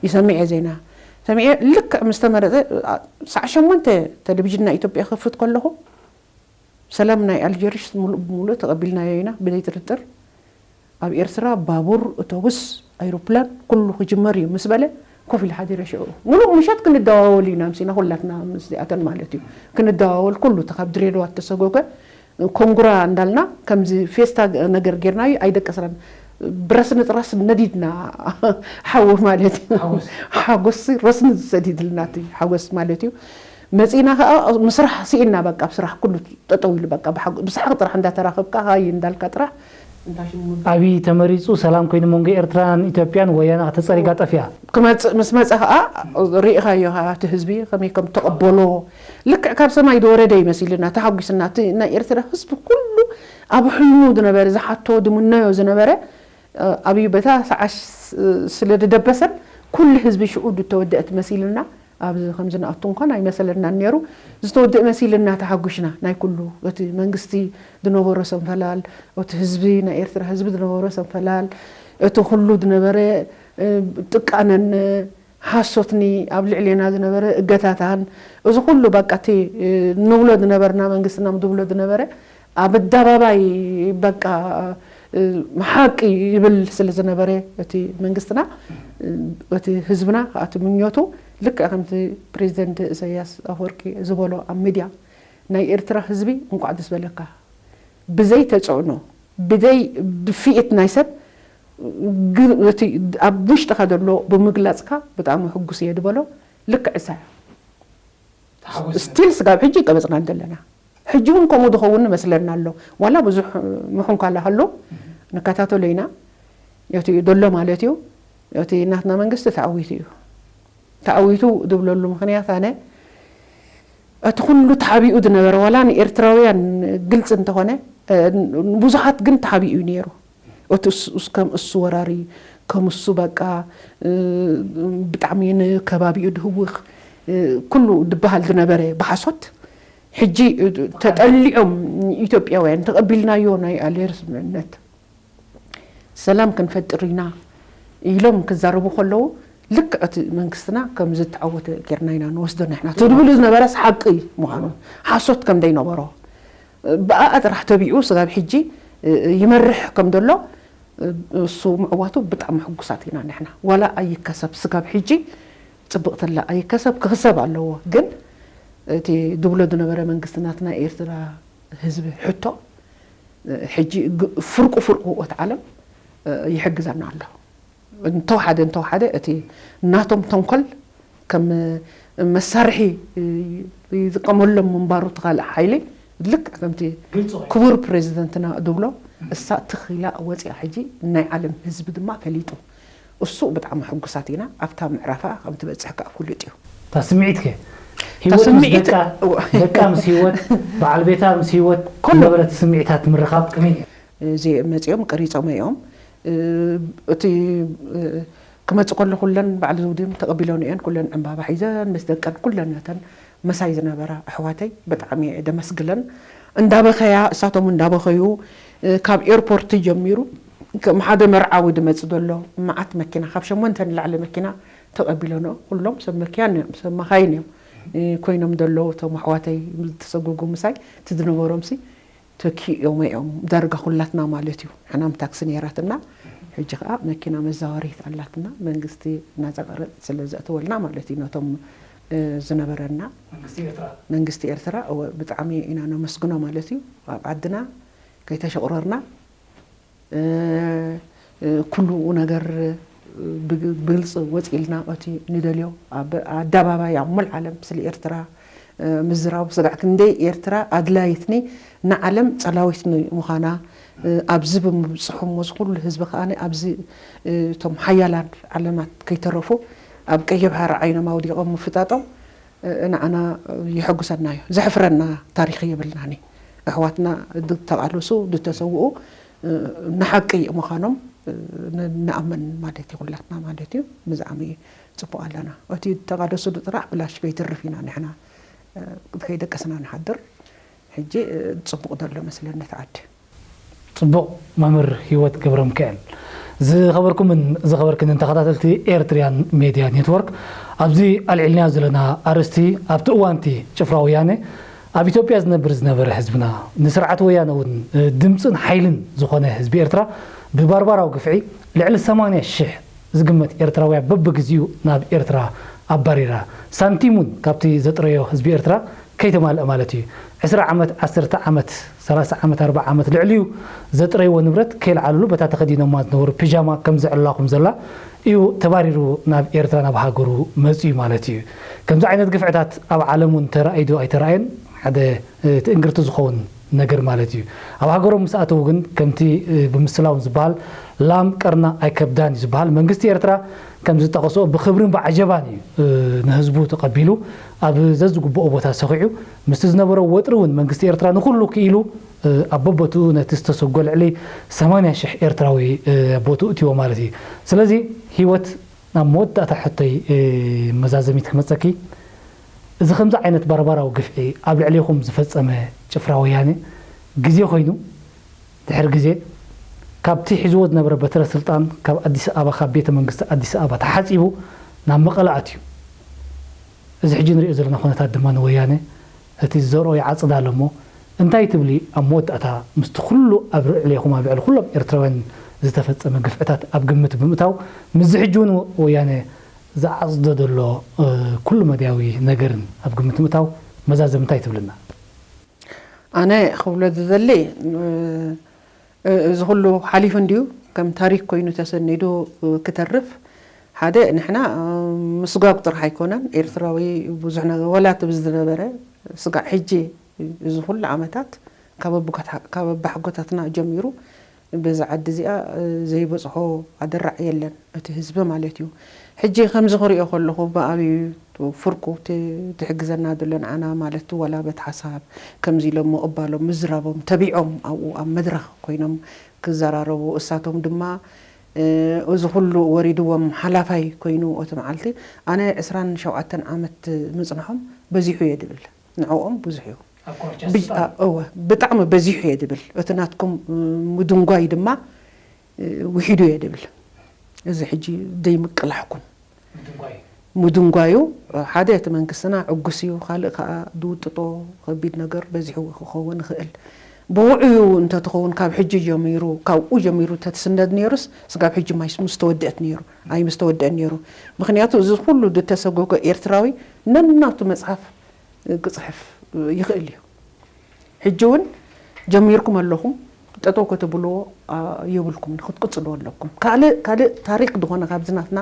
ይሰምዕ እየ ዜና። ሰሚዐ ልክዕ ምስ ተመረጸ፣ አ፣ ሰዓት ሸሞንተ ቴሌቪዥን ናይ ኢትዮጵያ ክፍት ከለኹ፣ ሰላም ናይ ኣልጀርስ ምሉእ ብምሉእ ተቐቢልናዮ ኢና፣ ብዘይ ጥርጥር። ኣብ ኤርትራ ባቡር፣ ኣውቶቡስ፣ ኣይሮፕላን ኩሉ ክጅመር እዩ ምስ በለ፣ ኮፍ ኢለ ሓዲረ ሽዑ። ምሉእ ምሸት ክንደዋወል ኢና፣ ምሲና ኩላትና ምስዚኣተን ማለት እዩ። ክንደዋወል ኩሉ፣ እቲ ካብ ድሬዳዋ እተሰጎገ ኮንጉራ እንዳልና፣ ከምዚ ፌስታ ነገር ጌርናዩ ኣይደቀስናን። ብረስኒ ጥራስ ነዲድና ሓዊ ማለት እዩ። ሓጎስ። ሓጎስ ረስኒ ዝሰዲድልና እቲ ሓጎስ ማለት እዩ። መጺእና ከኣ ምስራሕ ስኢንና፣ በቃ ኣብ ስራሕ ኩሉ ጠጠው ኢሉ፣ በቃ ብሓጎ-፣ ብሰሓቕ ጥራሕ እንዳተራኸብካ፣ ሃይ እንዳልካ ጥራሕ። እንታ ሽሙ ኣብይ ተመሪጹ ሰላም ኮይኑ መንጎ ኤርትራን ኢትዮጵያን፣ ወያነ ተጸሪጋ ጠፊኣ። ክመጽእ፣ ምስ መጸ ከኣ ርኢኻዮ ከኣ እቲ ህዝቢ ከመይ ከም ተቐበሎ። ልክዕ ካብ ሰማይ ዝወረደ ይመሲልና፣ ተሓጒስና። እቲ ናይ ኤርትራ ህዝቢ ኩሉ ኣብ ሕልሙ ዝነበረ፣ ዝሓቶ፣ ዝምነዮ ዝነበረ፣ ኣብዩ በታ ሰዓት ስለ ዝደበሰን ኩሉ ህዝቢ ሽዑ ዝተወደአት መሲልና፣ ኣብዚ ከም ዝንኣቱ እንኳን ኣይመሰለናን ነይሩ። ዝተወደአ መሲልና ተሓጒስና። ናይ ኩሉ፣ እቲ መንግስቲ ዝነበሮ ሰንፈላል፣ እቲ ህዝቢ፣ ናይ ኤርትራ ህዝቢ ዝነበሮ ሰንፈላል፣ እቲ ኩሉ ዝነበረ፣ እ፣ ጥቃነን ሓሶትኒ፣ ኣብ ልዕሌና ዝነበረ እገታታን፣ እዚ ኩሉ በቃ እቲ፣ እ፣ ንብሎ ዝነበርና፣ መንግስትና ዝብሎ ዝነበረ ኣብ ኣደባባይ በቃ፣ እ፣ ሓቂ ይብል ስለ ዝነበረ እቲ መንግስትና፣ እ፣ እቲ ህዝብና፣ እቲ ምኞቱ ልክዕ ከምቲ ፕሬዚደንት ኢሳያስ ኣፈወርቂ ዝበሎ ኣብ ሚድያ፣ ናይ ኤርትራ ህዝቢ እንቋዕ ደስ በለካ። ብዘይ ተጽዕኖ፣ ብዘይ ድፍኢት ናይ ሰብ፣ ግ-፣ እቲ ኣብ ውሽጥኻ ዘሎ ብምግላጽካ ብጣዕሚ ሕጉስ እየ ዝበሎ ልክዕ እሳ እያ። ተሓጒስና። ስቲል ስጋብ ሕጂ ቀበጽና ዘለና። ሕጂ እውን ከምኡ ዝኸውን ይመስለና ኣሎ። ዋላ ብዙሕ ምሕንኳላ ሃሎ ንከታተሎ ኢና። እቲ ዘሎ ማለት እዩ። እቲ ናትና መንግስቲ ተዓዊቱ እዩ። ተዓዊቱ ዝብለሉ ምኽንያት ኣነ እቲ ኩሉ ተሓቢኡ ዝነበረ ዋላ ንኤርትራውያን ግልጺ እንተኾነ፣ እ፣ ንብዙሓት ግን ተሓቢኡ እዩ ነይሩ። እቲ እሱ፣ እሱ ከም እሱ ወራሪ፣ ከም እሱ በቃ፣ እ፣ ብጣዕሚ ንከባቢኡ ድህውኽ፣ እ፣ ኩሉ ድበሃል ዝነበረ ብሓሶት፣ ሕጂ፣ እ፣ ተጠሊዖም ኢትዮጵያውያን ተቐቢልናዮ ናይ ኣልየር ስምምዕነት ሰላም ክንፈጥር ኢና ኢሎም ክዛረቡ ከለዉ፣ ልክዕ እቲ መንግስትና ከም ዝተዓወተ ጌርና ኢና ንወስዶ ንሕና። እቲ ዝብሉ ዝነበረስ ሓቂ ምዃኑ፣ ሓሶት ከም ዘይነበሮ፣ ብኣኣ ጥራሕ ተቢዑ ስጋብ ሕጂ ይመርሕ ከም ዘሎ፣ እሱ ምዕዋቱ ብጣዕሚ ሕጉሳት ኢና ንሕና። ዋላ ኣይከሰብ ስጋብ ሕጂ ጽብቕቲ ኣላ፣ ኣይከሰብ ክኽሰብ ኣለዎ። ግን እቲ ዝብሎ ዝነበረ መንግስቲ ናትና ኤርትራ ህዝቢ ሕቶ፣ ሕጂ ግ-፣ ፍርቁ ፍርቁ እቲ ዓለም ይሕግዘና ኣሎ። እንተወሓደ፣ እንተወሓደ እቲ ናቶም ተንኮል ከም መሳርሒ ይጥቀመሎም ምንባሩ፣ እቲ ካልእ ሓይሊ ልክዕ ከምቲ ግልፂ ኮይኑ። ክቡር ፕሬዚደንትና ዝብሎ፣ እሳ ትኽ ኢላ ወፂኣ፣ ሕጂ ናይ ዓለም ህዝቢ ድማ ፈሊጡ። እሱ ብጣዕሚ ሕጉሳት ኢና፣ ኣብታ ምዕራፋ ከም ትበፅሕ ከዓ ፍሉጥ እዩ። እታ ስምዒት ከ? እታ ህይወት ምስ ስምዒት ደቃ፣ እዋ። ደቃ ምስ ህይወት፣ በዓል ቤታ ምስ ህይወት ኩሉ። ዝነበረት ስምዒታት ምርኻብ ከመይ ነይሩ? እዚ መፂኦም ቀሪፆም እዮም። እ፣ እቲ፣ እ፣ ክመፅእ ከሎ ኩለን በዓል ዘውዲ ተቐቢለንኦ እየን። ኩለን ዕምባባ ሒዘን ምስ ደቀን ኩለን ነተን ምሳይ ዝነበራ ኣሕዋተይ ብጣዕሚ እየ ደመስግለን። እንዳበኸያ፣ እሳቶም እንዳበኸዩ፣ እ፣ ካብ ኤርፖርት ጀሚሩ ከም ሓደ መርዓዊ ዝመፅእ ዘሎ መዓት መኪና፣ ካብ ሸሞንተ ንላዕሊ መኪና ተቐቢለንኦ። ኩሎም ሰብ መኪና እዮም፣ ሰብ መኻይን እዮም፣ እ፣ ኮይኖም ዘለዉ እቶም ኣሕዋተይ ዝተሰጎጉ ምሳይ። እቲ ዝነበሮምሲ ተኪኦም እዮም ዳርጋ ኩላትና ማለት እዩ። ሕናም ታክሲ ነይራትና። ሕጂ ኸዓ መኪና መዛወሪት ኣላትና። መንግስቲ ናጻ ቀረጽ ስለ ዘእተወልና ማለት እዩ። ነቶም ዝነበረና መንግስቲ ኤርትራ። መንግስቲ ኤርትራ እወ፣ ብጣዕሚ ኢና ነመስግኖ ማለት እዩ። ኣብ ዓድና ከይተሸቑረርና፣ እ፣ እ፣ ኩሉ ነገር ብ-፣ ብግልፂ ወፂ ኢልና እቲ ንደልዮ ኣብ ኣደባባይ ኣብ ሙሉእ ዓለም ስለ ኤርትራ፣ እ፣ ምዝራብ ስጋዕ ክንደይ ኤርትራ ኣድላይትኒ ንዓለም ፀላዊትኒ ምዃና፣ እ፣ ኣብዚ ብምብፅሖም እዚ ኩሉ ህዝቢ ከኣ ኣብዚ፣ እ፣ እቶም ሓያላን ዓለማት ከይተረፉ ኣብ ቀይሕ ባሕሪ ዓይኖም ኣውዲቖም ምፍጣጦም፣ እ፣ ንዓና የሐጉሰና እዩ። ዘሕፍረና ታሪኽ የብልናን እዩ። ኣሕዋትና ዝተቓለሱ፣ ዝተሰውኡ፣ እ፣ ንሓቂ ምዃኖም፣ እ፣ ን-፣ ንኣምን ማለት እዩ ኩላትና ማለት እዩ። ብዛዕሚ ጽቡቕ ኣለና። እቲ ዝተቓለሱ ጥራሕ ብላሽ ከይተርፍ ኢና ንሕና፣ እ፣ ከይደቀስና ንሓድር። ሕጂ፣ እ፣ ጽቡቕ ዘሎ መስለኒ እቲ ዓዲ። ጽቡቕ። መምህር ህይወት ገብረሚካኤል። ዝኸበርኩምን ዝኸበርክንን ተኸታተልቲ ኤርትርያን ሜድያ ኔትወርክ፣ ኣብዚ ኣልዒልናዮ ዘለና ኣርእስቲ፣ ኣብቲ እዋንቲ ጭፍራ ወያነ ኣብ ኢትዮጵያ ዝነብር ዝነበረ ህዝብና፣ ንስርዓት ወያነ እውን ድምጽን ሓይልን ዝኾነ ህዝቢ ኤርትራ ብባርባራዊ ግፍዒ ልዕሊ ሰማንያ ሽሕ ዝግመት ኤርትራውያ በብግዚኡ ናብ ኤርትራ ኣባሪራ፣ ሳንቲም እውን ካብቲ ዘጥረዮ ህዝቢ ኤርትራ ከይተማልአ ማለት እዩ። ዕስራ ዓመት፣ ዓሰርተ ዓመት፣ ሰላሳ ዓመት፣ ኣርብዓ ዓመት ልዕሊኡ ዘጥረይዎ ንብረት ከይልዓልሉ በታ ተኸዲኖማ ዝነበሩ ፒጃማ ከም ዘዕልላ ከም ዘላ እዩ ተባሪሩ ናብ ኤርትራ፣ ናብ ሃገሩ መጺኡ ማለት እዩ። ከምዚ ዓይነት ግፍዕታት ኣብ ዓለም እውን ተራእዩ ዶ ኣይተራእየን ሓደ፣ እ፣ ትእንግርቲ ዝኸውን ነገር ማለት እዩ። ኣብ ሃገሮም ምስ ኣተዉ ግን ከምቲ፣ እ፣ ብምስላ እውን ዝበሃል ላም ቀርና ኣይከብዳን እዩ ዝበሃል። መንግስቲ ኤርትራ ከም ዝጠቐሶ ብኽብርን ብዓጀባን እዩ፣ እ፣ ንህዝቡ ተቐቢሉ ኣብ ዘዝግብኦ ቦታ ሰኺዑ ምስቲ ዝነበሮ ወጥሪ እውን መንግስቲ ኤርትራ ንኹሉ ክኢሉ፣ እ፣ ኣብ በቦትኡ ነቲ ዝተሰጎ ልዕሊ ሰማንያ ሽሕ ኤርትራዊ፣ እ፣ ቦትኡ እትዎ ማለት እዩ። ስለዚ ህይወት ናብ መወዳእታ ሕቶይ፣ እ፣ መዛዘሚት ክመጸኪ፣ እዚ ከምዚ ዓይነት ባርባራዊ ግፍዒ ኣብ ልዕሌኹም ዝፈጸመ ጭፍራ ወያነ ግዜ ኮይኑ ድሕሪ ግዜ ካብቲ ሒዝዎ ዝነበረ በትረ ስልጣን ካብ ኣዲስ ኣበባ፣ ካብ ቤተ መንግስቲ ኣዲስ ኣበባ ተሓጺቡ ናብ መቐለ ኣትዩ። እዚ ሕጂ ንሪኦ ዘለና ኩነታት ድማ ንወያነ እቲ ዝዘርኦ ይዓጽድ ኣሎ እሞ፣ እንታይ ትብሊ? ኣብ መወዳእታ ምስቲ ኩሉ ኣብ ልዕሌኹም ኣብ ልዕሊ ኩሎም ኤርትራውያን ዝተፈጸመ ግፍዕታት ኣብ ግምት ብምእታው፣ ምስዚ ሕጂ እውን ወያነ ዝዓጽዶ ዘሎ፣ እ፣ ኩሉ መድያዊ ነገርን ኣብ ግምት ምእታው መዛዘሚ እንታይ ትብልና? ኣነ ክብሎ ዝደሊ፣ እ፣ እ፣ እዚ ኩሉ ሓሊፉ እንድዩ ከም ታሪክ ኮይኑ ተሰኒዱ፣ እ፣ ክተርፍ። ሓደ ንሕና፣ እ፣ ምስጓግ ጥራሕ ኣይኮነን። ኤርትራዊ ብዙሕ ነገር፣ ዋላ እቲ ብዝነበረ ስጋዕ ሕጂ እዚ ኩሉ ዓመታት ካብ ኣቦጋት-፣ ካብ ኣባሓጎታትና ጀሚሩ በዛ ዓዲ እዚኣ፣ እ፣ ዘይበጽሖ ኣደራዕ የለን፣ እቲ ህዝቢ ማለት እዩ። ሕጂ ከምዚ ክሪኦ ከለኹ፣ ብኣብዩ ፍርቁ ት-፣ ትሕግዘና ዘሎ ንዓና ማለት ዋላ በት ሓሳብ ከምዚ ኢሎም ምቕባሎም፣ ምዝራቦም፣ ተቢዖም ኣብኡ ኣብ መድረኽ ኮይኖም ክዘራረቡ፣ እሳቶም ድማ፣ እ፣ እዚ ኩሉ ወሪድዎም ሓላፋይ ኮይኑ እቲ መዓልቲ፣ ኣነ ዕስራን ሸውዓተን ዓመት ምጽንሖም በዚሑ እየ ድብል። ንዕኦም ብዙሕ እዩ። ኣብ ኮርቻ ብጅ-፣ ስልጣን። ኣ-፣ እወ፣ ብጣዕሚ በዚሑ እየ ድብል። እቲ ናትኩም፣ እ፣ ምድንጓይ ድማ፣ እ፣ ውሒዱ እየ ድብል። እዚ ሕጂ ዘይምቅላሕኩም። ምድንጓይ። ምድንጓዩ፣ እ፣ ሓደ እቲ መንግስትና ዕጉስ እዩ፣ ካልእ ከኣ ዝውጥጦ ከቢድ ነገር በዚሑ ክኸውን ይኽእል። ብውዑዩ እንተትኸውን ካብ ሕጂ ጀሚሩ፣ ካብኡ ጀሚሩ እንተትስነድ ነይሩስ፣ ስጋብ ሕጂ ማይስ ምስ ተወደአት ነይሩ፣ ኣይ ምስ ተወደአን ነይሩ። ምኽንያቱ እዚ ኩሉ ዝተሰጎጎ ኤርትራዊ ነናቱ መጽሓፍ ክጽሕፍ ይኽእል እዩ። ሕጂ እውን ጀሚርኩም ኣለኹም፣ ጠጠው ከተብልዎ፣ አ፣ የብልኩም፣ ክትቅጽልዎ ኣለኩም። ካልእ፣ ካልእ ታሪክ ዝኾነ ካብዚ ናትና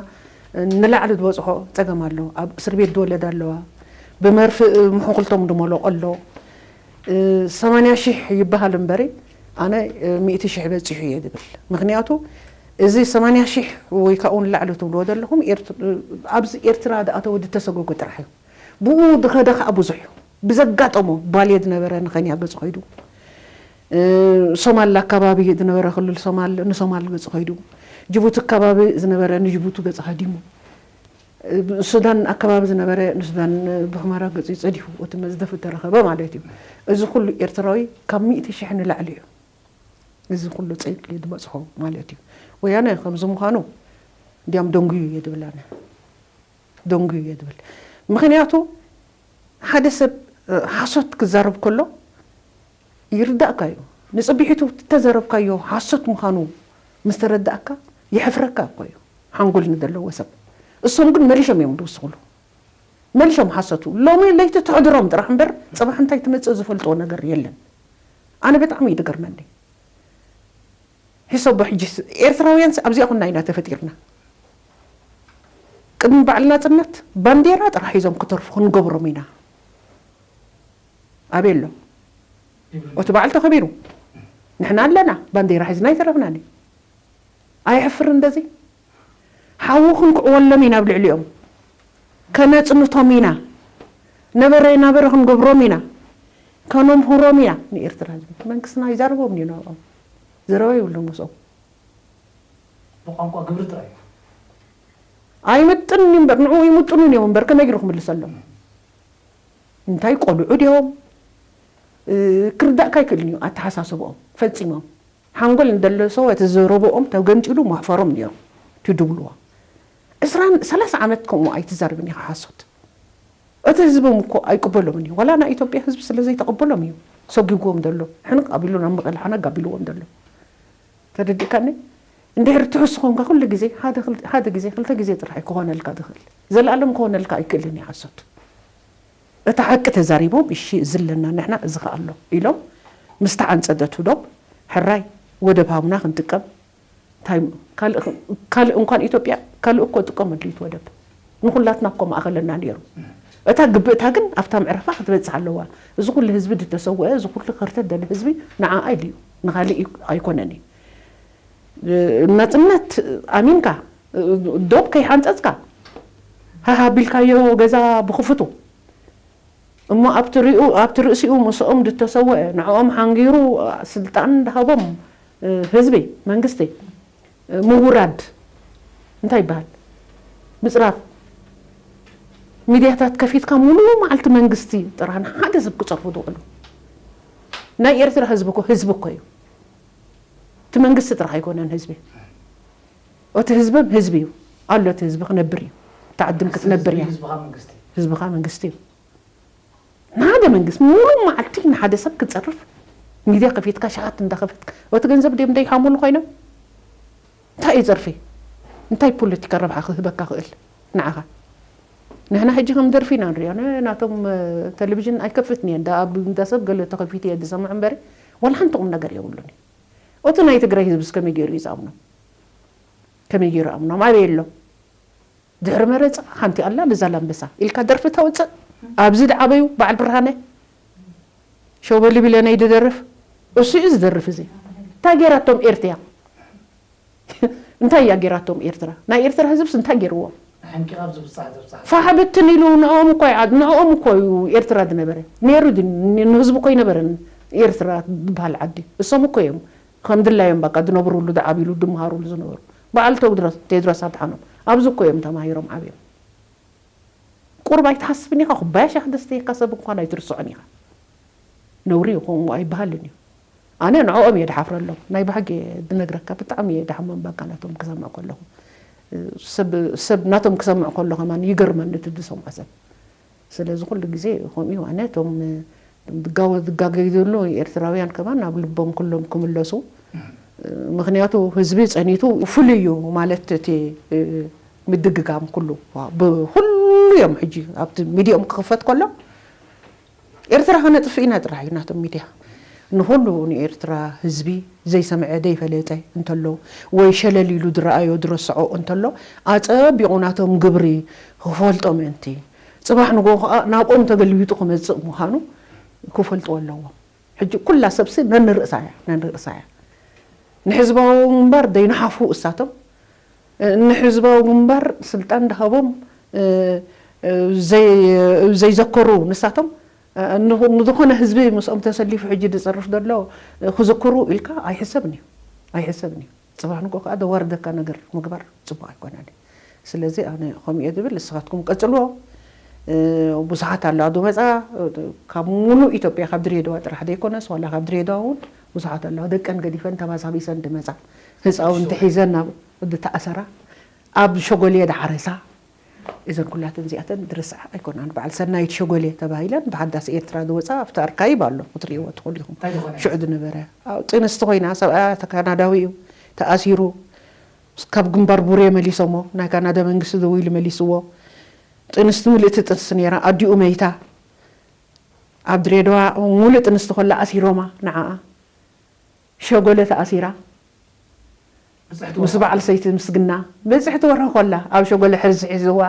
ንላዕሊ ዝበጽሖ ጸገም ኣሎ። ኣብ እስር ቤት ዝወለዳ ኣለዋ፣ ብመርፍእ ምሕኹልቶም ድመለቆ ኣሎ። እ፣ ሰማንያ ሺሕ ይበሃል እምበሪ፣ ኣነ፣ እ፣ ሚእቲ ሺሕ በጺሑ እየ ዝብል። ምኽንያቱ እዚ ሰማንያ ሺሕ ወይ ካብኡ ንላዕሊ ትብልዎ ዘለኹም ኤርት-፣ ኣብዚ ኤርትራ ዝኣተወ ዝተሰጎጎ ጥራሕ እዩ። ብኡ ዝኸደ ኸዓ ብዙሕ እዩ። ብዘጋጠሞ ባሌ ዝነበረ ንኸንያ ገጹ ኸይዱ፣ እ፣ ሶማል ኣካባቢ ዝነበረ ክልል ሶማል ንሶማል ገጹ ኸይዱ፣ ጅቡቲ ኣካባቢ ዝነበረ ንጅቡቲ ገጹ ሃዲሙ፣ እ፣ ሱዳን ኣካባቢ ዝነበረ ንሱዳን ብሑመራ ገጹ እዩ ጸዲፉ፣ እቲ መዝደፊ ተረኸበ ማለት እዩ። እዚ ኩሉ ኤርትራዊ ካብ ሚእቲ ሽሕ ንላዕሊ እዩ። እዚ ኩሉ ጸይቂ እዩ ዝበጽሖ ማለት እዩ። ወያነ ከምዚ ምዃኑ እንዲያም ደንጉዩ እየ ዝብል ኣነ። ደንጉዩ እየ ዝብል። ምኽንያቱ ሓደ ሰብ፣ እ፣ ሓሶት ክዛረብ ከሎ ይርዳእካ እዩ። ንጽቢሒቱ እተዘረብካዮ ሓሶት ምዃኑ ምስ ተረዳእካ የሕፍረካ እኮ እዩ፣ ሓንጎል ንዘለዎ ሰብ። እሶም ግን መሊሾም እዮም ዝውስኹሉ። መሊሶም ሓሰቱ። ሎሚ ለይቲ ተሕድሮም ጥራሕ እምበር፣ ጽባሕ እንታይ ትመጽእ ዝፈልጥዎ ነገር የለን። ኣነ ብጣዕሚ እዩ ዝገርመኒ። ሕሰቦ ሕጂ፣ ኤርትራውያንስ ኣብዚኣ ኩና ኢና ተፈጢርና። ቅድሚ በዓል ናጽነት ባንዴራ ጥራሕ ሒዞም ክተርፉ ክንገብሮም ኢና። ኣበይ ኣሎ? እቲ በዓል ተኸቢሩ። ንሕና ኣለና፣ ባንዴራ ሒዝና ኣይተረፍናን። ኣየሕፍርን እንደዚ? ሓዊ ክንክዕወሎም ኢና ኣብ ልዕሊኦም። ከነጽንቶም ኢና። ነበረ ናበረ ክንገብሮም ኢና። ከነምህሮም ኢና ንኤርትራ። መንግስትና ይዛረቦም እዩ ናብኦም። ዘረባ ይብሉን ምስኦም። ብቋንቋ ግብሪ ጥራይ እዩ። ኣይምጥን እዩ እምበር፣ ንዕኡ ይምጥኑን እዮም እምበር፣ ከመይ ገይሩ ክምልሰሎም? እንታይ ቆልዑ ድዮም? እ፣ ክርዳእካ ኣይክእልን እዩ ኣተሓሳስብኦም፣ ፈጺሞም። ሓንጎል እንደሎ ሰው እቲ ዘረብኦም ተገንጢሉ መሕፈሮም እዮም ትድብልዎ። ዕስራን ሰላሳ ዓመት ከምኡ ኣይትዛረብን ኢኻ ሓሶት። እቲ ህዝቦም እኮ ኣይቅበሎምን እዩ። ዋላ ናይ ኢትዮጵያ ህዝቢ ስለ ዘይተቐበሎም እዩ ሰጒግዎም ዘሎ። ሕንቕ ኣቢሉ ናብ መቐለ ሓነግ ኣቢልዎም ዘሎ። ተረዲእካኒ? እንድሕር ትሑስ ኾንካ ኩሉ ግዜ ሓደ ክል-፣ ሓደ ግዜ ክልተ ግዜ ጥራሕ እዩ ክኾነልካ ዝኽእል። ዘለኣለም ክኾነልካ ኣይክእልን እዩ ሓሶት። እቲ ሓቂ ተዛሪቦም፣ እሺ፣ እዚ ኣለና ንሕና፣ እዚ ኸኣ ኣሎ ኢሎም ምስ ተዓንጸደቱ ዶብ፣ ሕራይ ወደብ ሃቡና ክንጥቀም፣ እንታይ ካልእ፣ ካልእ እንኳን ኢትዮጵያ፣ ካልእ እኮ ጥቀም ኣድልዩት ወደብ። ንኹላትና እኮ ማእኸለና ነይሩ። እታ ግብእታ ግን ኣብታ መዕረፋ ክትበጽሕ ኣለዋ። እዚ ኩሉ ህዝቢ ዝተሰወአ፣ እዚ ኩሉ ከርተት ደለ ህዝቢ ንዓኣ ኢሉ እዩ፣ ንኻልእ ኣይኮነን እዩ። ናጽነት ኣሚንካ፣ ዶብ ከይሓንጸጽካ፣ ሃሃ ቢልካዮ ገዛ ብኽፉቱ። እሞ ኣብቲ ሪኡ-፣ ኣብቲ ርእሲኡ ምስኦም ዝተሰወአ፣ ንዕኦም ሓንጊሩ ስልጣን ዝሃቦም፣ እ፣ ህዝቢ፣ መንግስቲ፣ እ፣ ምውራድ እንታይ ይበሃል? ምጽራፍ። ሚድያታት ከፊትካ ሙሉእ መዓልቲ መንግስቲ ጥራሕ ንሓደ ሰብ ክጸርፉ ዝውዕሉ። ናይ ኤርትራ ህዝቢ እኮ ህዝቢ እኮ እዩ። እቲ መንግስቲ ጥራሕ ኣይኮነን ህዝቢ። እቲ ህዝብም ህዝቢ እዩ። ኣሎ እቲ ህዝቢ ክነብር እዩ። እታ ዓድም ክትነብር እያ። ህዝብኻ መንግስቲ። ህዝብኻ መንግስቲ እዩ። ንሓደ መንግስቲ ሙሉእ መዓልቲ ንሓደ ሰብ ክጸርፍ ሚድያ ከፊትካ ሸሓት እንዳኸፈትካ፣ እቲ ገንዘብ ድዮም ደይሓሙሉ ኮይኖም? እንታይ እዩ ጸርፊ? እንታይ ፖለቲካ ረብሓ ክህበካ ክእል ንዓኻ? ንሕና ሕጂ ከም ደርፊ ኢና ንሪኦ። ነ-፣ ናቶም፣ እ፣ ቴሌቪዥን ኣይከፍትን እየ። እንዳ ኣብ እንዳ ሰብ ገለ ተኸፊቱ እየ ዝሰምዕ እምበሪ፣ ዋላ ሓንቲ ቁም ነገር የብሉን እዩ። እቲ ናይ ትግራይ ህዝብስ ከመይ ገይሩ እዩ ዝኣምኖም? ከመይ ገይሩ ኣምኖም? ኣበይ ኣሎ? ድሕሪ መረጻ ሓንቲ ኣላ፣ ንዛላምበሳ ኢልካ ደርፊ ተውጽእ። ኣብዚ ዝዓበዩ በዓል ብርሃነ፣ ሸበሊ ቢለነይ ዝደርፍ፣ እሱ እዩ ዝደርፍ። እዚ እንታይ ገይራቶም ኤርትያ? እንታይ እያ ገይራቶም ኤርትራ? ናይ ኤርትራ ህዝብስ እንታይ ገይርዎም? ሕንቂቓ ኣብዚ ብጻሕ ዘብጻሕ። ፋሕ ብትን ኢሉ ንዕኦም እኮ ይዓ-፣ ንዕኦም እኮ እዩ ኤርትራ ዝነበረ። ነይሩ ድዩ? ን-፣ ንህዝቡ እኮ ኣይነበረን ኤርትራ ዝበሃል ዓዲ። እሶም እኮ እዮም ከም ድላዮም በቃ ዝነብሩሉ፣ ዝዓብዩሉ፣ ዝመሃሩሉ ዝነበሩ። በዓል ቴድሮስ፣ ቴድሮስ ኣድሓኖም ኣብዚ እኮ እዮም ተማሂሮም ዓብዮም። ቁሩብ ኣይትሓስብን ኢኻ፣ ኩባያ ሻሂ ደስተየካ ሰብ እንኳን ኣይትርስዖን ኢኻ። ነውሪ እዩ፣ ከምኡ ኣይበሃልን እዩ። ኣነ ንዕኦም እየ ድሓፍረሎም፣ ናይ ብሓቂ እየ ዝነግረካ፣ ብጣዕሚ እየ ድሓመም በቃ ናቶም ክሰምዕ ከለኹ። ሰብ፣ ሰብ ናቶም ክሰምዕ ከሎ ከማን ይገርመኒ እቲ ዝሰምዖ ሰብ። ስለዚ ኩሉ ግዜ ከምኡ እዩ። ኣነ እቶም ዝጋወ-፣ ዝጋገዩ ዘለዉ ኤርትራውያን ከማን ናብ ልቦም ኩሎም ክምለሱ። ምኽንያቱ ህዝቢ ጸኒቱ ፍሉይ እዩ ማለት እቲ፣ እ፣ ምድግጋም ኩሉ ብኩሉ እዮም ሕጂ ኣብቲ ሚድያኦም ክኽፈት ከሎ ኤርትራ ከነጥፍእ ኢና ጥራሕ እዩ ናቶም ሚድያ። ንኹሉ ንኤርትራ ህዝቢ ዘይሰምዐ ዘይፈለጠ እንተሎ ወይ ሸለል ኢሉ ዝረኣዮ ዝረስዖ እንተሎ ኣጸቢቑ ናቶም ግብሪ ክፈልጦ ምእንቲ ጽባሕ ንግሆ ከኣ ናብኦም ተገልቢጡ ክመጽእ ምዃኑ ክፈልጥዎ ኣለዎም። ሕጂ ኩላ ሰብሲ ነንርእሳ እያ፣ ነንርእሳ እያ። ንህዝባዊ ግንባር ዘይነሓፉ እሳቶም፣ ንህዝባዊ ግንባር ስልጣን ድሃቦም፣ እ፣ እ፣ ዘይ-፣ ዘይዘከሩ ንሳቶም፣ እ፣ ንኹ-፣ ንዝኾነ ህዝቢ ምስኦም ተሰሊፉ ሕጂ ዝጸርፍ ዘሎ፣ እ፣ ክዝክሩ ኢልካ ኣይሕሰብን እዩ፣ ኣይሕሰብን እዩ። ጽባሕ ንግሆ ከኣ ዘዋርደካ ነገር ምግባር ጽቡቕ ኣይኮነን። ስለዚ ኣነ ከምኡ እየ ዝብል፣ ንስኻትኩም ቀጽልዎ። እ፣ ብዙሓት ኣለዋ ዝመጻ፣ ካብ ሙሉእ ኢትዮጵያ፣ ካብ ድሬዳዋ ጥራሕ ዘይኮነስ፣ ዋላ ካብ ድሬዳዋ እውን ብዙሓት ኣለዋ። ደቀን ገዲፈን ተባሳቢሰን ዝመጻ፣ ህፃውንቲ ሒዘን ናብ ዝተኣሰራ፣ ኣብ ሸጎልየ ዝሓረሳ፣ እዘን ኩላተን እዚኣተን ዝርስዓ ኣይኮናን። በዓል ሰናይት ሸጎልየ ተባሂለን ብሓዳስ ኤርትራ ዝወፃ ኣብቲ ኣርካይቭ ኣሎ፣ ክትርእይዎ ትኽእሉ ኢኹም። እንታይ ዝኾነ? ሽዑ ዝነበረ፣ ኣብ ጥንስቲ ኮይና፣ ሰብኣያ ካናዳዊ እዩ፣ ተኣሲሩ፣ ካብ ግንባር ቡሬ መሊሶሞ፣ ናይ ካናዳ መንግስቲ ደዊሉ መሊስዎ። ጥንስቲ ምልእቲ ጥንስቲ ነይራ፣ ኣዲኡ መይታ። ኣብ ድሬዳዋ ሙሉእ ጥንስቲ ኮላ ኣሲሮማ ንዓኣ። ሸጎለ ተኣሲራ ምስ በዓል ሰይቲ ምስግና። ብፅሕቲ ወርሒ ኮላ ኣብ ሸጎለ ሕርዚ ሒዝዋ።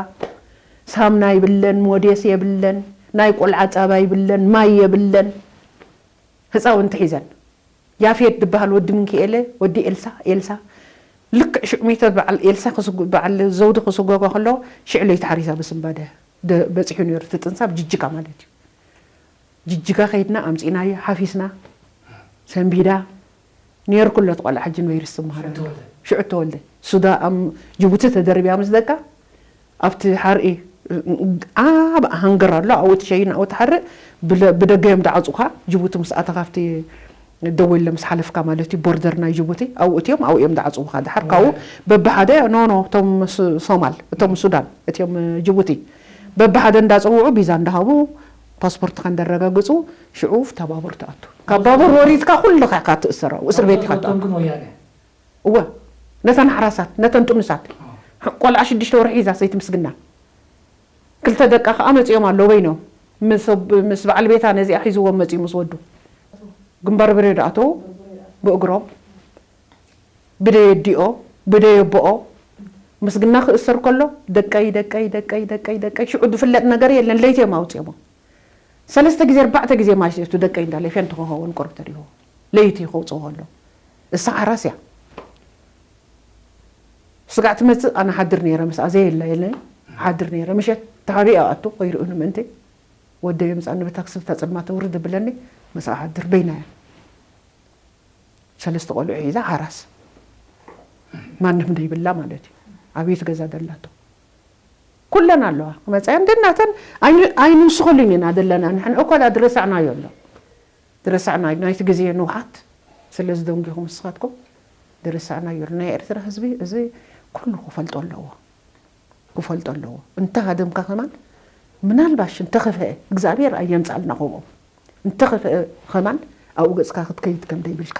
ሳምና ይብለን፣ ሞዴስ የብለን፣ ናይ ቆልዓ ፃባ ይብለን፣ ማይ የብለን። ህፃውንቲ ሒዘን። ያፌት ዝበሃል ወዲ ምንክኤለ፣ ወዲ ኤልሳ፣ ኤልሳ። ልክዕ ሽዑ ሚተር በዓል ኤልሳ ክስጉ-፣ በዓል ዘውዲ ክስጎጓ ከሎ ሽዕለይ ተሓሪሳ ብስንባደ ደ-፣ በፂሑ ነይሩ። እቲ ጥንሳ ኣብ ጅጅጋ ማለት እዩ። ጅጅጋ ከይድና ኣምፂእናዮ፣ ሓፊስና። ሰንቢዳ ነይርኩ ኣሎ እቲ ቆልዓ ሕጂ ዩኒቨርሲቲ መሃር ኣሎ። ሽዑ ተወልደ። ሱዳ ኣም-፣ ጅቡቲ ተደርብያ ምስ ደቃ ኣብቲ ሓርኢ ዓብ ሃንገር ኣሎ፣ ኣብኡ ትሸይን፣ ኣብኡ ትሓርእ። ብለ-፣ ብደገ እዮም ደዓጹኻ። ጅቡቲ ምስ ኣተኻ ኣብቲ ደወለ ምስ ሓለፍካ ማለት እዩ፣ ቦርደር ናይ ጅቡቲ ኣብኡ እትዮም፣ ኣብኡ እዮም ደዓጽውኻ። ድሓር ካብኡ በብሓደ፣ ኖ፣ ኖ፣ እቶም ሱ-፣ ሶማል፣ እቶም ሱዳን፣ እትዮም ጅቡቲ በብሓደ እንዳጸውዑ፣ ቪዛ እንዳሃቡ፣ ፓስፖርትኻ እንዳረጋግጹ፣ ሽዑ ኣብታ ባቡር ትኣቱ። ካብ ባቡር ወሪድካ ኩልኻ ኢኻ ትእሰር፣ ኣብኡ እስር ቤት ኢኻ ትኣቱ። ቶም ግን ወያነ። እወ፣ ነተን ሓራሳት፣ ነተን ጥኑሳት። ቆልዓ ሽዱሽተ ወርሒ ሒዛ ሰይቲ ምስግና። ክልተ ደቃ ከኣ መጺኦም ኣለዉ በይኖም። ምስ፣ ምስ በዓል ቤታ ነዚኣ ሒዝዎም መጺኡ ምስ ወዱ። ግንባር በሬ ደኣተዉ ብእግሮም። ብደየዲኦ፣ ብደየቦኦ። ምስግና ክእሰር ከሎ፣ ደቀይ፣ ደቀይ፣ ደቀይ፣ ደቀይ፣ ደቀይ። ሽዑ ዝፍለጥ ነገር የለን፣ ለይቲ እዮም ኣውጺኦሞ። ሰለስተ ግዜ፣ ኣርባዕተ ግዜ ማይ ሰትዩ ደቀይ እንዳለ ፌንት ክኸውን ቁሩብ ተሪፉ። ለይቲ ከውጽኦ ከሎ። እሳ ሓራስ እያ። ስጋዕ ትመጽእ፣ ኣነ ሓድር ነይረ ምስኣ፣ ዘየላ የለን። ሓድር ነይረ። ምሸት ተሓቢኦ ኣቱ፣ ከይርእዩኒ ምእንቲ። ወደይ የምጽኣኒ ብታክሲ፣ ብታ ጸልማት ውርድ ብለኒ፣ ምስኣ ሓድር በይና እያ። ሰለስተ ቆልዑ ሒዛ ሓራስ። ማንም ደይብላ ማለት እዩ። ኣቤት ገዛ ደላቶ። ኩለን ኣለዋ። ክመጻ እየን። ደናተን ኣይን-፣ ኣይንውስኸሉን ኢና ዘለና። ንሕና እኮ ዳ ድረሳዕናዮ ኣሎ። ድረሳዕናዮ። ናይቲ ግዜ ንውሓት ስለ ዝደንጊኹም ንስኻትኩም ድረሳዕናዮ ኣሎ። ናይ ኤርትራ ህዝቢ እዚ ኩሉ ክፈልጦ ኣለዎ። ክፈልጦ ኣለዎ። እንተ ሃደምካ ከማን ምናልባሽ እንተ ከፍአ፣ እግዚኣብሔር ኣየምጻልና ከምኦም። እንተ ከፍአ ከማን ኣብኡ ገጽካ ክትከይድ ከም ደይብልካ።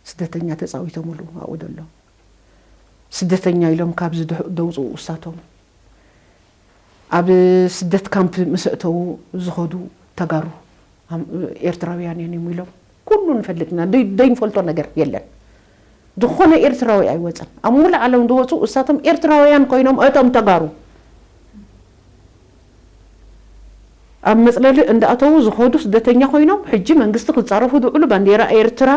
ስደተኛ ተጻዊቶምሉ ኣብኡ ዘሎ። ስደተኛ ኢሎም ካብዚ ድሕ-፣ ደውጽኡ እሳቶም። ኣብ ስደት ካምፕ ምስ ኣእተዉ ዝኸዱ ተጋሩ ኣም-፣ ኤርትራውያን እዮም ኢሎም ኩሉ ንፈልጥ ኢና። ደይ-፣ ደይንፈልጦ ነገር የለን። ዝኾነ ኤርትራዊ ኣይወጸን። ኣብ ሙሉእ ዓለም ዝወጹ እሳቶም ኤርትራውያን ኮይኖም እቶም ተጋሩ ኣብ መጽለሊ እንዳኣተዉ ዝኸዱ ስደተኛ ኮይኖም ሕጂ መንግስቲ ክጻረፉ ዝውዕሉ ባንዴራ ኤርትራ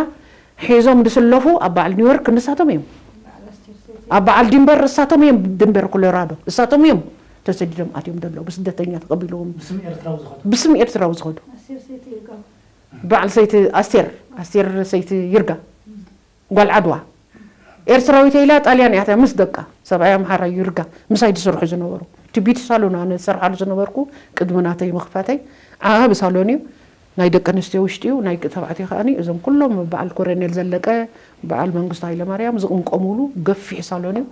ሒዞም ዝስለፉ ኣብ በዓል ኒውዮርክ ንሳቶም እዮም። ኣብ በዓል ዲንበር እሳቶም እዮም፣ ድንበር ኮሎራዶ እሳቶም እዮም ተሰዲዶም ኣትዮም ዘለዉ ብስደተኛ ተቐቢልዎም ብስም ኤርትራዊ ዝኸዱ። ብስም ኤርትራዊ ዝኸዱ። ኣስር ሰይቲ ይርጋው በዓል ሰይቲ ኣስቴር፣ ኣስቴር ሰይቲ ይርጋ ጓል ዓድዋ ኤርትራዊት ኢላ ጣልያን እያ ምስ ደቃ ሰብኣይ ኣምሓራይ ይርጋ ምሳይ ዝሰርሑ ዝነበሩ እቲ ቢቲ ሳሎን ኣነ ዝሰርሓሉ ዝነበርኩ ቅድሚ ናተይ ምኽፋተይ ዓቢ ሳሎን እዩ። ናይ ደቂ ኣንስትዮ ውሽጢ እዩ፣ ናይ ተባዕትዮ ከኣ እዞም ኩሎም በዓል ኮረኔል ዘለቀ በዓል መንግስቱ ሃይለማርያም ዝቕምቀሙሉ ገፊሕ ሳሎን እዩ።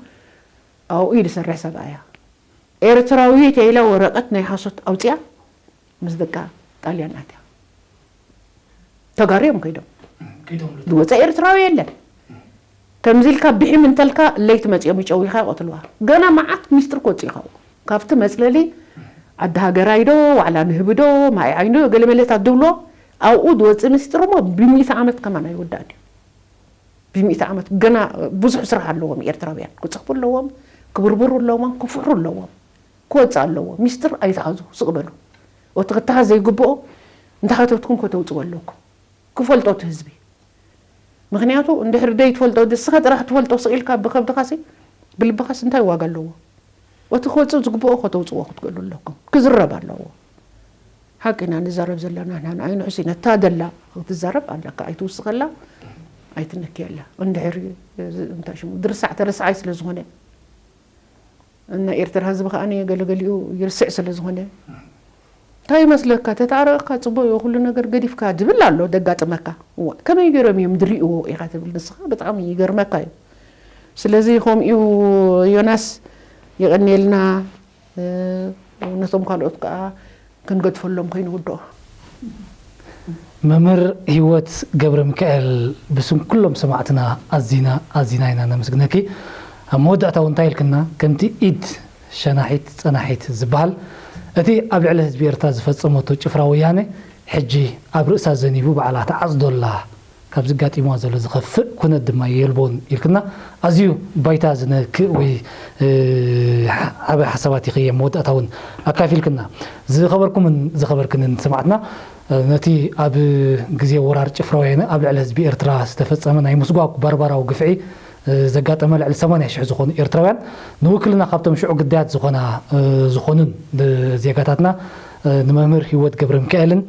ኣብኡ እዩ ዝሰርሕ ሰብኣያ። ኤርትራዊት ኢላ ወረቐት ናይ ሓሶት ኣውፅያ ምስ ደቃ ጣልያን ኣትያ። ተጋሩ እዮም ከይዶም። ከይዶም ዝወፀ ኤርትራዊ የለን። ከምዚ ኢልካ ብሒም እንተልካ ለይቲ መፂኦም ይጨዊኻ ይቐትልዋ። ገና መዓት ሚስጥር ክወፅእ ይኸውን። ካብቲ መፅለሊ ዓዲ ሃገራይ ዶ ዋዕላ ንህቢ ዶ ማይ ዓይኒ ዶ ገለመለታት ዝብሎ ኣብኡ ዝወፅእ ሚስጥር እሞ ብሚእቲ ዓመት ከማን ኣይወዳእን እዩ። ብሚእቲ ዓመት ገና ብዙሕ ስራሕ ኣለዎም ኤርትራውያን። ክፅሕፉ ኣለዎም፣ ክብርብሩ ኣለዎም፣ ክፍሕሩ ኣለዎም፣ ክወፅእ ኣለዎ። ሚስጥር ኣይትሓዙ፣ ስቕ በሉ። እቲ ክተሓዝ ዘይግብኦ እንተሓተትኩም ከተውፅዎ ኣለኩም። ክፈልጦ እቲ ህዝቢ። ምኽንያቱ እንድሕር ደይትፈልጦ፣ ንስኻ ጥራሕ ትፈልጦ ስቕ ኢልካ ብኸብድኻሲ ብልብኻስ እንታይ ዋጋ ኣለዎ? እቲ ክወፅእ ዝግብኦ ከተውፅዎ ክትክእሉ ኣለኩም። ክዝረብ ኣለዎ። ሓቂ ኢና ንዛረብ ዘለና ንሕና፣ ኣይንሕሲ። ነታ ደላ ክትዛረብ ኣለካ፣ ኣይትውስኸላ፣ ኣይትነክየላ። እንድሕር እዚ እንታይ ሽሙ ድርሳዕ ተረሳዓይ ስለ ዝኾነ፣ እና ኤርትራ ህዝቢ ከኣ ገለገሊኡ ይርስዕ ስለ ዝኾነ፣ እንታይ ይመስለካ፣ ተተዓረቕካ ጽቡቕ እዩ፣ ኩሉ ነገር ገዲፍካ ዝብል ኣሎ ደጋጥመካ። እዋ፣ ከመይ ገይሮም እዮም ዝርእይዎ ኢኻ ትብል ንስኻ፣ ብጣዕሚ ይገርመካ እዩ። ስለዚ ከምኡ እዩ ዮናስ፣ የቐንየልና። እ፣ ነቶም ካልኦት ከኣ ክንገድፈሎም ከይንውድኦ። መምህር ህይወት ገብረሚካኤል፣ ብስም ኩሎም ሰማዕትና ኣዚና ኣዚና ኢና ነመስግነኪ። ኣብ መወዳእታ እውን እንታይ ኢልክና፣ ከምቲ ኢድ ሸናሒት ጸናሒት ዝበሃል፣ እቲ ኣብ ልዕሊ ህዝቢ ኤርትራ ዝፈጸመቶ ጭፍራ ወያነ ሕጂ ኣብ ርእሳ ዘኒቡ ባዕላ ትዓጽዶ ኣላ። ካብዚ ኣጋጢምዋ ዘሎ ዝኸፍእ ኩነት ድማ የልቦን ኢልክና፣ ኣዝዩ ባይታ ዝነክእ ወይ፣ እ፣ ዓቢ ሓሳባት ኢኺ ኣብ መወዳእታ እውን ኣካፊልክና። ዝኸበርኩምን ዝኸበርክንን ሰማዕትና፣ እ፣ ነቲ ኣብ ግዜ ወራር ጭፍራ ወያነ ኣብ ልዕሊ ህዝቢ ኤርትራ ዝተፈጸመ ናይ ምስጓግ ባርባራዊ ግፍዒ፣ እ፣ ዘጋጠመ ልዕሊ ሰማንያ ሽሕ ዝኾኑ ኤርትራውያን ንውክልና ካብቶም ሽዑ ግዳያት ዝኾና፣ እ፣ ዝኾኑን ዜጋታትና፣ እ፣ ንመምህር ህይወት ገብረ ሚካኤልን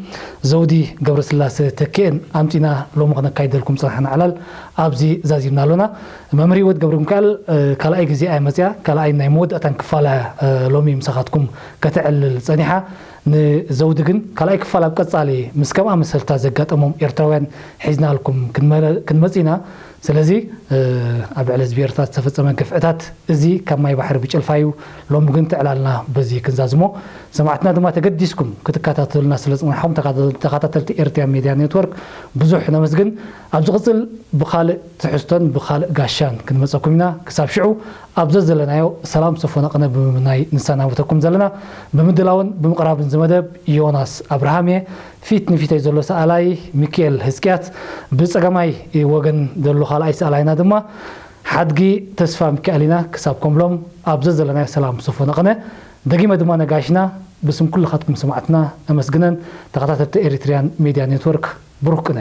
ዘውዲ ገብረስላሰ ተኪኤን ኣምጺና ሎሚ ከነካይደልኩም ዝጸናሕና ዕላል ኣብዚ ዛዚምና ኣሎና። መምህር ህይወት ገብረ ሚካኤል፣ እ፣ ካልኣይ ግዜ እያ መጽያ፣ ካልኣይ ናይ መወዳእታን ክፋላ፣ እ፣ ሎሚ ምሳኻትኩም ከተዕልል ጸኒሓ። ንዘውዲ ግን ካልኣይ ክፋል ኣብ ቀጻሊ ምስ ከምኣ መሰልታት ዘጋጠሞም ኤርትራውያን ሒዝናልኩም ክንመ-፣ ክንመጽእ ኢና። ስለዚ፣ እ፣ ኣብ ልዕሊ ህዝቢ ኤርትራ ዝተፈጸመ ግፍዕታት እዚ ካብ ማይ ባሕሪ ብጭልፋ እዩ። ሎሚ ግን ትዕላልና በዚ ክንዛዝሞ። ሰማዕትና ድማ ተገዲስኩም ክትከታተሉና ስለ ዝጸናሕኩም ተኸታተል-፣ ተኸታተልቲ ኤርትራ ሜድያ ኔትወርክ ብዙሕ ነመስግን። ኣብ ዝቕጽል ብኻልእ ትሕዝቶን ብኻልእ ጋሻን ክንመጸኩም ኢና። ክሳብ ሽዑ ኣብ ዘዘለናዮ ሰላም ሰፎን ኣቐነ ብምምናይ ንሰናበተኩም ዘለና። ብምድላውን ብምቕራብን ዝመደብ ዮናስ ኣብርሃም እየ። ፊት ንፊተይ ዘሎ ሰኣላይ ሚካኤል ህዝቅያስ፣ ብጸጋማይ ወገን ዘሎ ካልኣይ ሰኣላይና ድማ ሓድጊ ተስፋ ሚካኤል ኢና። ክሳብ ከምሎም ኣብ ዘዘለናዮ ሰላም ሰፎን ኣቐነ። ደጊመ ድማ ነጋሽና ብስም ኩልኻትኩም ሰማዕትና ኣመስግነን። ተኸታተልቲ ኤሪትሪያን ሜድያ ኔትወርክ ብሩኽ ቅነ።